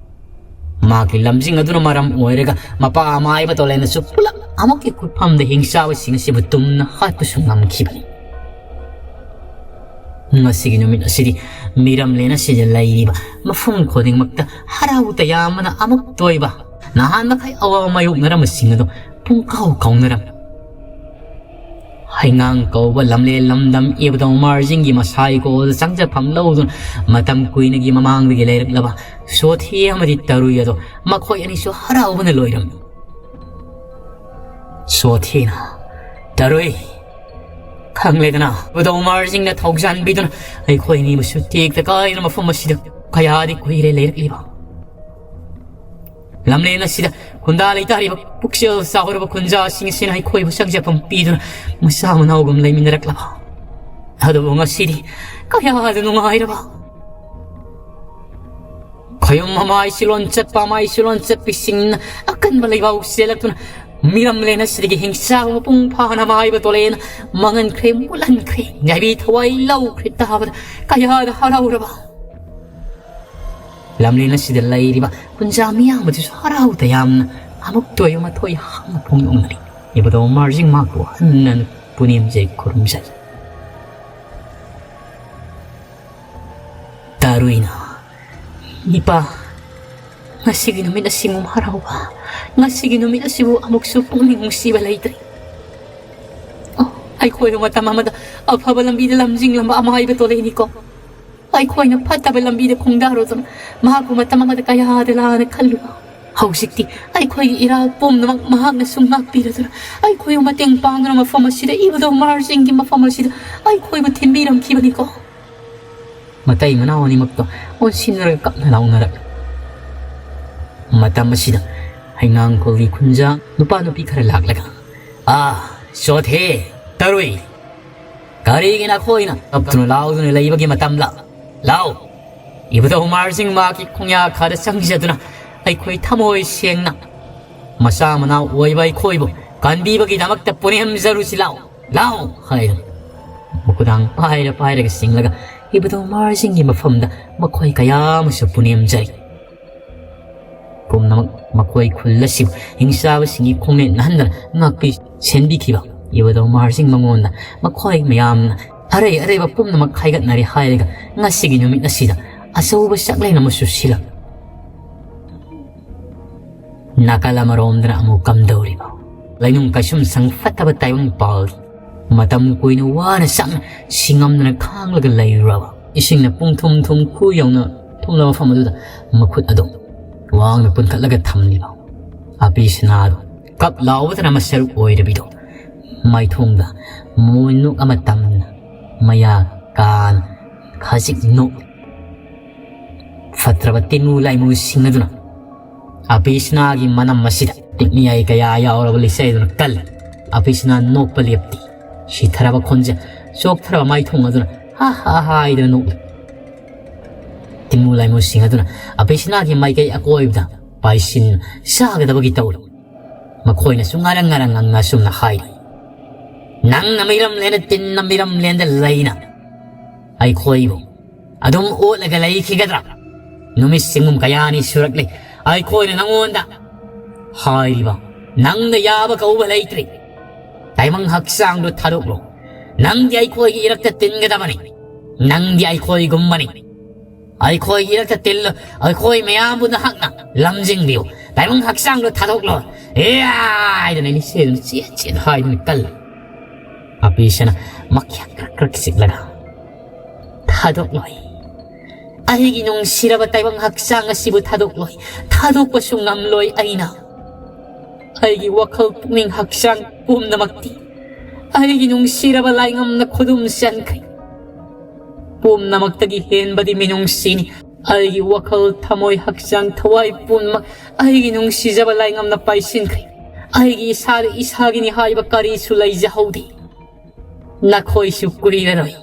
ꯃꯥꯒꯤ ꯂꯝꯖꯤꯡ ꯑꯗꯨꯅ ꯃꯔꯝ ꯑꯣꯏꯔꯒ ꯃꯄꯥ ꯑꯃꯥꯏꯕ ꯇꯣꯂꯦꯟꯅꯁꯨ ꯄꯨꯂꯞ ꯑꯃꯛꯀꯤ ꯈꯨꯠꯐꯝꯗ ꯍꯤꯡꯆꯥꯕꯁꯤꯡ ꯑꯁꯤꯕꯨ ꯇꯨꯝꯅ ꯍꯥꯠꯄꯁꯨ ꯉꯝꯈꯤꯕꯅꯤ꯫ ꯉꯁꯤꯒꯤ ꯅꯨꯃꯤꯠ ꯑꯁꯤꯗꯤ ꯃꯤꯔꯝꯂꯦꯟ ꯑꯁꯤꯗ ꯂꯩꯔꯤꯕ ꯃꯐꯝ ꯈꯨꯗꯤꯡꯃꯛꯇ ꯍꯔꯥꯎ ꯇꯌꯥꯝꯕꯅ ꯑꯃꯨꯛ ꯇꯣꯏꯕ, ꯅꯍꯥꯟ ꯃꯈꯩ ꯑꯋꯥꯕ ꯃꯥꯌꯣꯛꯅꯔꯝꯕꯁꯤꯡ ꯑꯗꯨ ꯄꯨꯡꯀꯥꯎ ꯀꯥꯎꯅꯔꯝꯃꯤ꯫ ꯍꯩꯉꯥꯡ ꯀꯧꯕ ꯂꯝꯂꯦꯟ ꯂꯝꯗꯝ ꯏꯕꯨꯙꯧ ꯃꯥꯔꯖꯤꯡꯒꯤ ꯃꯁꯥꯏꯀꯣꯜꯗ ꯆꯪꯖꯐꯝ ꯂꯧꯗꯨꯅ ꯃꯇꯝ ꯀꯨꯏꯅꯒꯤ ꯃꯃꯥꯡꯗꯒꯤ ꯂꯩꯔꯛꯂꯕ ꯁꯣꯊꯤ ꯑꯃꯗꯤ ꯇꯔꯨꯏ ꯑꯗꯣ ꯃꯈꯣꯏ ꯑꯅꯤꯁꯨ ꯍꯔꯥꯎꯕꯅ ꯂꯣꯏꯔꯝꯃꯤ꯫ ꯁꯣꯊꯤꯅ, "ꯇꯔꯨꯏ, ꯈꯪꯂꯦꯗꯅ, ꯏꯕꯨꯙꯧ ꯃꯥꯔꯖꯤꯡꯅ ꯊꯧꯖꯥꯟꯕꯤꯗꯨꯅ ꯑꯩꯈꯣꯏ ꯑꯅꯤꯕꯨꯁꯨ ꯇꯦꯛꯇ ꯀꯥꯏꯗꯅ ꯃꯐꯝ ꯑꯁꯤꯗ ꯀꯌꯥꯗꯤ ꯀꯨꯏꯔꯦ ꯂꯩꯔꯛꯂꯤꯕ꯫ ꯂꯝꯂꯦꯟ ꯑꯁꯤꯗ ꯈꯨꯟꯗꯥ ꯂꯩꯇꯥꯔꯤꯕ ꯄꯨꯛꯆꯦꯜ ꯆꯥꯎꯔꯕ ꯈꯨꯟꯖꯥꯁꯤꯡ ꯑꯁꯤꯅ ꯑꯩꯈꯣꯏꯕꯨ ꯆꯪꯖꯐꯝ ꯄꯤꯗꯨꯅ ꯃꯆꯥ ꯃꯅꯥꯎꯒꯨꯝ ꯂꯩꯃꯤꯟꯅꯔꯛꯂꯕ꯫ ꯑꯗꯨꯕꯨ ꯉꯁꯤꯗꯤ ꯀꯌꯥꯗ ꯅꯨꯡꯉꯥꯏꯔꯕ꯫ ꯈꯣꯌꯨꯝ ꯑꯃꯥꯏ ꯁꯤꯂꯣꯟ ꯆꯠꯄ ꯑꯃꯥꯏ ꯁꯤꯂꯣꯟ ꯆꯠꯄꯤꯁꯤꯡꯅ ꯑꯀꯟꯕ ꯂꯩꯕꯥꯛ ꯆꯦꯜꯂꯛꯇꯨꯅ ꯃꯤꯔꯝꯂꯦꯟ ꯑꯁꯤꯗꯒꯤ ꯍꯤꯡꯆꯥꯕ ꯃꯄꯨꯡ ꯐꯥꯅ ꯃꯥꯏꯕ ꯇꯣꯂꯦꯟ ꯃꯥꯡꯍꯟꯈ꯭ꯔꯦ, ꯃꯨꯠꯍꯟꯈ꯭ꯔꯦ, ꯉꯥꯏꯕꯤ ꯊꯋꯥꯏ ꯂꯧꯈ꯭ꯔꯦ ꯇꯥꯕꯗ ꯀꯌꯥꯗ ꯍꯔꯥꯎꯔꯕ꯫ ꯂꯝꯂꯦꯟ ꯑꯁꯤꯗ ꯂꯩꯔꯤꯕ ꯀꯨꯟꯖꯥ ꯃꯤꯌꯥꯝ ꯑꯗꯨꯁꯨ ꯍꯔꯥꯎ ꯇꯌꯥꯝꯅ ꯑꯃꯨꯛ ꯇꯣꯏꯕ ꯃꯊꯣꯏ ꯍꯥꯡꯅ ꯐꯣꯡꯗꯣꯛꯅꯔꯤ꯫ ꯏꯕꯨꯙꯧ ꯃꯥꯔꯖꯤꯡ ꯃꯍꯥꯛꯄꯨ ꯍꯟꯅ ꯄꯨꯅꯦꯝꯖꯩ ꯈꯨꯔꯨꯝꯖꯩ꯫ ꯇꯔꯨꯏꯅ, "ꯏꯄꯥ, ꯉꯁꯤꯒꯤ ꯅꯨꯃꯤꯠ ꯑꯁꯤꯃꯨꯛ ꯍꯔꯥꯎꯕ, ꯉꯁꯤꯒꯤ ꯅꯨꯃꯤꯠ ꯑꯁꯤꯕꯨ ꯑꯃꯨꯛꯁꯨ ꯄꯨꯛꯅꯤꯡ ꯅꯨꯡꯁꯤꯕ ꯂꯩꯇ꯭ꯔꯤ꯫ ꯑꯣ, ꯑꯩꯈꯣꯏꯕꯨ ꯃꯇꯝ ꯑꯃꯗ ꯑꯐꯕ ꯂꯝꯕꯤꯗ ꯂꯝꯖꯤꯡꯂꯝꯕ ꯑꯃꯥꯏꯕ ꯇꯣꯂꯦꯟꯅꯤꯀꯣ꯫ ꯑꯩꯈꯣꯏꯅ ꯐꯠꯇꯕ ꯂꯝꯕꯤꯗ ꯈꯣꯡꯗꯥꯔꯨꯗꯨꯅ ꯃꯍꯥꯛꯄꯨ ꯃꯇꯝ ꯑꯃꯗ ꯀꯌꯥꯗ ꯂꯥꯟꯅ ꯈꯜꯂꯨꯕ꯫ ꯍꯧꯖꯤꯛꯇꯤ ꯑꯩꯈꯣꯏꯒꯤ ꯏꯔꯥꯜ ꯄꯨꯝꯅꯃꯛ ꯃꯍꯥꯛꯅꯁꯨ ꯉꯥꯛꯄꯤꯔꯗꯨꯅ ꯑꯩꯈꯣꯏꯕꯨ ꯃꯇꯦꯡ ꯄꯥꯡꯗꯨꯅ ꯃꯐꯝ ꯑꯁꯤꯗ ꯏꯕꯨꯙꯧ ꯃꯥꯔꯖꯤꯡꯒꯤ ꯃꯐꯝ ꯑꯁꯤꯗ ꯑꯩꯈꯣꯏꯕꯨ ꯊꯤꯟꯕꯤꯔꯝꯈꯤꯕꯅꯤꯀꯣ꯫" ꯃꯇꯩ ꯃꯅꯥꯎ ꯑꯅꯤꯃꯛꯇꯣ ꯑꯣꯟꯁꯤꯟꯅꯔꯒ ꯀꯞꯅ ꯂꯥꯎꯅꯔꯛꯂꯤ꯫ ꯃꯇꯝ ꯑꯁꯤꯗ ꯍꯩꯉꯥꯡꯈꯣꯜꯒꯤ ꯈꯨꯟꯖꯥ ꯅꯨꯄꯥ ꯅꯨꯄꯤ ꯈꯔ ꯂꯥꯛꯂꯒ, "ꯑꯥ, ꯆꯣꯊꯦ, ꯇꯔꯨꯏ, ꯀꯔꯤꯒꯤ ꯅꯈꯣꯏꯅ ꯀꯞꯇꯨꯅ ꯂꯥꯎꯗꯨꯅ ꯂꯩꯕꯒꯤ ꯃꯇꯝꯂ? ꯂꯥꯎ, ꯏꯕꯨꯙꯧ ꯃꯍꯥꯔꯥꯖ ꯁꯤꯡ ꯃꯍꯥꯛꯀꯤ ꯈꯣꯡꯌꯥ ꯈꯥꯗ ꯆꯪꯖꯗꯨꯅ ꯑꯩꯈꯣꯏ ꯊꯃꯣꯏ ꯁꯦꯡꯅ ꯃꯆꯥ ꯃꯅꯥꯎ ꯑꯣꯏꯕ ꯑꯩꯈꯣꯏꯕꯨ ꯀꯟꯕꯤꯕꯒꯤꯗꯃꯛꯇ ꯄꯨꯅꯦꯝꯖꯔꯨꯁꯤ ꯂꯥꯎ, ꯂꯥꯎ" ꯍꯥꯏꯗꯨꯅ ꯃꯈꯨꯗꯥꯡ ꯄꯥꯏꯔ ꯄꯥꯏꯔꯒ ꯆꯤꯡꯂꯒ ꯏꯕꯨꯙꯧ ꯃꯍꯥꯔꯥꯖ ꯁꯤꯡꯒꯤ ꯃꯐꯝꯗ ꯃꯈꯣꯏ ꯀꯌꯥ ꯑꯃꯁꯨ ꯄꯨꯅꯦꯝꯖꯔꯤ꯫ ꯄꯨꯝꯅꯃꯛ ꯃꯈꯣꯏ ꯈꯨꯜ ꯑꯁꯤꯕꯨ ꯍꯤꯡꯆꯥꯕꯁꯤꯡꯒꯤ ꯈꯣꯡꯅꯦꯠ ꯅꯥꯍꯟꯗꯅ ꯉꯥꯛꯄꯤ ꯁꯦꯟꯕꯤꯈꯤꯕ ꯏꯕꯨꯙꯧ ꯃꯍꯥꯔꯥꯖ ꯁꯤꯡ ꯃꯉꯣꯟꯗ ꯃꯈꯣꯏ ꯃꯌꯥꯝꯅ ꯑꯔꯩ ꯑꯔꯩꯕ ꯄꯨꯝꯅꯃꯛ ꯈꯥꯏꯒꯠꯅꯔꯦ ꯍꯥꯏꯔꯒ ꯉꯁꯤꯒꯤ ꯅꯨꯃꯤꯠ ꯑꯁꯤꯗ ꯑꯆꯧꯕ ꯆꯥꯛꯂꯦꯟ ꯑꯃꯁꯨ ꯁꯤꯜꯂꯝꯃꯤ꯫ ꯅꯥꯀꯜ ꯑꯃꯔꯣꯝꯗꯅ ꯑꯃꯨꯛ ꯀꯝꯗꯧꯔꯤꯕ? ꯂꯩꯅꯨꯡ ꯀꯩꯁꯨꯝꯁꯪ ꯐꯠꯇꯕ ꯇꯥꯏꯕꯪ ꯄꯥꯜ ꯃꯇꯝ ꯀꯨꯏꯅ ꯋꯥꯅ ꯆꯥꯛꯅ ꯁꯤꯡꯉꯝꯗꯅ ꯈꯥꯡꯂꯒ ꯂꯩꯔꯨꯔꯕ ꯏꯁꯤꯡꯅ ꯄꯨꯡ ꯊꯨꯝ ꯊꯨꯝ ꯈꯨ ꯌꯧꯅ ꯊꯨꯝꯂꯕ ꯃꯐꯝ ꯑꯗꯨꯗ ꯃꯈꯨꯠ ꯑꯗꯨ ꯋꯥꯡꯅ ꯄꯨꯟꯈꯠꯂꯒ ꯊꯝꯂꯤꯕ ꯑꯄꯤ ꯁꯅꯥꯗꯨ ꯀꯞ ꯂꯥꯎꯕꯗꯅ ꯃꯁꯔꯨꯛ ꯑꯣꯏꯔꯕꯤꯗꯣ ꯃꯥꯏꯊꯣꯡꯗ ꯃꯣꯏꯅꯨꯛ ꯑꯃ ꯇꯝꯗꯨꯅ ꯃꯌꯥ ꯀꯥꯅ ꯈꯖꯤꯛ ꯅꯣꯛꯂꯤ꯫ ꯐꯠꯇ꯭ꯔꯕ ꯇꯤꯟꯃꯨ ꯂꯥꯏꯃꯨꯁꯤꯡ ꯑꯗꯨꯅ ꯑꯄꯤꯁꯅꯥꯒꯤ ꯃꯅꯝ ꯑꯁꯤꯗ ꯇꯤꯛꯅꯤꯌꯥꯏ ꯀꯌꯥ ꯌꯥꯎꯔꯕ ꯂꯤꯆꯩ ꯑꯗꯨꯅ ꯀꯜꯂꯤ꯫ ꯑꯄꯤꯁꯅꯥ ꯅꯣꯛꯄ ꯂꯦꯞꯇꯦ꯫ ꯁꯤꯊꯔꯕ ꯈꯣꯟꯖꯦꯜ, ꯆꯣꯛꯊꯔꯕ ꯃꯥꯏꯊꯣꯡ ꯑꯗꯨꯅ ꯍꯥ ꯍꯥ ꯍꯥꯏꯗꯨꯅ ꯅꯣꯛꯂꯤ꯫ ꯇꯤꯟꯃꯨ ꯂꯥꯏꯃꯨꯁꯤꯡ ꯑꯗꯨꯅ ꯑꯄꯤꯁꯅꯥꯒꯤ ꯃꯥꯏꯀꯩ ꯑꯀꯣꯏꯕꯗ ꯄꯥꯏꯁꯤꯟ ꯆꯥꯒꯗꯕꯒꯤ ꯇꯧꯔꯤ꯫ ꯃꯈꯣꯏꯅꯁꯨ ꯉꯔꯪ ꯉꯔꯪ ꯉꯪꯅ ꯑꯁꯨꯝꯅ ꯍꯥꯏꯔꯤ, "ꯅꯪꯅ ꯃꯤꯔꯝꯂꯦꯟꯗ ꯇꯤꯟꯅ ꯃꯤꯔꯝꯂꯦꯟꯗ ꯂꯩꯅ ꯑꯩꯈꯣꯏꯕꯨ ꯑꯗꯨꯝ ꯑꯣꯠꯂꯒ ꯂꯩꯈꯤꯒꯗ꯭ꯔꯥ? ꯅꯨꯃꯤꯠ ꯁꯤꯡꯒꯨꯝ ꯀꯌꯥꯅꯤ ꯁꯨꯔꯛꯂꯦ ꯑꯩꯈꯣꯏꯅ ꯅꯉꯣꯟꯗ ꯍꯥꯏꯔꯤꯕ, ꯅꯪꯅ ꯌꯥꯕ ꯀꯧꯕ ꯂꯩꯇ꯭ꯔꯤ꯫ ꯇꯥꯏꯕꯪ ꯍꯛꯆꯥꯡꯗꯨ ꯊꯥꯗꯣꯛꯂꯣ꯫ ꯅꯪꯗꯤ ꯑꯩꯈꯣꯏꯒꯤ ꯏꯔꯛꯇ ꯇꯤꯟꯒꯗꯕꯅꯤ꯫ ꯅꯪꯗꯤ ꯑꯩꯈꯣꯏꯒꯨꯝꯕꯅꯤ꯫ ꯑꯩꯈꯣꯏꯒꯤ ꯏꯔꯛꯇ ꯇꯤꯜꯂꯣ꯫ ꯑꯩꯈꯣꯏ ꯃꯌꯥꯝꯕꯨ ꯅꯍꯥꯛꯅ ꯂꯝꯖꯤꯡꯕꯤꯌꯨ꯫ ꯇꯥꯏꯕꯪ ꯍꯛꯆꯥꯡꯗꯨ ꯊꯥꯗꯣꯛꯂꯣ꯫ ꯑꯦ!" ꯍꯥꯏꯗꯅ ꯅꯤꯡꯁꯦꯜꯗꯨꯅ ꯆꯦꯠ ꯆꯦꯠ ꯍꯥꯏꯗꯨꯅ ꯀꯜꯂꯤ꯫ ꯑꯄꯤꯁꯅ ꯃꯈ꯭ꯌꯥ ꯀ꯭ꯔꯛ ꯀ꯭ꯔꯛ ꯆꯤꯛꯂꯒ, "ꯊꯥꯗꯣꯛꯂꯣꯏ꯫ ꯑꯩꯒꯤ ꯅꯨꯡꯁꯤꯔꯕ ꯇꯥꯏꯕꯪ ꯍꯛꯆꯥꯡ ꯑꯁꯤꯕꯨ ꯊꯥꯗꯣꯛꯂꯣꯏ꯫ ꯊꯥꯗꯣꯛꯄꯁꯨ ꯉꯝꯂꯣꯏ ꯑꯩꯅ꯫ ꯑꯩꯒꯤ ꯋꯥꯈꯜ, ꯄꯨꯛꯅꯤꯡ, ꯍꯛꯆꯥꯡ ꯄꯨꯝꯅꯃꯛꯇꯤ ꯑꯩꯒꯤ ꯅꯨꯡꯁꯤꯔꯕ ꯂꯥꯏꯉꯝꯅ ꯈꯨꯗꯨꯝ ꯆꯟꯈ꯭ꯔꯦ꯫ ꯄꯨꯝꯅꯃꯛꯇꯒꯤ ꯍꯦꯟꯕꯗꯤ ꯃꯤꯅꯨꯡꯁꯤꯅꯤ꯫ ꯑꯩꯒꯤ ꯋꯥꯈꯜ, ꯊꯃꯣꯏ, ꯍꯛꯆꯥꯡ, ꯊꯋꯥꯏ ꯄꯨꯝꯅꯃꯛ ꯑꯩꯒꯤ ꯅꯨꯡꯁꯤꯖꯕ ꯂꯥꯏꯉꯝꯅ ꯄꯥꯏꯁꯤꯟꯈ꯭ꯔꯦ꯫ ꯑꯩꯒꯤ ꯏꯁꯥꯗ ꯏꯁꯥꯒꯤꯅꯤ ꯍꯥꯏꯕ ꯀꯔꯤꯁꯨ ꯂꯩꯖꯍꯧꯗꯦ꯫ ꯅꯈꯣꯏꯁꯨ ꯀꯨꯏꯔꯔꯣꯏ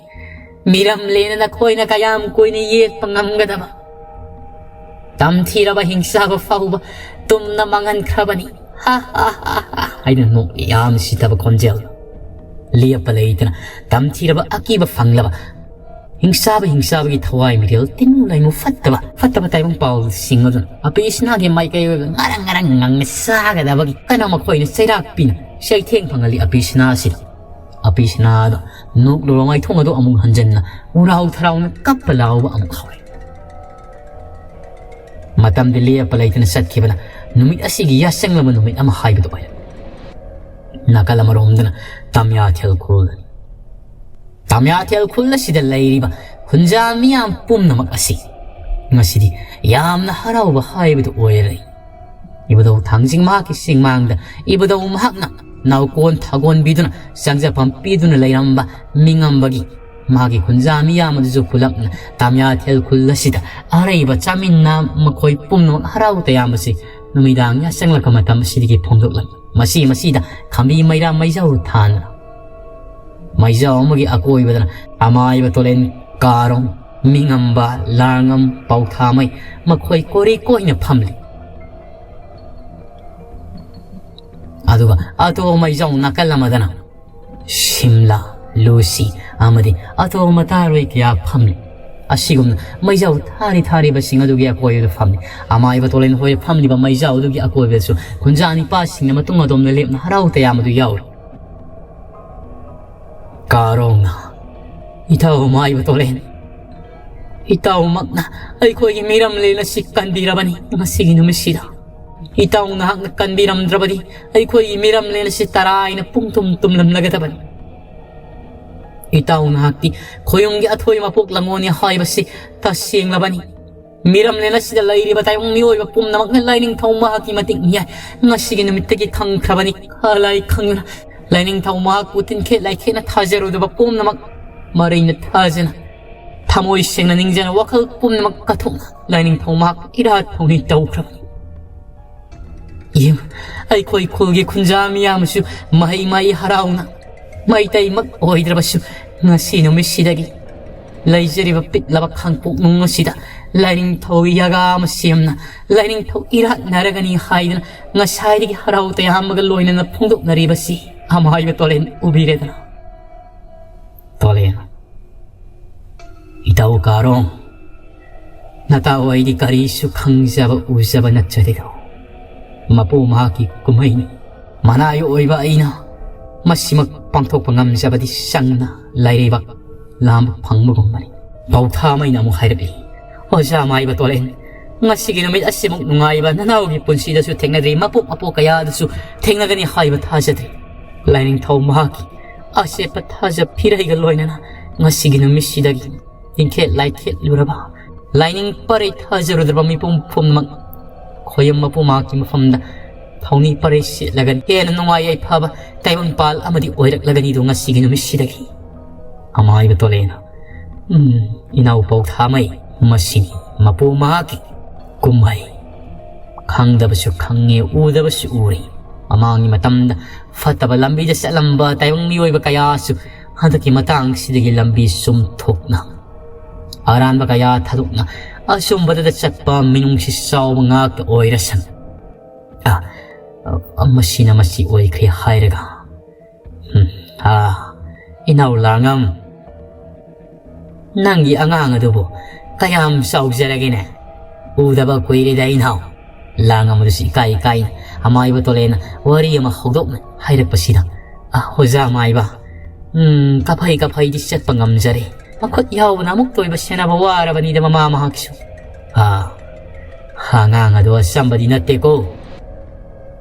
ꯃꯤꯔꯝꯂꯦꯟꯅ ꯅꯈꯣꯏꯅ ꯀꯌꯥꯝ ꯀꯨꯏꯅ ꯌꯦꯛꯄ ꯉꯝꯒꯗꯕ? ꯇꯝꯊꯤꯔꯕ ꯍꯤꯡꯆꯥꯕ ꯐꯥꯎꯕ ꯇꯨꯝꯅ ꯃꯥꯡꯍꯟꯈ꯭ꯔꯕꯅꯤ꯫ ꯍꯥ ꯍꯥ ꯍꯥ ꯍꯥ ꯍꯥꯏꯗꯨꯅ ꯅꯣꯛꯂꯤ ꯌꯥꯝ ꯁꯤꯊꯕ ꯈꯣꯟꯖꯦꯜ꯫ ꯂꯦꯞꯄ ꯂꯩꯇꯅ ꯇꯝꯊꯤꯔꯕ ꯑꯀꯤꯕ ꯐꯪꯂꯕ ꯍꯤꯡꯆꯥꯕ ꯍꯤꯡꯆꯥꯕꯒꯤ ꯊꯋꯥꯏ ꯃꯤꯔꯦꯜ ꯇꯤꯟꯅꯨ ꯂꯩꯃꯨ ꯐꯠꯇꯕ ꯐꯠꯇꯕ ꯇꯥꯏꯕꯪ ꯄꯥꯎꯁꯤꯡ ꯑꯗꯨꯅ ꯑꯄꯤꯁꯅꯥꯒꯤ ꯃꯥꯏꯀꯩ ꯑꯣꯏꯕ ꯉꯔꯪ ꯉꯔꯪ ꯉꯪꯅ ꯆꯥꯒꯗꯕꯒꯤ ꯀꯩꯅꯣ ꯃꯈꯣꯏꯅ ꯆꯩꯔꯥꯛ ꯄꯤꯅ ꯆꯩꯊꯦꯡ ꯐꯪꯍꯜꯂꯤ꯫ ꯑꯄꯤꯁꯅꯥ ꯑꯁꯤꯗ ꯑꯄꯤꯁꯅꯥꯗ ꯅꯣꯛꯂꯨꯔ ꯃꯥꯏꯊꯣꯡ ꯑꯗꯨ ꯑꯃꯨꯛ ꯍꯟꯖꯟꯅ ꯎꯔꯥꯎ ꯊꯔꯥꯎꯅ ꯀꯞꯄ ꯂꯥꯎꯕ ꯑꯃꯨꯛ ꯍꯧꯔꯦ꯫ ꯃꯇꯝꯗꯤ ꯂꯦꯞꯄ ꯂꯩꯇꯅ ꯆꯠꯈꯤꯕꯅ ꯅꯨꯃꯤꯠ ꯑꯁꯤꯒꯤ ꯌꯥꯆꯪꯂꯕ ꯅꯨꯃꯤꯠ ꯑꯃ ꯍꯥꯏꯕꯗꯨ ꯑꯣꯏꯔꯦ꯫ ꯅꯥꯀꯜ ꯑꯃꯔꯣꯝꯗꯅ ꯇꯥꯃꯤꯌꯥꯊꯦꯜ ꯈꯨꯜ, ꯇꯥꯃꯤꯌꯥꯊꯦꯜ ꯈꯨꯜ ꯑꯁꯤꯗ ꯂꯩꯔꯤꯕ ꯈꯨꯟꯖꯥ ꯃꯤꯌꯥꯝ ꯄꯨꯝꯅꯃꯛ ꯑꯁꯤ ꯉꯁꯤꯗꯤ ꯌꯥꯝꯅ ꯍꯔꯥꯎꯕ ꯍꯥꯏꯕꯗꯨ ꯑꯣꯏꯔꯦ꯫ ꯏꯕꯨꯙꯧ ꯊꯥꯡꯖꯤꯡ ꯃꯍꯥꯛꯀꯤ ꯁꯤꯡꯃꯥꯡꯗ ꯏꯕꯨꯙꯧ ꯃꯍꯥꯛꯅ ꯅꯥꯎꯀꯣꯟ ꯊꯥꯒꯣꯟꯕꯤꯗꯨꯅ ꯆꯪꯖꯐꯝ ꯄꯤꯗꯨꯅ ꯂꯩꯔꯝꯕ ꯃꯤꯉꯝꯕꯒꯤ ꯃꯥꯒꯤ ꯈꯨꯟꯖꯥ ꯃꯤꯌꯥꯝ ꯑꯗꯨꯁꯨ ꯄꯨꯂꯞꯅ ꯇꯥꯃꯤꯌꯥꯊꯦꯜ ꯈꯨꯜ ꯑꯁꯤꯗ ꯑꯔꯩꯕ ꯆꯥꯃꯤꯟꯅ ꯃꯈꯣꯏ ꯄꯨꯝꯅꯃꯛ ꯍꯔꯥꯎ ꯇꯌꯥꯝꯕꯁꯤ ꯅꯨꯃꯤꯗꯥꯡ ꯌꯥꯆꯪꯂꯛꯄ ꯃꯇꯝ ꯑꯁꯤꯗꯒꯤ ꯐꯣꯡꯗꯣꯛꯂꯝꯃꯤ꯫ ꯃꯁꯤ ꯃꯁꯤꯗ ꯈꯝꯕꯤ ꯃꯩꯔꯥ ꯃꯩꯖꯥꯎ ꯊꯥꯟꯗꯨꯅ ꯃꯩꯖꯥꯎ ꯑꯃꯒꯤ ꯑꯀꯣꯏꯕꯗꯅ ꯑꯃꯥꯏꯕ ꯇꯣꯂꯦꯟ, ꯀꯥꯔꯣꯡ, ꯃꯤꯉꯝꯕ, ꯂꯥꯡꯉꯝ, ꯄꯥꯎꯊꯥꯃꯩ ꯃꯈꯣꯏ ꯀꯣꯔꯤ ꯀꯣꯏꯅ ꯐꯝꯂꯤ꯫ ꯑꯗꯨꯒ ꯑꯇꯣꯞꯄ ꯃꯩꯖꯥꯎ ꯅꯥꯀꯜ ꯑꯃꯗꯅ ꯁꯤꯝꯂꯥ, ꯂꯨꯁꯤ ꯑꯃꯗꯤ ꯑꯇꯣꯞꯄ ꯃꯇꯥꯔꯣꯏ ꯀꯌꯥ ꯐꯝꯂꯤ꯫ ꯑꯁꯤꯒꯨꯝꯅ ꯃꯩꯖꯥꯎ ꯊꯥꯔꯤ ꯊꯥꯔꯤꯕꯁꯤꯡ ꯑꯗꯨꯒꯤ ꯑꯀꯣꯏꯕꯗ ꯐꯝꯂꯤ꯫ ꯑꯃꯥꯏꯕ ꯇꯣꯂꯦꯟ ꯍꯣꯏ ꯐꯝꯂꯤꯕ ꯃꯩꯖꯥꯎ ꯑꯗꯨꯒꯤ ꯑꯀꯣꯏꯕꯗꯁꯨ ꯈꯨꯟꯖꯥ ꯅꯤꯄꯥꯁꯤꯡꯅ ꯃꯇꯨꯡ ꯑꯗꯣꯝꯗ ꯂꯦꯞꯅ ꯍꯔꯥꯎ ꯇꯌꯥꯝꯕꯗꯨ ꯌꯥꯎꯔꯤ꯫ ꯀꯥꯔꯣꯡꯅ, "ꯏꯊꯧ ꯃꯥꯏꯕ ꯇꯣꯂꯦꯟ, ꯏꯇꯥꯎꯃꯛꯅ ꯑꯩꯈꯣꯏꯒꯤ ꯃꯤꯔꯝꯂꯦꯟ ꯑꯁꯤ ꯀꯟꯕꯤꯔꯕꯅꯤ꯫ ꯉꯁꯤꯒꯤ ꯅꯨꯃꯤꯠꯁꯤꯗ ꯏꯇꯥꯎ ꯅꯍꯥꯛꯅ ꯀꯟꯕꯤꯔꯝꯗ꯭ꯔꯕꯗꯤ ꯑꯩꯈꯣꯏꯒꯤ ꯃꯤꯔꯝꯂꯦꯟ ꯑꯁꯤ ꯇꯔꯥꯏꯅ ꯄꯨꯡꯇꯨꯝ ꯇꯨꯝꯂꯝꯂꯒꯗꯕꯅꯤ꯫ ꯏꯇꯥꯎ ꯅꯍꯥꯛꯇꯤ ꯈꯣꯌꯨꯝꯒꯤ ꯑꯊꯣꯏ ꯃꯄꯣꯛ ꯂꯪꯉꯣꯅꯤ ꯍꯥꯏꯕꯁꯤ ꯇꯁꯦꯡꯂꯕꯅꯤ꯫ ꯃꯤꯔꯝꯂꯦꯟ ꯑꯁꯤꯗ ꯂꯩꯔꯤꯕ ꯇꯥꯏꯕꯪ ꯃꯤꯑꯣꯏꯕ ꯄꯨꯝꯅꯃꯛꯅ ꯂꯥꯏꯅꯤꯡꯊꯧ ꯃꯍꯥꯛꯀꯤ ꯃꯇꯤꯛ ꯃꯤꯌꯥꯏ ꯉꯁꯤꯒꯤ ꯅꯨꯃꯤꯠꯇꯒꯤ ꯈꯪꯈ꯭ꯔꯕꯅꯤ꯫ ꯈꯂꯥꯏ ꯈꯪꯗꯨꯅ ꯂꯥꯏꯅꯤꯡꯊꯧ ꯃꯍꯥꯛꯄꯨ ꯇꯤꯟꯈꯦꯠ ꯂꯥꯏꯈꯦꯠꯅ ꯊꯥꯖꯔꯨꯗꯕ ꯄꯨꯝꯅꯃꯛ ꯃꯔꯩꯅ ꯊꯥꯖꯅ ꯊꯃꯣꯏ ꯁꯦꯡꯅ ꯅꯤꯡꯖꯅ ꯋꯥꯈꯜ ꯄꯨꯝꯅꯃꯛ ꯀꯠꯊꯣꯛꯅ ꯂꯥꯏꯅꯤꯡꯊꯧ ꯃꯍꯥꯛ ꯏꯔꯥꯠ ꯊꯧꯅꯤ ꯇꯧꯈ꯭ꯔꯕꯅꯤ꯫ ꯌꯦꯡ, ꯑꯩꯈꯣꯏ ꯈꯨꯜꯒꯤ ꯈꯨꯟꯖꯥ ꯃꯤꯌꯥꯝꯁꯨ ꯃꯍꯩ ꯃꯍꯩ ꯍꯔꯥꯎꯅ, ꯃꯩꯇꯩꯃꯛ ꯑꯣꯏꯗ꯭ꯔꯕꯁꯨ ꯉꯁꯤ ꯅꯨꯃꯤꯠꯁꯤꯗꯒꯤ ꯂꯩꯖꯔꯤꯕ ꯄꯤꯛꯂꯕ ꯈꯥꯡꯄꯣꯛꯅꯨꯡ ꯑꯁꯤꯗ ꯂꯥꯏꯅꯤꯡꯊꯧꯒꯤ ꯌꯥꯒꯥ ꯑꯃ ꯁꯦꯝꯅ ꯂꯥꯏꯅꯤꯡꯊꯧ ꯏꯔꯥꯠꯅꯔꯒꯅꯤ ꯍꯥꯏꯗꯅ ꯉꯁꯥꯏꯗꯒꯤ ꯍꯔꯥꯎ ꯇꯌꯥꯝꯕꯒ ꯂꯣꯏꯅꯅ ꯐꯣꯡꯗꯣꯛꯅꯔꯤꯕꯁꯤ ꯑꯃꯥꯏꯕ ꯇꯣꯂꯦꯟ ꯎꯕꯤꯔꯦꯗꯅ꯫ ꯇꯣꯂꯦꯟ, ꯏꯇꯥꯎ ꯀꯥꯔꯣꯡ, ꯅꯇꯥꯎ ꯑꯩꯗꯤ ꯀꯔꯤꯁꯨ ꯈꯪꯖꯕ ꯎꯖꯕ ꯅꯠꯆꯗꯦꯗꯣ꯫ ꯃꯄꯨ ꯃꯍꯥꯛꯀꯤ ꯀꯨꯝꯍꯩꯅꯤ꯫ ꯃꯅꯥꯏ ꯑꯣꯏꯕ ꯑꯩꯅ ꯃꯁꯤꯃꯛ ꯄꯥꯡꯊꯣꯛꯄ ꯉꯝꯖꯕꯗꯤ ꯁꯪꯅ ꯂꯥꯏꯔꯩꯕꯥꯛ ꯂꯥꯝꯕ ꯐꯪꯕꯒꯨꯝꯕꯅꯤ꯫ ꯄꯥꯎꯊꯥꯃꯩꯅ ꯑꯃꯨꯛ ꯍꯥꯏꯔꯛꯏ, "ꯑꯣꯖꯥ ꯃꯥꯏꯕ ꯇꯣꯂꯦꯟ, ꯉꯁꯤꯒꯤ ꯅꯨꯃꯤꯠ ꯑꯁꯤꯃꯨꯛ ꯅꯨꯡꯉꯥꯏꯕ ꯅꯅꯥꯎꯒꯤ ꯄꯨꯟꯁꯤꯗꯁꯨ ꯊꯦꯡꯅꯗ꯭ꯔꯤ, ꯃꯄꯣꯛ ꯃꯄꯣꯛ ꯀꯌꯥꯗꯁꯨ ꯊꯦꯡꯅꯒꯅꯤ ꯍꯥꯏꯕ ꯊꯥꯖꯗ꯭ꯔꯤ꯫ ꯂꯥꯏꯅꯤꯡꯊꯧ ꯃꯍꯥꯛꯀꯤ ꯑꯆꯦꯠꯄ ꯊꯥꯖ ꯐꯤꯔꯩꯒ ꯂꯣꯏꯅꯅ ꯉꯁꯤꯒꯤ ꯅꯨꯃꯤꯠꯁꯤꯗꯒꯤ ꯇꯤꯡꯈꯦꯠ ꯂꯥꯏꯈꯦꯠꯂꯨꯔꯕ, ꯂꯥꯏꯅꯤꯡ ꯄꯔꯩ ꯊꯥꯖꯔꯨꯗ꯭ꯔꯕ ꯃꯤꯄꯨꯝ ꯄꯨꯝꯅꯃꯛ ꯈꯣꯌꯝ ꯃꯄꯨ ꯃꯍꯥꯛꯀꯤ ꯃꯐꯝꯗ ꯊꯧꯅꯤ ꯄꯔꯩ ꯁꯦꯠꯂꯒ ꯍꯦꯟꯅ ꯅꯨꯡꯉꯥꯏ ꯌꯥꯏꯐꯕ ꯇꯥꯏꯕꯪꯄꯥꯜ ꯑꯃꯗꯤ ꯑꯣꯏꯔꯛꯂꯒꯅꯤꯗꯣ ꯉꯁꯤꯒꯤ ꯅꯨꯃꯤꯠꯁꯤꯗꯒꯤ"꯫ ꯑꯃꯥꯏꯕ ꯇꯣꯂꯦꯅ, "ꯎꯝ, ꯏꯅꯥꯎ ꯄꯥꯎꯊꯥꯃꯩ, ꯃꯁꯤꯅꯤ ꯃꯄꯨ ꯃꯍꯥꯛꯀꯤ ꯀꯨꯝꯍꯩ꯫ ꯈꯪꯗꯕꯁꯨ ꯈꯪꯉꯦ, ꯎꯗꯕꯁꯨ ꯎꯔꯦ꯫ ꯃꯃꯥꯡꯒꯤ ꯃꯇꯝꯗ ꯐꯠꯇꯕ ꯂꯝꯕꯤꯗ ꯆꯠꯂꯝꯕ ꯇꯥꯏꯕꯪ ꯃꯤꯑꯣꯏꯕ ꯀꯌꯥꯁꯨ ꯍꯟꯗꯛꯀꯤ ꯃꯇꯥꯡꯁꯤꯗꯒꯤ ꯂꯝꯕꯤ ꯆꯨꯝꯊꯣꯛꯅ ꯑꯔꯥꯟꯕ ꯀꯌꯥ ꯊꯥꯗꯣꯛꯅ ꯑꯆꯨꯝꯕꯗ ꯆꯠꯄ ꯃꯤꯅꯨꯡꯁꯤ ꯆꯥꯎꯕ ꯉꯥꯛꯇ ꯑꯣꯏꯔꯁꯅꯨ꯫ ꯑ, ꯑ, ꯃꯁꯤꯅ ꯃꯁꯤ ꯑꯣꯏꯈ꯭ꯔꯦ ꯍꯥꯏꯔꯒ, ꯎꯝ, ꯑ, ꯏꯅꯥꯎ ꯂꯥꯡꯉꯝ, ꯅꯪꯒꯤ ꯑꯉꯥꯡ ꯑꯗꯨꯕꯨ ꯀꯌꯥꯝ ꯆꯥꯎꯖꯔꯒꯦꯅꯦ? ꯎꯗꯕ ꯀꯨꯏꯔꯦꯗ ꯏꯅꯥꯎ"꯫ ꯂꯥꯡꯉꯝ ꯑꯗꯨꯁꯨ ꯏꯀꯥꯏ ꯏꯀꯥꯏꯅ ꯑꯃꯥꯏꯕ ꯇꯣꯂꯦꯅ ꯋꯥꯔꯤ ꯑꯃ ꯍꯧꯗꯣꯛꯅ ꯍꯥꯏꯔꯛꯄꯁꯤꯗ, "ꯑ, ꯑꯣꯖꯥ ꯃꯥꯏꯕ, ꯎꯝ, ꯀꯐꯩ ꯀꯐꯩꯗꯤ ꯆꯠꯄ ꯉꯝꯖꯔꯦ꯫ ꯃꯈꯨꯠ ꯌꯥꯎꯕꯅ ꯑꯃꯨꯛꯇ ꯑꯣꯏꯕ ꯁꯦꯟꯅꯕ ꯋꯥꯔꯕꯅꯤꯗ ꯃꯃꯥ ꯃꯍꯥꯛꯁꯨ꯫ ꯑ, ꯑꯉꯥꯡ ꯑꯗꯨ ꯑꯆꯝꯕꯗꯤ ꯅꯠꯇꯦꯀꯣ꯫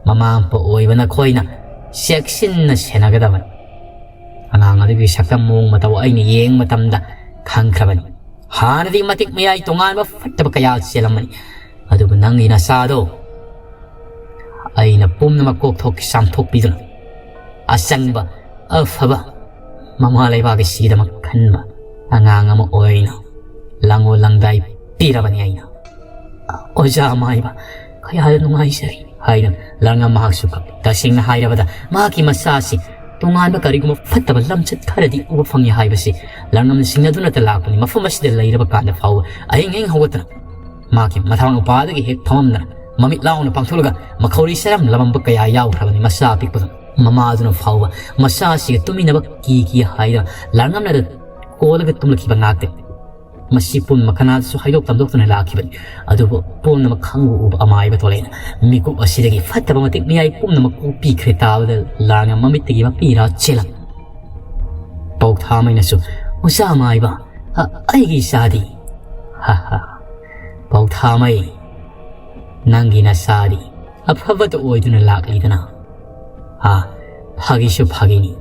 ꯃꯃꯥ ꯃꯄꯥ ꯑꯣꯏꯕ ꯅꯈꯣꯏꯅ ꯆꯦꯛꯁꯤꯟꯅ ꯁꯦꯟꯅꯒꯗꯕꯅꯤ꯫ ꯑꯉꯥꯡ ꯑꯗꯨꯒꯤ ꯁꯛꯇꯝ ꯃꯑꯣꯡ ꯃꯇꯧ ꯑꯩꯅ ꯌꯦꯡꯕ ꯃꯇꯝꯗ ꯈꯪꯈ꯭ꯔꯕꯅꯤ꯫ ꯍꯥꯟꯅꯗꯤ ꯃꯇꯤꯛ ꯃꯌꯥꯏ ꯇꯣꯉꯥꯟꯕ ꯐꯠꯇꯕ ꯀꯌꯥ ꯆꯦꯜꯂꯝꯕꯅꯤ꯫ ꯑꯗꯨꯕꯨ ꯅꯪꯒꯤ ꯅꯆꯥꯗꯣ ꯑꯩꯅ ꯄꯨꯝꯅꯃꯛ ꯀꯣꯛꯊꯣꯛ ꯆꯥꯝꯊꯣꯛꯄꯤꯗꯨꯅ ꯑꯆꯪꯕ, ꯑꯐꯕ ꯃꯃꯥ ꯂꯩꯕꯥꯛ ꯑꯁꯤꯒꯤꯗꯃꯛ ꯈꯟꯕ ꯑꯉꯥꯡ ꯑꯃ ꯑꯣꯏꯅ ꯂꯥꯡꯑꯣ ꯂꯥꯡꯗꯥꯏ ꯄꯤꯔꯕꯅꯤ ꯑꯩꯅ꯫ "ꯑꯣꯖꯥ ꯑꯃꯥꯏꯕ, ꯀꯌꯥꯗ ꯅꯨꯡꯉꯥꯏꯖꯔꯤ" ꯍꯥꯏꯅ ꯂꯥꯡꯉꯝ ꯃꯍꯥꯛꯁꯨ ꯀꯞꯄꯤ꯫ ꯇꯁꯦꯡꯅ ꯍꯥꯏꯔꯕꯗ ꯃꯍꯥꯛꯀꯤ ꯃꯆꯥꯁꯤ ꯇꯣꯉꯥꯟꯕ ꯀꯔꯤꯒꯨꯝꯕ ꯐꯠꯇꯕ ꯂꯝꯆꯠ ꯈꯔꯗꯤ ꯎꯕ ꯐꯪꯉꯤ ꯍꯥꯏꯕꯁꯤ ꯂꯥꯡꯉꯝꯅ ꯁꯤꯡꯅꯗꯨꯅꯇ ꯂꯥꯛꯄꯅꯤ꯫ ꯃꯐꯝ ꯑꯁꯤꯗ ꯂꯩꯔꯕ ꯀꯥꯟꯗ ꯐꯥꯎꯕ ꯑꯍꯤꯡ ꯑꯍꯤꯡ ꯍꯧꯒꯠꯇꯅ ꯃꯍꯥꯛꯀꯤ ꯃꯊꯥꯡ ꯃꯄꯥꯗꯒꯤ ꯍꯦꯛ ꯐꯝꯃꯝꯗꯅ ꯃꯃꯤꯠ ꯂꯥꯎꯅ ꯄꯥꯡꯊꯣꯛꯂꯒ ꯃꯈꯧꯔꯤ ꯆꯔꯝ ꯂꯃꯝꯕ ꯀꯌꯥ ꯌꯥꯎꯈ꯭ꯔꯕꯅꯤ꯫ ꯃꯆꯥ ꯑꯄꯤꯛꯄꯗꯨꯅ ꯃꯃꯥꯗꯨꯅ ꯐꯥꯎꯕ ꯃꯆꯥꯁꯤꯒ ꯇꯨꯃꯤꯟꯅꯕ ꯀꯤ ꯀꯤ ꯍꯥꯏꯗꯅ ꯂꯥꯡꯉꯝꯅꯗ ꯀꯣꯜꯂꯒ ꯇꯨꯝꯂꯛꯈꯤꯕ ꯉꯥꯛꯇꯅꯤ꯫ ꯃꯁꯤ ꯄꯨꯝꯅꯃꯛ ꯀꯅꯥꯗꯁꯨ ꯍꯥꯏꯗꯣꯛ ꯇꯝꯗꯣꯛꯇꯨꯅ ꯂꯥꯛꯈꯤꯕꯅꯤ꯫ ꯑꯗꯨꯕꯨ ꯄꯨꯝꯅꯃꯛ ꯈꯪꯕ ꯎꯕ ꯑꯃꯥꯏꯕ ꯇꯣꯂꯩꯅ ꯃꯤꯀꯨꯞ ꯑꯁꯤꯗꯒꯤ ꯐꯠꯇꯕ ꯃꯇꯤꯛ ꯃꯌꯥꯏ ꯄꯨꯝꯅꯃꯛ ꯀꯣꯛꯄꯤꯈ꯭ꯔꯦ꯫ ꯇꯥꯕꯗ ꯂꯥꯡꯉꯝ ꯃꯃꯤꯠꯇꯒꯤ ꯃꯄꯤꯔꯥ ꯆꯦꯜꯂꯝꯃꯤ꯫ ꯄꯥꯎꯊꯥꯃꯩꯅꯁꯨ, "ꯑꯣꯖꯥ ꯑꯃꯥꯏꯕ, ꯑ-, ꯑꯩꯒꯤ ꯏꯆꯥꯗꯤ?" "ꯍꯥ ꯍꯥ, ꯄꯥꯎꯊꯥꯃꯩ, ꯅꯪꯒꯤ ꯅꯆꯥꯗꯤ ꯑꯐꯕꯇ ꯑꯣꯏꯗꯨꯅ ꯂꯥꯛꯂꯤꯗꯅ?" "ꯍꯥ, ꯐꯥꯒꯤꯁꯨ ꯐꯥꯒꯤꯅꯤ꯫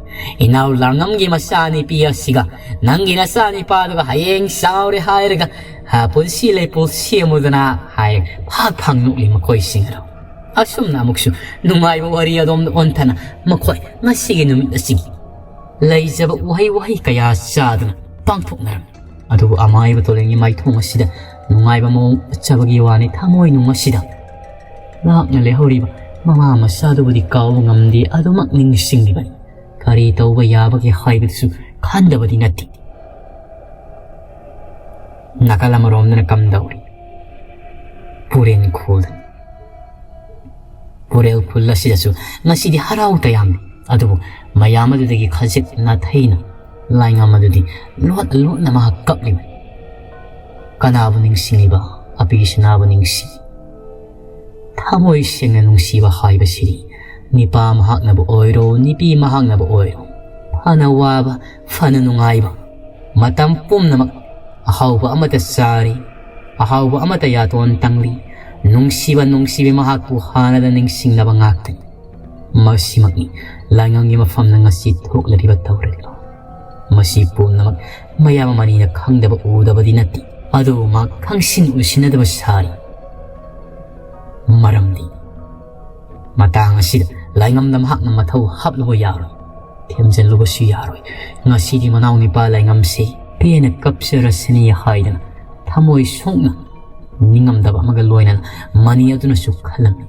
ꯏꯅꯥꯎ ꯂꯥꯡꯉꯝꯒꯤ ꯃꯆꯥꯅꯤꯄꯤ ꯑꯁꯤꯒ ꯅꯪꯒꯤ ꯅꯆꯥꯅꯤꯄꯥꯗꯨꯒ ꯍꯌꯦꯡ ꯆꯥꯎꯔꯦ ꯍꯥꯏꯔꯒ, ꯍꯥ, ꯄꯨꯟꯁꯤ ꯂꯩꯄꯣꯠ ꯁꯦꯝꯃꯨꯗꯅ" ꯍꯥꯏ ꯐꯥꯛ ꯐꯥꯛ ꯅꯣꯛꯂꯤ ꯃꯈꯣꯏꯁꯤꯡ ꯑꯗꯨ꯫ ꯑꯁꯨꯝꯅ ꯑꯃꯨꯛꯁꯨ ꯅꯨꯡꯉꯥꯏꯕ ꯋꯥꯔꯤ ꯑꯗꯣꯝꯗ ꯑꯣꯟꯊꯅ ꯃꯈꯣꯏ ꯉꯁꯤꯒꯤ ꯅꯨꯃꯤꯠ ꯑꯁꯤꯒꯤ ꯂꯩꯖꯕ ꯎꯍꯩ ꯋꯥꯍꯩ ꯀꯌꯥ ꯆꯥꯗꯨꯅ ꯄꯥꯡꯊꯣꯛꯅꯔꯝꯃꯤ꯫ ꯑꯗꯨꯕꯨ ꯑꯃꯥꯏꯕ ꯇꯣꯂꯦꯟꯒꯤ ꯃꯥꯏꯊꯣꯡ ꯑꯁꯤꯗ ꯅꯨꯡꯉꯥꯏꯕ ꯃꯑꯣꯡ ꯎꯠꯆꯕꯒꯤ ꯋꯥꯅꯤ, ꯊꯃꯣꯏꯅꯨꯡ ꯑꯁꯤꯗ ꯂꯥꯞꯅ ꯂꯩꯍꯧꯔꯤꯕ ꯃꯃꯥ ꯃꯆꯥꯗꯨꯕꯨꯗꯤ ꯀꯥꯎꯕ ꯉꯝꯗꯦ, ꯑꯗꯨꯃꯛ ꯅꯤꯡꯁꯤꯡꯂꯤꯕꯅꯤ꯫ ꯀꯔꯤ ꯇꯧꯕ ꯌꯥꯕꯒꯦ ꯍꯥꯏꯕꯗꯨꯁꯨ ꯈꯟꯗꯕꯗꯤ ꯅꯠꯇꯦ꯫ ꯅꯥꯀꯜ ꯑꯃꯔꯣꯝꯗꯅ ꯀꯝꯗꯧꯔꯤ? ꯄꯨꯔꯦꯟ ꯈꯨꯜꯗꯅꯤ꯫ ꯄꯨꯔꯦꯜ ꯈꯨꯜ ꯑꯁꯤꯗꯁꯨ ꯉꯁꯤꯗꯤ ꯍꯔꯥꯎ ꯇꯌꯥꯝꯃꯤ꯫ ꯑꯗꯨꯕꯨ ꯃꯌꯥꯝ ꯑꯗꯨꯗꯒꯤ ꯈꯖꯤꯛ ꯅꯥꯊꯩꯅ ꯂꯥꯏꯉꯝ ꯑꯗꯨꯗꯤ ꯂꯣꯠ ꯂꯣꯠꯅ ꯃꯍꯥꯛ ꯀꯞꯂꯤꯕꯅꯤ꯫ ꯀꯅꯥꯕꯨ ꯅꯤꯡꯁꯤꯡꯂꯤꯕ? ꯑꯄꯤꯁꯅꯥꯕꯨ ꯅꯤꯡꯁꯤ꯫ ꯊꯃꯣꯏ ꯁꯦꯡꯅ ꯅꯨꯡꯁꯤꯕ ꯍꯥꯏꯕꯁꯤꯗꯤ ꯅꯤꯄꯥ ꯃꯍꯥꯛꯅꯕꯨ ꯑꯣꯏꯔꯣ, ꯅꯤꯄꯤ ꯃꯍꯥꯛꯅꯕꯨ ꯑꯣꯏꯔꯣ, ꯐꯅ ꯋꯥꯕ, ꯐꯅ ꯅꯨꯡꯉꯥꯏꯕ, ꯃꯇꯝ ꯄꯨꯝꯅꯃꯛ ꯑꯍꯥꯎꯕ ꯑꯃꯠꯇ ꯆꯥꯔꯤ, ꯑꯍꯥꯎꯕ ꯑꯃꯠꯇ ꯌꯥꯇꯣꯟ ꯇꯪꯂꯤ, ꯅꯨꯡꯁꯤꯕ ꯅꯨꯡꯁꯤꯕꯤ ꯃꯍꯥꯛꯄꯨ ꯍꯥꯟꯅꯗ ꯅꯤꯡꯁꯤꯡꯅꯕ ꯉꯥꯛꯇꯅꯤ꯫ ꯃꯁꯤꯃꯛꯅꯤ ꯂꯥꯏꯉꯝꯒꯤ ꯃꯐꯝꯗ ꯉꯁꯤ ꯊꯣꯛꯂꯤꯕ ꯇꯧꯔꯤꯕ꯫ ꯃꯁꯤ ꯄꯨꯝꯅꯃꯛ ꯃꯌꯥꯝ ꯑꯃꯅꯤꯅ ꯈꯪꯗꯕ ꯎꯗꯕꯗꯤ ꯅꯠꯇꯦ, ꯑꯗꯨꯕꯨ ꯃꯍꯥꯛ ꯈꯪꯁꯤꯟ ꯎꯁꯤꯟꯅꯗꯕ ꯁꯥꯔꯤ꯫ ꯃꯔꯝꯗꯤ ꯃꯇꯥꯡ ꯑꯁꯤꯗ ꯂꯥꯏꯉꯝꯗ ꯃꯍꯥꯛꯅ ꯃꯊꯧ ꯍꯥꯞꯂꯨꯕ ꯌꯥꯔꯣꯏ, ꯊꯦꯝꯖꯤꯜꯂꯨꯕꯁꯨ ꯌꯥꯔꯣꯏ꯫ ꯉꯁꯤꯗꯤ ꯃꯅꯥꯎ ꯅꯤꯄꯥ ꯂꯥꯏꯉꯝꯁꯤ ꯄꯦꯟꯅ ꯀꯞꯆꯔꯁꯤꯅꯤ ꯍꯥꯏꯗꯅ ꯊꯃꯣꯏ ꯁꯣꯛꯅ ꯅꯤꯡꯉꯝꯗꯕ ꯑꯃꯒ ꯂꯣꯏꯅꯅ ꯃꯅꯤ ꯑꯗꯨꯅꯁꯨ ꯈꯜꯂꯝꯃꯤ꯫